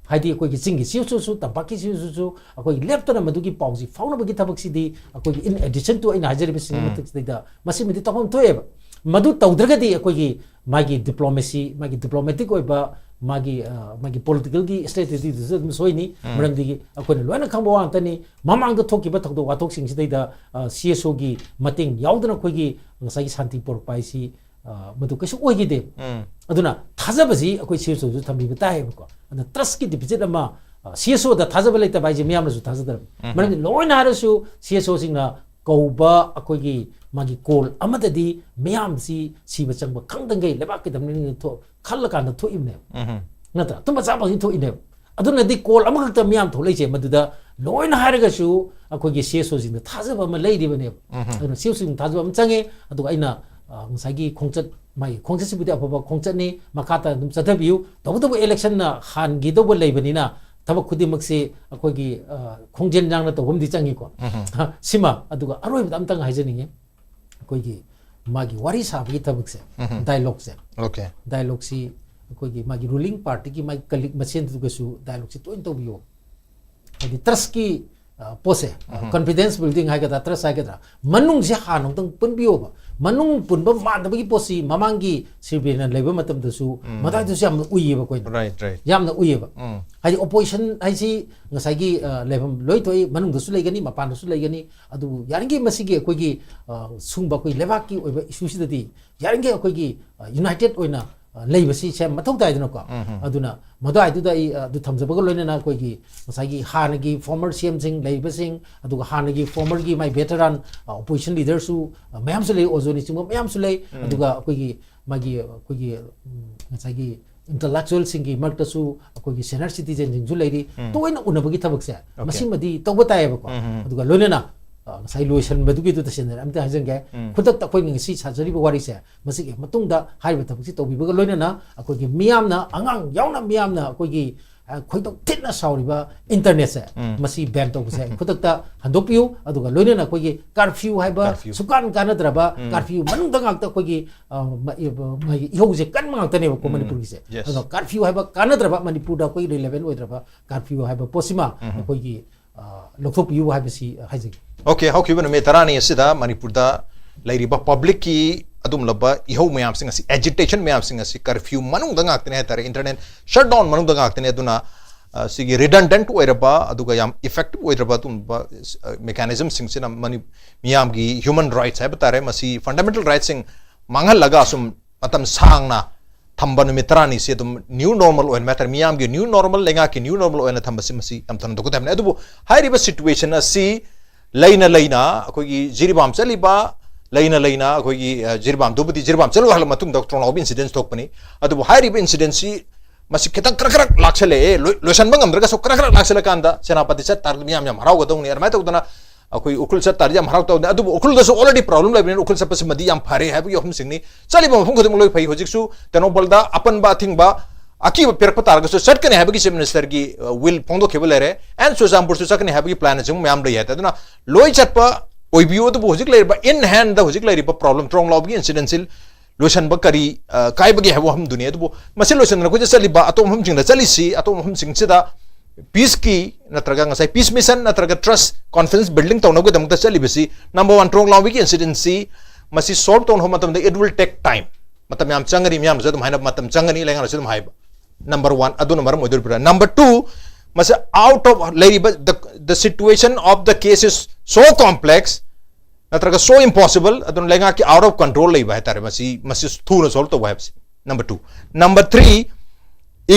ꯍꯥꯏꯗꯤ ꯑꯩꯈꯣꯏꯒꯤ ꯆꯤꯡꯒꯤ ꯁꯤ ꯑꯦꯁ ꯑꯣꯁꯨ, ꯇꯝꯄꯥꯛꯀꯤ ꯁꯤ ꯑꯦꯁ ꯑꯣꯁꯨ ꯑꯩꯈꯣꯏꯒꯤ ꯂꯦꯞꯇꯅ ꯃꯗꯨꯒꯤ ꯄꯥꯎꯁꯤ ꯐꯥꯎꯅꯕꯒꯤ ꯊꯕꯛꯁꯤꯗ ꯑꯩꯈꯣꯏꯒꯤ, in addition to ꯑꯩꯅ ꯍꯥꯏꯖꯔꯤꯕꯁꯤꯡꯒꯤ ꯎꯝ. ꯃꯊꯛꯁꯤꯗꯩꯗ ꯃꯁꯤꯃꯗꯤ ꯇꯧꯐꯝ ꯊꯣꯛꯑꯦꯕ꯫ ꯃꯗꯨ ꯇꯧꯗ꯭ꯔꯒꯗꯤ ꯑꯩꯈꯣꯏꯒꯤ ꯃꯥꯒꯤ ꯗꯤꯄ꯭ꯂꯣꯃꯦꯁꯤ, ꯃꯥꯒꯤ ꯗꯤꯄ꯭ꯂꯣꯃꯦꯇꯤꯛ ꯑꯣꯏꯕ, ꯃꯥꯒꯤ ꯑ, ꯃꯥꯒꯤ ꯄꯣꯂꯤꯇꯤꯀꯦꯜꯒꯤ ꯏꯁꯇ꯭ꯔꯦꯇꯦꯖꯤꯗꯨꯁꯨ ꯑꯗꯨꯝ ꯁꯣꯏꯅꯤ꯫ ꯃꯔꯝꯗꯤ ꯑꯩꯈꯣꯏꯅ ꯂꯣꯏꯅ ꯈꯪꯕ ꯋꯥ ꯉꯥꯛꯇꯅꯤ, ꯃꯃꯥꯡꯗ ꯊꯣꯛꯈꯤꯕ ꯊꯧꯗꯣꯛ ꯋꯥꯊꯣꯛꯁꯤꯡꯁꯤꯗꯩꯗ ꯁꯤ ꯑꯦꯁ ꯑꯣꯒꯤ ꯃꯇꯦꯡ ꯌꯥꯎꯗꯅ ꯑꯩꯈꯣꯏꯒꯤ ꯉꯁꯥꯏꯒꯤ ꯁꯥꯟꯇꯤ ꯄꯨꯔꯛꯄ ꯍꯥꯏꯁꯤ ꯑ, ꯃꯗꯨ ꯀꯩꯁꯨ ꯑꯣꯏꯈꯤꯗꯦ꯫ ꯑꯗꯨꯅ ꯊꯥꯖꯕꯁꯤ ꯑꯩꯈꯣꯏ ꯁꯤ ꯑꯦꯁ ꯑꯣꯁꯨ ꯊꯝꯕꯤꯕ ꯇꯥꯏꯌꯦꯕꯀꯣ꯫ ꯑꯗꯨꯅ ꯇ꯭ꯔꯁꯀꯤ ꯗꯤꯐꯤꯁꯤꯠ ꯑꯃ, ꯁꯤ ꯑꯦꯁ ꯑꯣꯗ ꯊꯥꯖꯕ ꯂꯩꯇꯕ ꯍꯥꯏꯁꯦ ꯃꯤꯌꯥꯝꯅꯁꯨ ꯊꯥꯖꯗ꯭ꯔꯕꯅꯤ꯫ ꯃꯔꯝꯗꯤ ꯂꯣꯏꯅ ꯍꯥꯏꯔꯁꯨ ꯁꯤ ꯑꯦꯁ ꯑꯣꯁꯤꯡꯅ ꯀꯧꯕ ꯑꯩꯈꯣꯏꯒꯤ ꯃꯥꯒꯤ ꯀꯣꯜ ꯑꯃꯗꯗꯤ ꯃꯤꯌꯥꯝꯁꯤ ꯁꯤꯕ ꯆꯪꯕ ꯈꯪꯗꯉꯩ ꯂꯩꯕꯥꯛꯀꯤꯗꯃꯛ ꯊꯣꯛ-, ꯈꯜꯂꯀꯥꯟꯗ ꯊꯣꯛꯏꯕꯅꯦꯕ꯫ ꯅꯠꯇ꯭ꯔꯥ? ꯇꯨꯝꯕ ꯆꯥꯕ ꯍꯧꯖꯤꯛ ꯊꯣꯛꯏꯅꯦꯕ꯫ ꯑꯗꯨꯅꯗꯤ ꯀꯣꯜ ꯑꯃꯈꯛꯇ ꯃꯤꯌꯥꯝ ꯊꯣꯛꯂꯛꯏꯁꯦ, ꯃꯗꯨꯗ ꯂꯣꯏꯅ ꯍꯥꯏꯔꯒꯁꯨ ꯑꯩꯈꯣꯏꯒꯤ ꯁꯤ ꯑꯦꯁ ꯑꯣꯁꯤꯡꯗ ꯊꯥꯖꯕ ꯑꯃ ꯂꯩꯔꯤꯕꯅꯦꯕ꯫ ꯑꯗꯨꯅ ꯁꯤ ꯑꯦꯁ ꯑꯣꯁꯤꯡ ꯊꯥꯖꯕ ꯑꯃ ꯆꯪꯉꯦ꯫ ꯑꯗꯨꯒ ꯑꯩꯅ, ꯑ, ꯉꯁꯥꯏꯒꯤ ꯈꯣꯡꯆꯠ, ꯃꯥꯒꯤ ꯈꯣꯡꯆꯠꯁꯤꯕꯨꯗꯤ ꯑꯐꯕ ꯈꯣꯡꯆꯠꯅꯤ, ꯃꯈꯥ ꯇꯥꯅ ꯑꯗꯨꯝ ꯆꯠꯊꯕꯤꯌꯨ꯫ ꯇꯧꯕꯇꯕꯨ ꯏꯂꯦꯛꯁꯟꯅ ꯍꯥꯟꯈꯤꯗꯧꯕ ꯂꯩꯕꯅꯤꯅ ꯊꯕꯛ ꯈꯨꯗꯤꯡꯃꯛꯁꯤ ꯑꯩꯈꯣꯏꯒꯤ, ꯑ, ꯈꯣꯡꯖꯦꯜ ꯌꯥꯡꯅ ꯇꯧꯕ ꯑꯃꯗꯤ ꯆꯪꯉꯤꯀꯣ꯫ ꯁꯤꯃ, ꯑꯗꯨꯒ ꯑꯔꯣꯏꯕꯗ ꯑꯝꯇꯪ ꯍꯥꯏꯖꯅꯤꯡꯉꯤ꯫ ꯑꯩꯈꯣꯏꯒꯤ ꯃꯥꯒꯤ ꯋꯥꯔꯤ ꯁꯥꯕꯒꯤ ꯊꯕꯛꯁꯦ, ꯗꯥꯏꯂꯣꯛꯁꯦ, ꯑꯣꯀꯦ꯫ ꯗꯥꯏꯂꯣꯛꯁꯤ ꯑꯩꯈꯣꯏꯒꯤ ꯃꯥꯒꯤ ꯔꯨꯂꯤꯡ ꯄꯥꯔꯇꯤꯒꯤ ꯃꯥꯒꯤ ꯀꯂꯤꯛ ꯃꯁꯦꯟꯗꯨꯒꯁꯨ ꯗꯥꯏꯂꯣꯛꯁꯤ ꯇꯣꯏꯅ ꯇꯧꯕꯤꯌꯣ꯫ ꯍꯥꯏꯗꯤ ꯇ꯭ꯔꯁꯀꯤ, ꯑ, ꯄꯣꯠꯁꯦ, ꯀꯟꯐꯤꯗꯦꯟꯁ ꯕꯤꯜꯗꯤꯡ ꯍꯥꯏꯒꯗ꯭ꯔꯥ, ꯇ꯭ꯔꯁ ꯍꯥꯏꯒꯗ꯭ꯔꯥ, ꯃꯅꯨꯡꯁꯦ ꯍꯥꯟꯅ ꯑꯃꯨꯛꯇꯪ ꯄꯨꯟꯕꯤꯌꯣꯕ꯫ ꯃꯅꯨꯡ ꯄꯨꯟꯕ ꯃꯥꯟꯗꯕꯒꯤ ꯄꯣꯠꯁꯤ ꯃꯃꯥꯡꯒꯤ ꯁꯤꯔꯕꯦꯅ ꯂꯩꯕ ꯃꯇꯝꯗꯁꯨ ꯃꯗꯥꯏꯗꯁꯨ ꯌꯥꯝꯅ ꯎꯏꯌꯦꯕ ꯑꯩꯈꯣꯏꯅ꯫ Right, right. ꯌꯥꯝꯅ ꯎꯏꯌꯦꯕ꯫ ꯎꯝ꯫ ꯍꯥꯏꯗꯤ ꯑꯣꯄꯣꯖꯤꯁꯟ ꯍꯥꯏꯁꯤ ꯉꯁꯥꯏꯒꯤ, ꯑ, ꯂꯩꯐꯝ ꯂꯣꯏ ꯊꯣꯛꯏ, ꯃꯅꯨꯡꯗꯁꯨ ꯂꯩꯒꯅꯤ, ꯃꯄꯥꯟꯗꯁꯨ ꯂꯩꯒꯅꯤ꯫ ꯑꯗꯨꯕꯨ ꯌꯥꯔꯤꯈꯩ ꯃꯁꯤꯒꯤ ꯑꯩꯈꯣꯏꯒꯤ, ꯑ, ꯁꯨꯝꯕ ꯑꯩꯈꯣꯏ ꯂꯩꯕꯥꯛꯀꯤ ꯑꯣꯏꯕ ꯏꯁꯨꯁꯤꯗꯗꯤ ꯌꯥꯔꯤꯈꯩ ꯑꯩꯈꯣꯏꯒꯤ, ꯑ, ꯌꯨꯅꯥꯏꯇꯦꯠ ꯑꯣꯏꯅ, ꯑ, ꯂꯩꯕꯁꯤ ꯁꯦ ꯃꯊꯧ ꯇꯥꯏꯗꯅꯀꯣ꯫ ꯑꯗꯨꯅ ꯃꯗꯨꯋꯥꯏꯗꯨꯗ ꯑꯩ, ꯑ, ꯑꯗꯨ ꯊꯝꯖꯕꯒ ꯂꯣꯏꯅꯅ ꯑꯩꯈꯣꯏꯒꯤ ꯉꯁꯥꯏꯒꯤ ꯍꯥꯟꯅꯒꯤ ꯐꯣꯔꯃꯔ ꯁꯤ ꯑꯦꯝꯁꯤꯡ ꯂꯩꯕꯁꯤꯡ, ꯑꯗꯨꯒ ꯍꯥꯟꯅꯒꯤ ꯐꯣꯔꯃꯔꯒꯤ ꯃꯥꯏ ꯚꯦꯇꯔꯥꯟ, ꯑ, ꯑꯣꯄꯣꯖꯤꯁꯟ ꯂꯤꯗꯔꯁꯨ, ꯑ, ꯃꯌꯥꯝꯁꯨ ꯂꯩ, ꯑꯣꯖꯣ ꯅꯤꯆꯤꯡꯕ ꯃꯌꯥꯝꯁꯨ ꯂꯩ꯫ ꯑꯗꯨꯒ ꯑꯩꯈꯣꯏꯒꯤ ꯃꯥꯒꯤ, ꯑꯩꯈꯣꯏꯒꯤ, ꯎꯝ, ꯉꯁꯥꯏꯒꯤ ꯏꯟꯇꯂꯦꯛꯆꯨꯋꯦꯜꯁꯤꯡꯒꯤ ꯃꯔꯛꯇꯁꯨ ꯑꯩꯈꯣꯏꯒꯤ ꯁꯦꯅꯤꯌꯔ ꯁꯤꯇꯤꯖꯦꯟꯁꯤꯡꯁꯨ ꯂꯩꯔꯤ꯫ ꯇꯣꯏꯅ ꯎꯅꯕꯒꯤ ꯊꯕꯛꯁꯦ ꯃꯁꯤꯃꯗꯤ ꯇꯧꯕ ꯇꯥꯏꯌꯦꯕꯀꯣ꯫ ꯑꯗꯨꯒ ꯂꯣꯏꯅꯅ, ꯑ, ꯉꯁꯥꯏ ꯂꯣꯏꯁꯟꯕꯗꯨꯒꯤꯗꯨ ꯇꯁꯦꯡꯅ ꯑꯝꯇ ꯍꯥꯏꯖꯟꯒꯦ꯫ ꯈꯨꯗꯛꯇ ꯑꯩꯈꯣꯏꯅ ꯉꯁꯤ ꯁꯥꯖꯔꯤꯕ ꯋꯥꯔꯤꯁꯦ, ꯃꯁꯤꯒꯤ ꯃꯇꯨꯡꯗ ꯍꯥꯏꯔꯤꯕ ꯊꯕꯛꯁꯤ ꯇꯧꯕꯤꯕꯒ ꯂꯣꯏꯅꯅ ꯑꯩꯈꯣꯏꯒꯤ ꯃꯤꯌꯥꯝꯅ, ꯑꯉꯥꯡ ꯌꯥꯎꯅ ꯃꯤꯌꯥꯝꯅ ꯑꯩꯈꯣꯏꯒꯤ, ꯑ, ꯈꯣꯏꯗꯧ ꯊꯤꯠꯅ ꯁꯥꯎꯔꯤꯕ ꯏꯟꯇꯔꯅꯦꯠꯁꯦ, ꯃꯁꯤ ꯕꯦꯟ ꯇꯧꯕꯁꯦ ꯑꯩ ꯈꯨꯗꯛꯇ ꯍꯟꯗꯣꯛꯄꯤꯌꯨ꯫ ꯑꯗꯨꯒ ꯂꯣꯏꯅꯅ ꯑꯩꯈꯣꯏꯒꯤ ꯀꯥꯔꯐ꯭ꯌꯨ ꯍꯥꯏꯕ ꯀꯥꯔꯐ꯭ꯌꯨ꯫ ꯁꯨꯀꯥꯟ ꯀꯥꯟꯅꯗ꯭ꯔꯕ, ꯀꯥꯔꯐ꯭ꯌꯨ ꯃꯅꯨꯡꯗ ꯉꯥꯛꯇ ꯑꯩꯈꯣꯏꯒꯤ, ꯑ, ꯃ-, ꯏ-, ꯕ-, ꯃꯥꯒꯤ ꯏꯍꯧꯁꯦ ꯀꯟꯕ ꯉꯥꯛꯇꯅꯦꯕꯀꯣ ꯃꯅꯤꯄꯨꯔꯒꯤꯁꯦ꯫ Yes. ꯑꯗꯣ ꯀꯥꯔꯐ꯭ꯌꯨ ꯍꯥꯏꯕ ꯀꯥꯟꯅꯗ꯭ꯔꯕ, ꯃꯅꯤꯄꯨꯔꯗ ꯑꯩꯈꯣꯏꯒꯤ ꯔꯤꯂꯦꯚꯦꯟ ꯑꯣꯏꯗ꯭ꯔꯕ ꯀꯥꯔꯐ꯭ꯌꯨ ꯍꯥꯏꯕ ꯄꯣꯠꯁꯤꯃ ꯑꯩꯈꯣꯏꯒꯤ, ꯑ, ꯂꯧꯊꯣꯛꯄꯤꯌꯨ ꯍꯥꯏꯕꯁꯤ ꯍꯥꯏꯖꯒꯦ꯫ ꯑꯣꯀꯦ, ꯍꯧꯈꯤꯕ ꯅꯨꯃꯤꯠ ꯇꯔꯥꯅꯤ ꯑꯁꯤꯗ ꯃꯅꯤꯄꯨꯔꯗ ꯂꯩꯔꯤꯕ ꯄꯕ꯭ꯂꯤꯛꯀꯤ ꯑꯗꯨꯒꯨꯝꯂꯕ ꯏꯍꯧ ꯃꯌꯥꯝꯁꯤꯡ ꯑꯁꯤ, ꯑꯦꯖꯤꯇꯦꯁꯟ ꯃꯌꯥꯝꯁꯤꯡ ꯑꯁꯤ ꯀꯔꯐ꯭ꯌꯨ ꯃꯅꯨꯡꯗ ꯉꯥꯛꯇꯅꯤ ꯍꯥꯏꯇꯥꯔꯦ, ꯏꯟꯇꯔꯅꯦꯠ ꯁꯠ ꯗꯥꯎꯟ ꯃꯅꯨꯡꯗ ꯉꯥꯛꯇꯅꯤ꯫ ꯑꯗꯨꯅ ꯑ, ꯁꯤꯒꯤ ꯔꯤꯗꯟꯗꯦꯟꯠ ꯑꯣꯏꯔꯕ, ꯑꯗꯨꯒ ꯌꯥꯝ ꯏꯐꯦꯛꯇꯤꯚ ꯑꯣꯏꯗ꯭ꯔꯕ ꯑꯗꯨꯒꯨꯝꯕ ꯃꯦꯀꯥꯅꯤꯖꯝꯁꯤꯡꯁꯤꯅ ꯃꯅꯤ ꯃꯤꯌꯥꯝꯒꯤ ꯍ꯭ꯌꯨꯃꯟ ꯔꯥꯏꯠꯁ ꯍꯥꯏꯕ ꯇꯥꯔꯦ, ꯃꯁꯤ ꯐꯟꯗꯥꯃꯦꯟꯇꯦꯜ ꯔꯥꯏꯠꯁꯤꯡ ꯃꯥꯡꯍꯜꯂꯒ ꯑꯁꯨꯝ ꯃꯇꯝ ꯁꯥꯡꯅ ꯊꯝꯕ ꯅꯨꯃꯤꯠ ꯇꯔꯥꯅꯤꯁꯤ ꯑꯗꯨꯝ ꯅ꯭ꯌꯨ ꯅꯣꯔꯃꯦꯜ ꯑꯣꯏꯅ ꯍꯥꯏꯇꯥꯔꯦ, ꯃꯤꯌꯥꯝꯒꯤ ꯅ꯭ꯌꯨ ꯅꯣꯔꯃꯦꯜ, ꯂꯩꯉꯥꯛꯀꯤ ꯅ꯭ꯌꯨ ꯅꯣꯔꯃꯦꯜ ꯑꯣꯏꯅ ꯊꯝꯕꯁꯤ ꯃꯁꯤ ꯌꯥꯝ ꯊꯧꯅ ꯇꯧꯒꯗꯕꯅꯤ꯫ ꯑꯗꯨꯕꯨ ꯍꯥꯏꯔꯤꯕ ꯁꯤꯆꯨꯋꯦꯁꯟ ꯑꯁꯤ ꯂꯩꯅ ꯂꯩꯅ ꯑꯩꯈꯣꯏꯒꯤ ꯖꯤꯔꯤꯕꯥꯝ ꯆꯠꯂꯤꯕ, ꯂꯩꯅ ꯂꯩꯅ ꯑꯩꯈꯣꯏꯒꯤ, ꯑ, ꯖꯤꯔꯤꯕꯥꯝꯗꯨꯕꯨꯗꯤ ꯖꯤꯔꯤꯕꯥꯝ ꯆꯠꯂꯨ ꯍꯜꯂ ꯃꯇꯨꯡꯗ ꯇ꯭ꯔꯣꯡꯂꯥꯎꯕꯤ ꯏꯟꯁꯤꯗꯦꯟꯁ ꯊꯣꯛꯄꯅꯤ꯫ ꯑꯗꯨꯕꯨ ꯍꯥꯏꯔꯤꯕ ꯏꯟꯁꯤꯗꯦꯟꯁꯤ ꯃꯁꯤ ꯈꯤꯇꯪ ꯈꯔ ꯈꯔ ꯂꯥꯛꯁꯜꯂꯛꯑꯦ, ꯂꯣꯏ-, ꯂꯣꯏꯁꯟꯕ ꯉꯝꯗ꯭ꯔꯒꯁꯨ ꯈꯔ ꯈꯔ ꯂꯥꯛꯁꯜꯂꯀꯥꯟꯗ ꯁꯦꯅꯥꯄꯇꯤ ꯆꯠ ꯇꯥꯔꯒꯗꯤ ꯃꯤꯌꯥꯝ ꯌꯥꯝ ꯍꯔꯥꯎꯒꯗꯧꯅꯤ꯫ ꯑꯗꯨꯃꯥꯏꯅ ꯇꯧꯗꯅ ꯑꯩꯈꯣꯏ ꯎꯈ꯭ꯔꯨꯜ ꯆꯠ ꯇꯥꯔꯗꯤ ꯌꯥꯝ ꯍꯔꯥꯎ ꯇꯧꯗꯅꯤ꯫ ꯑꯗꯨꯕꯨ ꯎꯈ꯭ꯔꯨꯜꯗꯁꯨ already problem ꯂꯩꯕꯅꯤꯅ ꯎꯈ꯭ꯔꯨꯜ ꯆꯠꯄꯁꯤꯃꯗꯤ ꯌꯥꯝ ꯐꯔꯦ ꯍꯥꯏꯕꯒꯤ ꯑꯍꯨꯝꯁꯤꯡꯅꯤ꯫ ꯆꯠꯂꯤꯕ ꯃꯐꯝ ꯈꯨꯗꯤꯡꯃꯛ ꯂꯣꯏ ꯐꯩ꯫ ꯍꯧꯖꯤꯛꯁꯨ ꯇꯦꯡꯅꯧꯄꯜꯗ ꯑꯄꯟꯕ ꯑꯊꯤꯡꯕ ꯑꯀꯤꯕ ꯄꯤꯔꯛꯄ ꯇꯥꯔꯒꯁꯨ ꯆꯠꯀꯅꯤ ꯍꯥꯏꯕꯒꯤ ꯆꯤꯐ ꯃꯤꯅꯤꯁꯇꯔꯒꯤ, ꯑ, ꯋꯤꯜ ꯐꯣꯡꯗꯣꯛꯈꯤꯕ ꯂꯩꯔꯦ꯫ ꯑꯦꯟ ꯆꯨꯔꯆꯥꯟꯄꯨꯔꯁꯨ ꯆꯠꯀꯅꯤ ꯍꯥꯏꯕꯒꯤ ꯄ꯭ꯂꯥꯟꯅꯆꯤꯡꯕ ꯃꯌꯥꯝ ꯂꯩ ꯍꯥꯏꯇꯥꯔꯦ꯫ ꯑꯗꯨꯅ ꯂꯣꯏ ꯆꯠꯄ ꯑꯣꯏꯕꯤꯌꯨ꯫ ꯑꯗꯨꯕꯨ ꯍꯧꯖꯤꯛ ꯂꯩꯔꯤꯕ, in hand ꯍꯧꯖꯤꯛ ꯂꯩꯔꯤꯕ ꯄ꯭ꯔꯣꯕ꯭ꯂꯦꯝ, ꯇ꯭ꯔꯣꯡꯂꯥꯎꯕꯤꯒꯤ ꯏꯟꯁꯤꯗꯦꯟꯁꯤꯜ ꯂꯣꯏꯁꯤꯟꯕ ꯀꯔꯤ, ꯑ, ꯀꯥꯏꯕꯒꯦ ꯍꯥꯏꯕ ꯋꯥꯐꯝꯗꯨꯅꯤ꯫ ꯑꯗꯨꯕꯨ ꯃꯁꯤ ꯂꯣꯏꯁꯤꯟꯗꯅ ꯑꯩꯈꯣꯏꯗ ꯆꯠꯂꯤꯕ ꯑꯇꯣꯞꯄ ꯃꯐꯝꯁꯤꯡꯗ ꯆꯠꯂꯤꯁꯤ, ꯑꯇꯣꯞꯄ ꯃꯐꯝꯁꯤꯡꯁꯤꯗ ꯄꯤꯁꯀꯤ ꯅꯠꯇ꯭ꯔꯒ ꯉꯁꯥꯏ ꯄꯤꯁ ꯃꯤꯁꯟ ꯅꯠꯇ꯭ꯔꯒ ꯇ꯭ꯔꯁ ꯀꯣꯟꯐꯤꯗꯦꯟꯁ ꯕꯤꯜꯗꯤꯡ ꯇꯧꯅꯕꯒꯤꯗꯃꯛꯇ ꯆꯠꯂꯤꯕꯁꯤ, ꯅꯝꯕꯔ ꯋꯥꯟ, ꯇ꯭ꯔꯣꯡꯂꯥꯎꯕꯤꯒꯤ ꯏꯟꯁꯤꯗꯦꯟꯁꯤ ꯃꯁꯤ ꯁꯣꯜꯕ ꯇꯧꯅꯕ ꯃꯇꯝꯗ it will take time, ꯃꯇꯝ ꯌꯥꯝ ꯆꯪꯒꯅꯤ, ꯃꯤꯌꯥꯝꯅꯁꯨ ꯑꯗꯨꯝ ꯍꯥꯏꯅ ꯃꯇꯝ ꯆꯪꯒꯅꯤ, ꯂꯩꯉꯥꯛꯅꯁꯨ ꯑꯗꯨꯝ ꯍꯥꯏꯕ꯫ ꯅꯝꯕꯔ ꯋꯥꯟ ꯑꯗꯨꯅ ꯃꯔꯝ ꯑꯣꯏꯗꯣꯔꯤꯕ꯭ꯔꯥ? ꯅꯝꯕꯔ ꯇꯨ, ꯃꯁꯤ out of ꯂꯩꯔꯤꯕ, the, the situation of the case is so complex, ꯅꯠꯇ꯭ꯔꯒ so impossible, ꯑꯗꯨꯅ ꯂꯩꯉꯥꯛꯀꯤ out of control ꯂꯩꯕ ꯍꯥꯏꯇꯥꯔꯦ꯫ ꯃꯁꯤ, ꯃꯁꯤ ꯊꯨꯅ ꯁꯣꯜꯕ ꯇꯧꯕ ꯍꯥꯏꯕꯁꯤ꯫ Number two. Number three,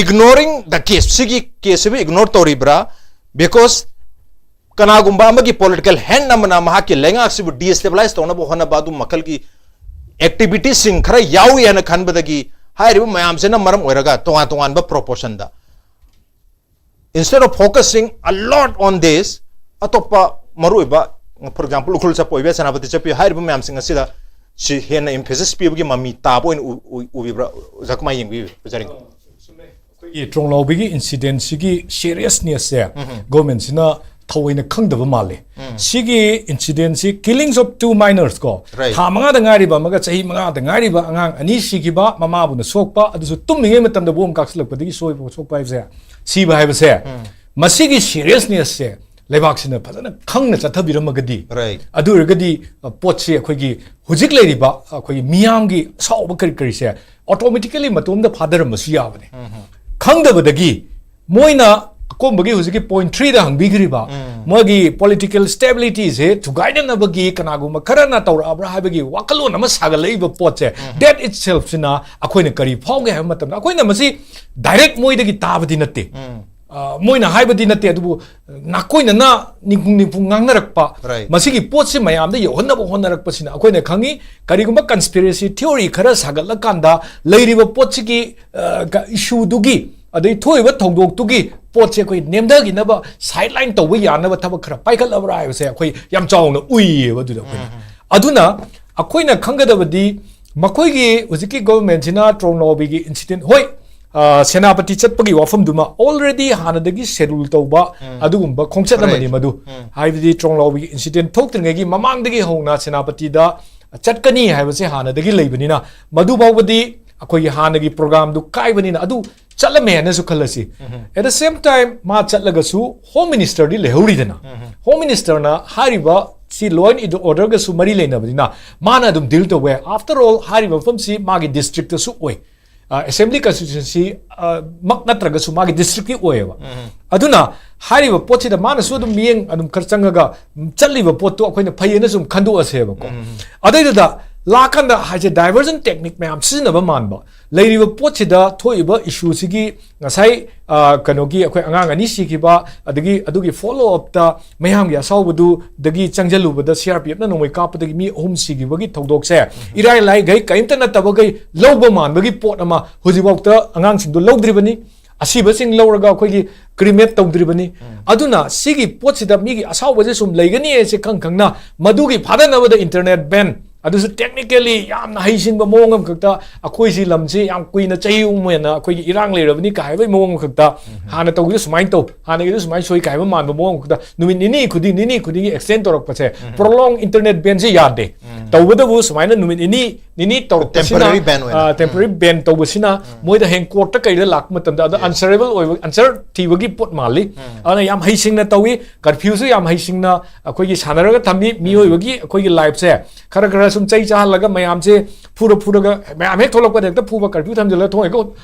ignoring the case, ꯁꯤꯒꯤ ꯀꯦꯁꯁꯤꯕꯨ ꯏꯒꯅꯣꯔ ꯇꯧꯔꯤꯕ꯭ꯔꯥ? ꯕꯤꯀꯣꯁ ꯀꯅꯥꯒꯨꯝꯕ ꯑꯃꯒꯤ ꯄꯣꯂꯤꯇꯤꯀꯦꯜ ꯍꯦꯟ ꯑꯃꯅ ꯃꯍꯥꯛꯀꯤ ꯂꯩꯉꯥꯛꯁꯤꯕꯨ ꯗꯤꯑꯦꯁꯇꯦꯕꯤꯂꯥꯏꯁ ꯇꯧꯅꯕ ꯍꯣꯠꯅꯕ ꯑꯗꯨ ꯃꯈꯜꯒꯤ ꯑꯦꯛꯇꯤꯚꯤꯇꯤꯁꯤꯡ ꯈꯔ ꯌꯥꯎꯏ ꯍꯥꯏꯅ ꯈꯟꯕꯗꯒꯤ ꯍꯥꯏꯔꯤꯕ ꯃꯌꯥꯝꯁꯤꯅ ꯃꯔꯝ ꯑꯣꯏꯔꯒ ꯇꯣꯉꯥꯟ ꯇꯣꯉꯥꯟꯕ ꯄ꯭ꯔꯣꯄꯣꯔꯁꯟꯗ, instead of focusing a lot on this, ꯑꯇꯣꯞꯄ ꯃꯔꯨꯑꯣꯏꯕ, for example, ꯎꯈ꯭ꯔꯨꯜ ꯆꯠꯄ ꯑꯣꯏꯕ ꯌꯥꯏ, ꯁꯦꯅꯥꯄꯇꯤ ꯆꯠꯄ ꯌꯥꯏ, ꯍꯥꯏꯔꯤꯕ ꯃꯌꯥꯝꯁꯤꯡ ꯑꯁꯤꯗ ꯁꯤ ꯍꯦꯟꯅ emphasis ꯄꯤꯕꯒꯤ ꯃꯃꯤ ꯇꯥꯕ ꯑꯣꯏꯅ ꯎ-, ꯎ-, ꯎꯕꯤꯕ꯭ꯔꯥ? ꯑꯣꯖꯥ ꯀꯃꯥꯏꯅ ꯌꯦꯡꯕꯤꯕ꯭ꯔꯥ? ꯑꯣꯖꯥ ꯔꯤꯡꯀꯨ꯫ ꯑꯩꯈꯣꯏꯒꯤ ꯇ꯭ꯔꯣꯡꯂꯥꯎꯕꯤꯒꯤ ꯏꯟꯁꯤꯗꯦꯟꯁꯤꯒꯤ ꯁꯤꯔꯤꯌꯁꯅꯦꯁꯁꯦ ꯒꯣꯔꯃꯦꯟꯁꯤꯅ ꯊꯑꯣꯏꯅ ꯈꯪꯗꯕ ꯃꯥꯜꯂꯦ꯫ ꯁꯤꯒꯤ ꯏꯟꯁꯤꯗꯦꯟꯁꯤ, killings of two minors ꯀꯣ, Right. ꯊꯥ ꯃꯉꯥꯗ ꯉꯥꯏꯔꯤꯕ ꯑꯃꯒ ꯆꯍꯤ ꯃꯉꯥꯗ ꯉꯥꯏꯔꯤꯕ ꯑꯉꯥꯡ ꯑꯅꯤ ꯁꯤꯈꯤꯕ, ꯃꯃꯥꯕꯨꯅ ꯁꯣꯛꯄ, ꯑꯗꯨꯁꯨ ꯇꯨꯝꯃꯤꯉꯩ ꯃꯇꯝꯗ ꯕꯣꯝ ꯀꯥꯞꯁꯤꯜꯂꯛꯄꯗꯒꯤ ꯁꯣꯏꯕ ꯁꯣꯛꯄ ꯍꯥꯏꯕꯁꯦ, ꯁꯤꯕ ꯍꯥꯏꯕꯁꯦ, ꯃꯁꯤꯒꯤ ꯁꯤꯔꯤꯌꯁꯅꯦꯁꯁꯦ ꯂꯩꯕꯥꯛꯁꯤꯅ ꯐꯖꯅ ꯈꯪꯅ ꯆꯠꯊꯕꯤꯔꯝꯃꯒꯗꯤ, Right. ꯑꯗꯨ ꯑꯣꯏꯔꯒꯗꯤ ꯑ, ꯄꯣꯠꯁꯤ ꯑꯩꯈꯣꯏꯒꯤ ꯍꯧꯖꯤꯛ ꯂꯩꯔꯤꯕ ꯑꯩꯈꯣꯏꯒꯤ ꯃꯤꯌꯥꯝꯒꯤ ꯑꯁꯥꯎꯕ ꯀꯔꯤ ꯀꯔꯤꯁꯦ automatically ꯃꯇꯣꯝꯗ ꯐꯥꯗꯔꯝꯕꯁꯨ ꯌꯥꯕꯅꯤ꯫ ꯈꯪꯗꯕꯗꯒꯤ ꯃꯣꯏꯅ ꯑꯀꯣꯝꯕꯒꯤ ꯍꯧꯖꯤꯛꯀꯤ point threeꯗ ꯍꯪꯕꯤꯈ꯭ꯔꯤꯕ ꯃꯣꯏꯒꯤ political stabilityꯁꯦ ꯊꯨꯒꯥꯏꯅꯅꯕꯒꯤ ꯀꯅꯥꯒꯨꯝꯕ ꯈꯔꯅ ꯇꯧꯔꯛꯑꯕ꯭ꯔꯥ ꯍꯥꯏꯕꯒꯤ ꯋꯥꯈꯜꯂꯣꯟ ꯑꯃ ꯁꯥꯒꯠꯂꯛꯏꯕ ꯄꯣꯠꯁꯦ, that itselfꯁꯤꯅ ꯑꯩꯈꯣꯏꯅ ꯀꯔꯤ ꯐꯥꯎꯒꯦ ꯍꯥꯏꯕ ꯃꯇꯝꯗ, ꯑꯩꯈꯣꯏꯅ ꯃꯁꯤ direct ꯃꯣꯏꯗꯒꯤ ꯇꯥꯕꯗꯤ ꯅꯠꯇꯦ꯫ ꯑ, ꯃꯣꯏꯅ ꯍꯥꯏꯕꯗꯤ ꯅꯠꯇꯦ, ꯑꯗꯨꯕꯨ ꯅꯥꯀꯣꯏꯅꯅ ꯅꯤꯡꯈꯨꯡ ꯅꯤꯡꯈꯨꯡ ꯉꯥꯡꯅꯔꯛꯄ, Right. ꯃꯁꯤꯒꯤ ꯄꯣꯠꯁꯤ ꯃꯌꯥꯝꯗ ꯌꯧꯍꯟꯅꯕ ꯍꯣꯠꯅꯔꯛꯄꯁꯤꯅ ꯑꯩꯈꯣꯏꯅ ꯈꯪꯉꯤ꯫ ꯀꯔꯤꯒꯨꯝꯕ conspiracy theory ꯈꯔ ꯁꯥꯒꯠꯂꯀꯥꯟꯗ ꯂꯩꯔꯤꯕ ꯄꯣꯠꯁꯤꯒꯤ ꯑ, ꯀ-, issueꯗꯨꯒꯤ, ꯑꯗꯩ ꯊꯣꯛꯏꯕ ꯊꯧꯗꯣꯛꯇꯨꯒꯤ ꯄꯣꯠꯁꯦ ꯑꯩꯈꯣꯏ ꯅꯦꯝꯊꯈꯤꯅꯕ, sideline ꯇꯧꯕ ꯌꯥꯅꯕ ꯊꯕꯛ ꯈꯔ ꯄꯥꯏꯈꯠꯂꯕ꯭ꯔꯥ ꯍꯥꯏꯕꯁꯦ ꯑꯩꯈꯣꯏ ꯌꯥꯝ ꯆꯥꯎꯅ ꯎꯏꯌꯦꯕ ꯑꯗꯨꯗ ꯑꯩꯈꯣꯏꯅ꯫ ꯑꯗꯨꯅ ꯑꯩꯈꯣꯏꯅ ꯈꯪꯒꯗꯕꯗꯤ ꯃꯈꯣꯏꯒꯤ ꯍꯧꯖꯤꯛꯀꯤ governmentꯁꯤꯅ ꯇ꯭ꯔꯣꯡꯂꯥꯎꯕꯤꯒꯤ incident, ꯍꯣꯏ, ꯑ, ꯁꯦꯅꯥꯄꯇꯤ ꯆꯠꯄꯒꯤ ꯋꯥꯐꯝꯗꯨꯃ already ꯍꯥꯟꯅꯗꯒꯤ schedule ꯇꯧꯕ ꯑꯗꯨꯒꯨꯝꯕ ꯈꯣꯡꯆꯠ ꯑꯃꯅꯤ Correct. ꯃꯗꯨ꯫ ꯍꯥꯏꯕꯗꯤ ꯇ꯭ꯔꯣꯡꯂꯥꯎꯕꯤꯒꯤ incident ꯊꯣꯛꯇ꯭ꯔꯤꯉꯩꯒꯤ ꯃꯃꯥꯡꯗꯒꯤ ꯍꯧꯅ ꯁꯦꯅꯥꯄꯇꯤꯗ ꯆꯠꯀꯅꯤ ꯍꯥꯏꯕꯁꯦ ꯍꯥꯟꯅꯗꯒꯤ ꯂꯩꯕꯅꯤꯅ, ꯃꯗꯨ ꯐꯥꯎꯕꯗꯤ ꯑꯩꯈꯣꯏꯒꯤ ꯍꯥꯟꯅꯒꯤ programꯗꯨ ꯀꯥꯏꯕꯅꯤꯅ ꯑꯗꯨ ꯆꯠꯂꯝꯃꯦ ꯍꯥꯏꯅꯁꯨ ꯈꯜꯂꯁꯤ꯫ At the same time, ꯃꯥ ꯆꯠꯂꯒꯁꯨ Home Ministerꯗꯤ ꯂꯩꯍꯧꯔꯤꯗꯅ꯫ Home Ministerꯅ ꯍꯥꯏꯔꯤꯕ ꯁꯤ law and orderꯒꯁꯨ ꯃꯔꯤ ꯂꯩꯅꯕꯅꯤꯅ ꯃꯥꯅ ꯑꯗꯨꯝ deal ꯇꯧꯕ ꯌꯥꯏ꯫ After all, ꯍꯥꯏꯔꯤꯕ ꯃꯐꯝꯁꯤ ꯃꯥꯒꯤ districtꯇꯁꯨ ꯑꯣꯏ꯫ ꯑ, assembly constituency, ꯑ, ꯃꯛ ꯅꯠꯇ꯭ꯔꯒꯁꯨ ꯃꯥꯒꯤ districtꯀꯤ ꯑꯣꯏꯌꯦꯕ꯫ ꯑꯗꯨꯅ ꯍꯥꯏꯔꯤꯕ ꯄꯣꯠꯁꯤꯗ ꯃꯥꯅꯁꯨ ꯑꯗꯨꯝ ꯃꯤꯠꯌꯦꯡ ꯑꯗꯨꯝ ꯈꯔ ꯆꯪꯉꯒ, ꯎꯝ, ꯆꯠꯂꯤꯕ ꯄꯣꯠꯇꯣ ꯑꯩꯈꯣꯏꯅ ꯐꯩꯌꯦꯅꯁꯨ ꯑꯗꯨꯝ ꯈꯟꯗꯣꯛꯑꯁꯦꯕꯀꯣ꯫ ꯑꯗꯩꯗꯨꯗ ꯂꯥꯛꯀꯥꯟꯗ ꯍꯥꯏꯁꯦ diversion technique ꯃꯌꯥꯝ ꯁꯤꯖꯤꯟꯅꯕ ꯃꯥꯟꯕ꯫ ꯂꯩꯔꯤꯕ ꯄꯣꯠꯁꯤꯗ ꯊꯣꯛꯏꯕ issueꯁꯤꯒꯤ ꯉꯁꯥꯏ, ꯑ, ꯀꯩꯅꯣꯒꯤ ꯑꯩꯈꯣꯏ ꯑꯉꯥꯡ ꯑꯅꯤ ꯁꯤꯈꯤꯕ, ꯑꯗꯒꯤ ꯑꯗꯨꯒꯤ follow upꯇ ꯃꯌꯥꯝꯒꯤ ꯑꯁꯥꯎꯕꯗꯨꯗꯒꯤ ꯆꯪꯁꯤꯜꯂꯨꯕꯗ CRPFꯅ ꯅꯣꯡꯃꯩ ꯀꯥꯞꯄꯗꯒꯤ ꯃꯤ ꯑꯍꯨꯝ ꯁꯤꯈꯤꯕꯒꯤ ꯊꯧꯗꯣꯛꯁꯦ ꯏꯔꯥꯏ ꯂꯥꯏꯒꯩ ꯀꯔꯤꯝꯇ ꯅꯠꯇꯕꯒꯩ ꯂꯧꯕ ꯃꯥꯟꯕꯒꯤ ꯄꯣꯠ ꯑꯃ ꯍꯧꯖꯤꯛꯐꯥꯎꯗ ꯑꯉꯥꯡꯁꯤꯡꯗꯣ ꯂꯧꯗ꯭ꯔꯤꯕꯅꯤ, ꯑꯁꯤꯕꯁꯤꯡ ꯂꯧꯔꯒ ꯑꯩꯈꯣꯏꯒꯤ cremate ꯇꯧꯗ꯭ꯔꯤꯕꯅꯤ꯫ ꯑꯗꯨꯅ ꯁꯤꯒꯤ ꯄꯣꯠꯁꯤꯗ ꯃꯤꯒꯤ ꯑꯁꯥꯎꯕꯁꯦ ꯁꯨꯝ ꯂꯩꯒꯅꯤ ꯍꯥꯏꯁꯦ ꯈꯪ ꯈꯪꯅ ꯃꯗꯨꯒꯤ ꯐꯥꯗꯅꯕꯗ internet ban, ꯑꯗꯨꯁꯨ technically ꯌꯥꯝꯅ ꯍꯩꯁꯤꯡꯕ ꯃꯑꯣꯡ ꯑꯃꯈꯛꯇ, ꯑꯩꯈꯣꯏꯁꯤ ꯂꯝꯁꯤ ꯌꯥꯝ ꯀꯨꯏꯅ ꯆꯍꯤ ꯑꯍꯨꯝ ꯍꯦꯟꯅ ꯑꯩꯈꯣꯏꯒꯤ ꯏꯔꯥꯡ ꯂꯩꯔꯕꯅꯤ ꯀꯥꯏ ꯍꯥꯏꯕꯒꯤ ꯃꯑꯣꯡ ꯑꯃꯈꯛꯇ, ꯍꯥꯟꯅ ꯇꯧꯈꯤꯕ ꯁꯨꯃꯥꯏꯅ ꯇꯧ, ꯍꯥꯟꯅꯒꯤꯗꯨ ꯁꯨꯃꯥꯏꯅ ꯁꯣꯏ ꯀꯥꯏ ꯍꯥꯏꯕ ꯃꯥꯟꯕ ꯃꯑꯣꯡ ꯑꯃꯈꯛꯇ ꯅꯨꯃꯤꯠ ꯅꯤꯅꯤ ꯈꯨꯗꯤꯡ, ꯅꯤꯅꯤ ꯈꯨꯗꯤꯡꯒꯤ extend ꯇꯧꯔꯛꯄꯁꯦ, prolonged internet banꯁꯦ ꯌꯥꯗꯦ꯫ ꯇꯧꯕꯗꯕꯨ ꯁꯨꯃꯥꯏꯅ ꯅꯨꯃꯤꯠ ꯅꯤꯅꯤ ꯅꯤꯅꯤ ꯇꯧꯔꯛꯄꯁꯤꯅ, temporary ban ꯑꯣꯏꯅ꯫ ꯑ, temporary ban ꯇꯧꯕꯁꯤꯅ ꯃꯣꯏꯗ ꯍꯦꯡ courtꯇ ꯀꯩꯗ ꯂꯥꯛꯄ ꯃꯇꯝꯗ ꯑꯗ answerable ꯑꯣꯏꯕ, answer ꯊꯤꯕꯒꯤ ꯄꯣꯠ ꯃꯥꯜꯂꯤ꯫ ꯑꯗꯨꯅ ꯌꯥꯝ ꯍꯩꯁꯤꯡꯅ ꯇꯧꯏ꯫ Curfewꯁꯨ ꯌꯥꯝ ꯍꯩꯁꯤꯡꯅ ꯑꯩꯈꯣꯏꯒꯤ ꯁꯥꯟꯅꯔꯒ ꯊꯝꯃꯤ꯫ ꯃꯤꯑꯣꯏꯕꯒꯤ ꯑꯩꯈꯣꯏꯒꯤ lifeꯁꯦ ꯈꯔ ꯈꯔ ꯁꯨꯝ ꯆꯩ ꯆꯥꯍꯜꯂꯒ ꯃꯌꯥꯝꯁꯦ ꯐꯨꯔ ꯐꯨꯔꯒ, ꯃꯌꯥꯝ ꯍꯦꯛ ꯊꯣꯛꯂꯛꯄꯗ ꯍꯦꯛꯇ ꯐꯨꯕ, curfew ꯊꯝꯖꯤꯜꯂꯒ ꯊꯣꯡ ꯍꯦꯛ,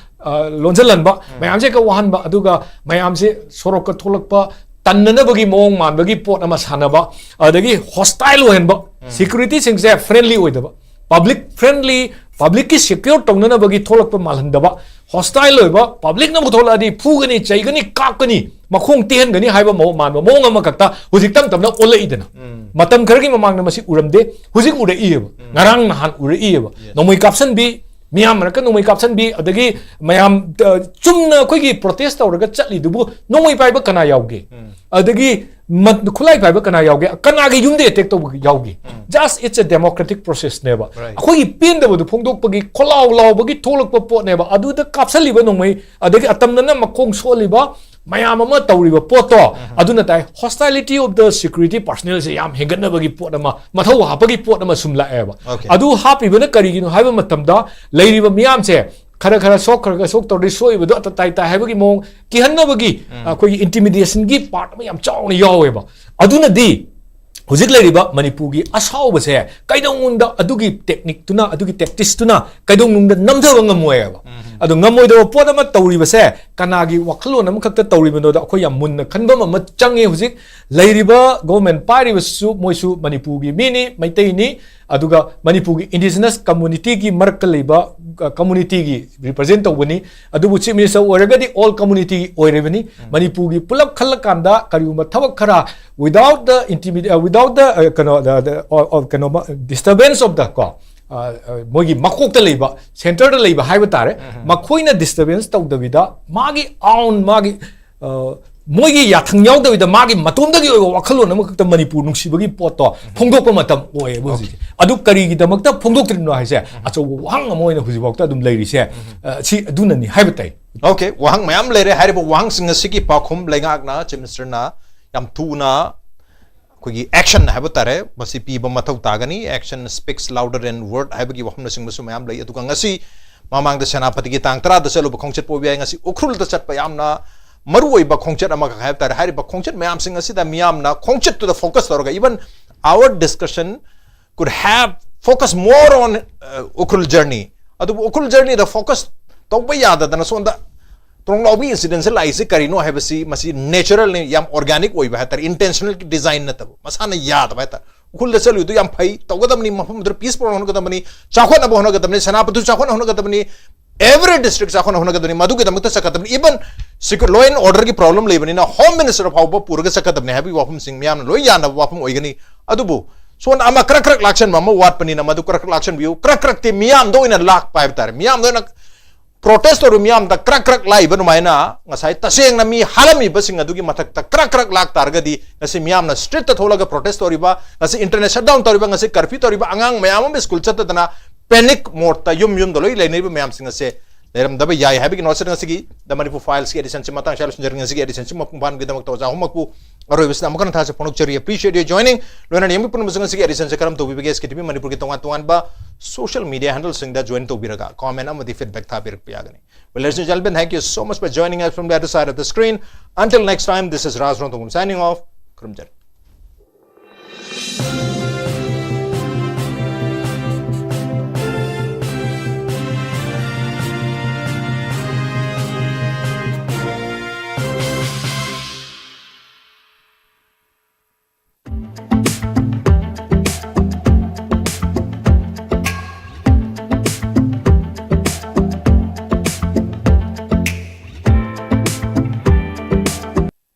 ꯑ, ꯂꯣꯟꯁꯤꯜꯍꯟꯕ, ꯃꯌꯥꯝꯁꯦ ꯍꯦꯛ ꯋꯥꯍꯟꯕ, ꯑꯗꯨꯒ ꯃꯌꯥꯝꯁꯦ ꯁꯣꯔꯣꯛꯀ ꯊꯣꯛꯂꯛꯄ ꯇꯟꯅꯅꯕꯒꯤ ꯃꯑꯣꯡ ꯃꯥꯟꯕꯒꯤ ꯄꯣꯠ ꯑꯃ ꯁꯥꯟꯅꯕ, ꯑꯗꯒꯤ hostile ꯑꯣꯏꯍꯟꯕ, securityꯁꯤꯡꯁꯦ friendly ꯑꯣꯏꯗꯕ, public friendly, publicꯀꯤ secure ꯇꯧꯅꯅꯕꯒꯤ ꯊꯣꯛꯂꯛꯄ ꯃꯥꯜꯍꯟꯗꯕ, hostile ꯑꯣꯏꯕ, publicꯅꯕꯨ ꯊꯣꯛꯂꯛꯑꯗꯤ ꯐꯨꯒꯅꯤ, ꯆꯩꯒꯅꯤ, ꯀꯥꯞꯀꯅꯤ, ꯃꯈꯣꯡ ꯇꯦꯛꯍꯟꯒꯅꯤ ꯍꯥꯏꯕ ꯃꯑꯣꯡ ꯃꯥꯟꯕ ꯃꯑꯣꯡ ꯑꯃꯈꯛꯇ ꯍꯧꯖꯤꯛ ꯇꯞ ꯇꯞꯅ ꯑꯣꯜꯂꯛꯏꯗꯅ꯫ ꯃꯇꯝ ꯈꯔꯒꯤ ꯃꯃꯥꯡꯗ ꯃꯁꯤ ꯎꯔꯝꯗꯦ, ꯍꯧꯖꯤꯛ ꯎꯔꯛꯏꯑꯕ, ꯉꯔꯥꯡ ꯅꯍꯥꯟ ꯎꯔꯛꯏꯑꯕ꯫ ꯅꯣꯡꯃꯩ ꯀꯥꯞꯁꯟꯕꯤ, ꯃꯤꯌꯥꯝ ꯃꯔꯛꯇ ꯅꯣꯡꯃꯩ ꯀꯥꯞꯁꯟꯕꯤ, ꯑꯗꯒꯤ ꯃꯌꯥꯝ, ꯑ, ꯆꯨꯝꯅ ꯑꯩꯈꯣꯏꯒꯤ protest ꯇꯧꯔꯒ ꯆꯠꯂꯤꯗꯨꯕꯨ ꯅꯣꯡꯃꯩ ꯄꯥꯏꯕ ꯀꯅꯥ ꯌꯥꯎꯒꯦ? ꯑꯗꯒꯤ ꯃ-, ꯈꯨꯠꯂꯥꯏ ꯄꯥꯏꯕ ꯀꯅꯥ ꯌꯥꯎꯒꯦ? ꯀꯅꯥꯒꯤ ꯌꯨꯝꯗ attack ꯇꯧꯕ ꯌꯥꯎꯒꯦ? Just it's a democratic processꯅꯦꯕ꯫ Right. ꯑꯩꯈꯣꯏꯒꯤ ꯄꯦꯟꯗꯕꯗꯨ ꯐꯣꯡꯗꯣꯛꯄꯒꯤ ꯈꯣꯜꯂꯥꯎ ꯂꯥꯎꯕꯒꯤ ꯊꯣꯛꯂꯛꯄ ꯄꯣꯠꯅꯦꯕ꯫ ꯑꯗꯨꯗ ꯀꯥꯞꯁꯜꯂꯤꯕ ꯅꯣꯡꯃꯩ, ꯑꯗꯒꯤ ꯑꯇꯝꯅꯅ ꯃꯈꯣꯡ ꯁꯣꯛꯍꯜꯂꯤꯕ ꯃꯌꯥꯝ ꯑꯃ ꯇꯧꯔꯤꯕ ꯄꯣꯠꯇꯣ, ꯑꯗꯨꯅ ꯇꯥꯏ hostility of the security personnelꯁꯦ ꯌꯥꯝ ꯍꯦꯟꯒꯠꯅꯕꯒꯤ ꯄꯣꯠ ꯑꯃ, ꯃꯊꯧ ꯍꯥꯞꯄꯒꯤ ꯄꯣꯠ ꯑꯃ ꯁꯨꯝ ꯂꯥꯛꯑꯦꯕ꯫ Okay. ꯑꯗꯨ ꯍꯥꯞꯄꯤꯕꯅ ꯀꯔꯤꯒꯤꯅꯣ ꯍꯥꯏꯕ ꯃꯇꯝꯗ ꯂꯩꯔꯤꯕ ꯃꯤꯌꯥꯝꯁꯦ ꯈꯔ ꯈꯔ ꯁꯣꯛ, ꯈꯔ ꯈꯔ ꯁꯣꯛ ꯇꯧꯔꯗꯤ ꯁꯣꯛꯏꯕꯗꯣ ꯑꯇ ꯇꯥꯏ ꯇꯥꯏ ꯍꯥꯏꯕꯒꯤ ꯃꯑꯣꯡ ꯀꯤꯍꯟꯅꯕꯒꯤ, ꯑꯩꯈꯣꯏꯒꯤ intimidationꯒꯤ part ꯑꯃ ꯌꯥꯝ ꯆꯥꯎꯅ ꯌꯥꯎꯋꯦꯕ꯫ ꯑꯗꯨꯅꯗꯤ ꯍꯧꯖꯤꯛ ꯂꯩꯔꯤꯕ ꯃꯅꯤꯄꯨꯔꯒꯤ ꯑꯁꯥꯎꯕꯁꯦ ꯀꯩꯗꯧꯅꯨꯡꯗ ꯑꯗꯨꯒꯤ techniqueꯇꯨꯅ, ꯑꯗꯨꯒꯤ tacticsꯇꯨꯅ ꯀꯩꯗꯧꯅꯨꯡꯗ ꯅꯝꯊꯕ ꯉꯝꯃꯣꯏꯕ꯫ ꯑꯗꯣ ꯉꯝꯃꯣꯏꯗꯕ ꯄꯣꯠ ꯑꯃ ꯇꯧꯔꯤꯕꯁꯦ ꯀꯅꯥꯒꯤ ꯋꯥꯈꯜꯂꯣꯟ ꯑꯃꯈꯛꯇ ꯇꯧꯔꯤꯕꯅꯣꯗ ꯑꯩꯈꯣꯏ ꯌꯥꯝ ꯃꯨꯟꯅ ꯈꯟꯕ ꯑꯃ ꯆꯪꯉꯦ꯫ ꯍꯧꯖꯤꯛ ꯂꯩꯔꯤꯕ government ꯄꯥꯏꯔꯤꯕꯁꯨ ꯃꯣꯏꯁꯨ ꯃꯅꯤꯄꯨꯔꯒꯤ ꯃꯤꯅꯤ, ꯃꯩꯇꯩꯅꯤ, ꯑꯗꯨꯒ ꯃꯅꯤꯄꯨꯔꯒꯤ indigenous communityꯒꯤ ꯃꯔꯛꯇ ꯂꯩꯕ, ꯑ, communityꯒꯤ represent ꯇꯧꯕꯅꯤ꯫ ꯑꯗꯨꯕꯨ Chief Minister ꯑꯣꯏꯔꯒꯗꯤ all communityꯒꯤ ꯑꯣꯏꯔꯤꯕꯅꯤ꯫ ꯃꯅꯤꯄꯨꯔꯒꯤ ꯄꯨꯂꯞ ꯈꯜꯂꯀꯥꯟꯗ ꯀꯔꯤꯒꯨꯝꯕ ꯊꯕꯛ ꯈꯔ without the intimid-, ꯑ, without the, ꯑ, ꯀꯩꯅꯣ, the, the, or, or, ꯀꯩꯅꯣ, disturbance of the, ꯀꯣ, ꯑ, ꯑ, ꯃꯣꯏꯒꯤ ꯃꯀꯣꯛꯇ ꯂꯩꯕ, centreꯗ ꯂꯩꯕ ꯍꯥꯏꯕ ꯇꯥꯔꯦ, ꯃꯈꯣꯏꯅ disturbance ꯇꯧꯗꯕꯤꯗ ꯃꯥꯒꯤ own, ꯃꯥꯒꯤ, ꯑ, ꯃꯣꯏꯒꯤ ꯌꯥꯊꯪ ꯌꯥꯎꯗꯕꯤꯗ ꯃꯥꯒꯤ ꯃꯇꯣꯝꯗꯒꯤ ꯑꯣꯏꯕ ꯋꯥꯈꯜꯂꯣꯟ ꯑꯃꯈꯛꯇ ꯃꯅꯤꯄꯨꯔ ꯅꯨꯡꯁꯤꯕꯒꯤ ꯄꯣꯠꯇꯣ ꯐꯣꯡꯗꯣꯛꯄ ꯃꯇꯝ ꯑꯣꯏꯌꯦꯕ ꯍꯧꯖꯤꯛ꯫ ꯑꯗꯨ ꯀꯔꯤꯒꯤꯗꯃꯛꯇ ꯐꯣꯡꯗꯣꯛꯇ꯭ꯔꯤꯕꯅꯣ ꯍꯥꯏꯁꯦ ꯑꯆꯧꯕ ꯋꯥꯍꯪ ꯑꯃ ꯑꯣꯏꯅ ꯍꯧꯖꯤꯛꯐꯥꯎꯗ ꯑꯗꯨꯝ ꯂꯩꯔꯤꯁꯦ, ꯑ, ꯁꯤ ꯑꯗꯨꯅꯅꯤ ꯍꯥꯏꯕ ꯇꯥꯏ꯫ Okay, ꯋꯥꯍꯪ ꯃꯌꯥꯝ ꯂꯩꯔꯦ꯫ ꯍꯥꯏꯔꯤꯕ ꯋꯥꯍꯪꯁꯤꯡ ꯑꯁꯤꯒꯤ ꯄꯥꯎꯈꯨꯝ ꯂꯩꯉꯥꯛꯅ, Chief Ministerꯅ ꯌꯥꯝ ꯊꯨꯅ ꯑꯩꯈꯣꯏꯒꯤ action ꯍꯥꯏꯕ ꯇꯥꯔꯦ, ꯃꯁꯤ ꯄꯤꯕ ꯃꯊꯧ ꯇꯥꯒꯅꯤ꯫ Action speaks louder than word ꯍꯥꯏꯕꯒꯤ ꯋꯥꯐꯝꯅꯆꯤꯡꯕꯁꯨ ꯃꯌꯥꯝ ꯂꯩ꯫ ꯑꯗꯨꯒ ꯉꯁꯤ ꯃꯃꯥꯡꯗ ꯁꯦꯅꯥꯄꯇꯤꯒꯤ ꯇꯥꯡ ꯇꯔꯥꯗ ꯆꯠꯂꯨꯕ ꯈꯣꯡꯆꯠꯄꯨ ꯑꯣꯏꯕ ꯌꯥꯏ, ꯉꯁꯤ ꯎꯈ꯭ꯔꯨꯜꯗ ꯆꯠꯄ ꯌꯥꯝꯅ ꯃꯔꯨꯑꯣꯏꯕ ꯈꯣꯡꯆꯠ ꯑꯃꯈꯛ ꯍꯥꯏꯕ ꯇꯥꯔꯦ꯫ ꯍꯥꯏꯔꯤꯕ ꯈꯣꯡꯆꯠ ꯃꯌꯥꯝꯁꯤꯡ ꯑꯁꯤꯗ ꯃꯤꯌꯥꯝꯅ ꯈꯣꯡꯆꯠꯇꯨꯗ focus ꯇꯧꯔꯒ, even our discussion could have focus more on uh, Ukhrul journey. ꯑꯗꯨꯕꯨ ꯎꯈ꯭ꯔꯨꯜ journey ꯗ focus ꯇꯧꯕ ꯌꯥꯗꯗꯅ ꯁꯣꯝꯗ ꯇ꯭ꯔꯣꯡꯂꯥꯎꯕꯤ incident ꯁꯦ ꯂꯥꯛꯏꯁꯦ ꯀꯔꯤꯅꯣ ꯍꯥꯏꯕꯁꯤ, ꯃꯁꯤ natural ꯅꯤ, ꯌꯥꯝ organic ꯑꯣꯏꯕ ꯍꯥꯏꯇꯥꯔꯦ, intentional design ꯅꯠꯇꯕ, ꯃꯁꯥꯅ ꯌꯥꯗꯕ ꯍꯥꯏꯇꯥꯔꯦ꯫ ꯎꯈ꯭ꯔꯨꯜꯗ ꯆꯠꯂꯨꯏꯗꯨ ꯌꯥꯝ ꯐꯩ, ꯇꯧꯒꯗꯕꯅꯤ, ꯃꯐꯝꯗꯨꯗ peace ꯄꯨꯔꯛꯅꯕ ꯍꯣꯠꯅꯒꯗꯕꯅꯤ, ꯆꯥꯎꯈꯠꯅꯕ ꯍꯣꯠꯅꯒꯗꯕꯅꯤ, ꯁꯦꯅꯥꯄꯇꯤ ꯆꯥꯎꯈꯠꯅꯕ ꯍꯣꯠꯅꯒꯗꯕꯅꯤ, every district ꯆꯥꯎꯈꯠꯅꯕ ꯍꯣꯠꯅꯒꯗꯕꯅꯤ, ꯃꯗꯨꯒꯤꯗꯃꯛꯇ ꯆꯠꯀꯗꯕꯅꯤ꯫ Even secure, law and order ꯒꯤ problem ꯂꯩꯕꯅꯤꯅ Home Minister ꯐꯥꯎꯕ ꯄꯨꯔꯒ ꯆꯠꯀꯗꯕꯅꯤ ꯍꯥꯏꯕꯒꯤ ꯋꯥꯐꯝꯁꯤꯡ ꯃꯌꯥꯝꯅ ꯂꯣꯏ ꯌꯥꯅꯕ ꯋꯥꯐꯝ ꯑꯣꯏꯒꯅꯤ꯫ ꯑꯗꯨꯕꯨ ꯁꯣꯝꯗ ꯑꯃ ꯀ꯭ꯔꯛ ꯀ꯭ꯔꯛ ꯂꯥꯛꯁꯟꯕ ꯑꯃ ꯋꯥꯠꯄꯅꯤꯅ ꯃꯗꯨ ꯀ꯭ꯔꯛ ꯀ꯭ꯔꯛ ꯂꯥꯛꯁꯟꯕꯤꯌꯨ꯫ ꯀ꯭ꯔꯛ ꯀ꯭ꯔꯛꯇꯤ ꯃꯤꯌꯥꯝꯗ ꯑꯣꯏꯅ ꯂꯥꯛꯄ ꯍꯥꯏꯕ ꯇꯥꯔꯦ, ꯃꯤꯌꯥꯝꯗ ꯑꯣꯏꯅ protest ꯇꯧꯔꯤꯕ ꯃꯤꯌꯥꯝꯗ ꯀ꯭ꯔꯛ ꯀ꯭ꯔꯛ ꯂꯥꯛꯏꯕ ꯑꯗꯨꯃꯥꯏꯅ ꯉꯁꯥꯏ ꯇꯁꯦꯡꯅ ꯃꯤ ꯍꯥꯠꯂꯝꯃꯤꯕꯁꯤꯡ ꯑꯗꯨꯒꯤ ꯃꯊꯛꯇ ꯀ꯭ꯔꯛ ꯀ꯭ꯔꯛ ꯂꯥꯛ ꯇꯥꯔꯒꯗꯤ ꯉꯁꯤ ꯃꯤꯌꯥꯝꯅ street ꯇ ꯊꯣꯛꯂꯒ protest ꯇꯧꯔꯤꯕ, ꯉꯁꯤ internet shutdown ꯇꯧꯔꯤꯕ, ꯉꯁꯤ curfew ꯇꯧꯔꯤꯕ, ꯑꯉꯥꯡ ꯃꯌꯥꯝ ꯑꯃ school ꯆꯠꯇꯗꯅ panic mode ꯇ ꯌꯨꯝ ꯌꯨꯝꯗ ꯂꯣꯏ ꯂꯩꯅꯔꯤꯕ ꯃꯌꯥꯝꯁꯤꯡ ꯑꯁꯦ ꯂꯩꯔꯝꯗꯕ ꯌꯥꯏ ꯍꯥꯏꯕꯒꯤ ꯅꯣꯠꯁꯤꯗ ꯉꯁꯤꯒꯤ The Manipur Files ꯀꯤ edition ꯁꯤ ꯃꯇꯥꯡ ꯑꯁꯤꯗ ꯂꯣꯏꯁꯤꯟꯖꯔꯒꯦ꯫ ꯉꯁꯤꯒꯤ edition ꯁꯤ ꯃꯄꯨꯡ ꯐꯥꯍꯟꯕꯒꯤꯗꯃꯛꯇ ꯑꯣꯖꯥ ꯑꯍꯨꯝꯃꯛꯄꯨ ꯑꯔꯣꯏꯕꯁꯤꯗ ꯑꯃꯨꯛ ꯍꯟꯅ ꯊꯥꯖ ꯐꯣꯡꯗꯣꯛꯆꯔꯤ꯫ Appreciate your joining꯫ ꯂꯣꯏꯅꯅ ꯌꯦꯡꯕꯤ ꯄꯨꯝꯅꯃꯛꯁꯨ ꯉꯁꯤꯒꯤ edition ꯁꯤ ꯀꯔꯝ ꯇꯧꯕꯤꯕꯒꯦ? S K T V ꯃꯅꯤꯄꯨꯔꯒꯤ ꯇꯣꯉꯥꯟ ꯇꯣꯉꯥꯟꯕ social media handle ꯁꯤꯡꯗ join ꯇꯧꯕꯤꯔꯒ comment ꯑꯃꯗꯤ feedback ꯊꯥꯕꯤꯔꯛꯄ ꯌꯥꯒꯅꯤ꯫ Well, ladies and gentlemen, thank you so much for joining us from the other side of the screen. Until next time, this is Raj Rongthong signing off. ꯈꯨꯔꯨꯝꯖꯔꯤ꯫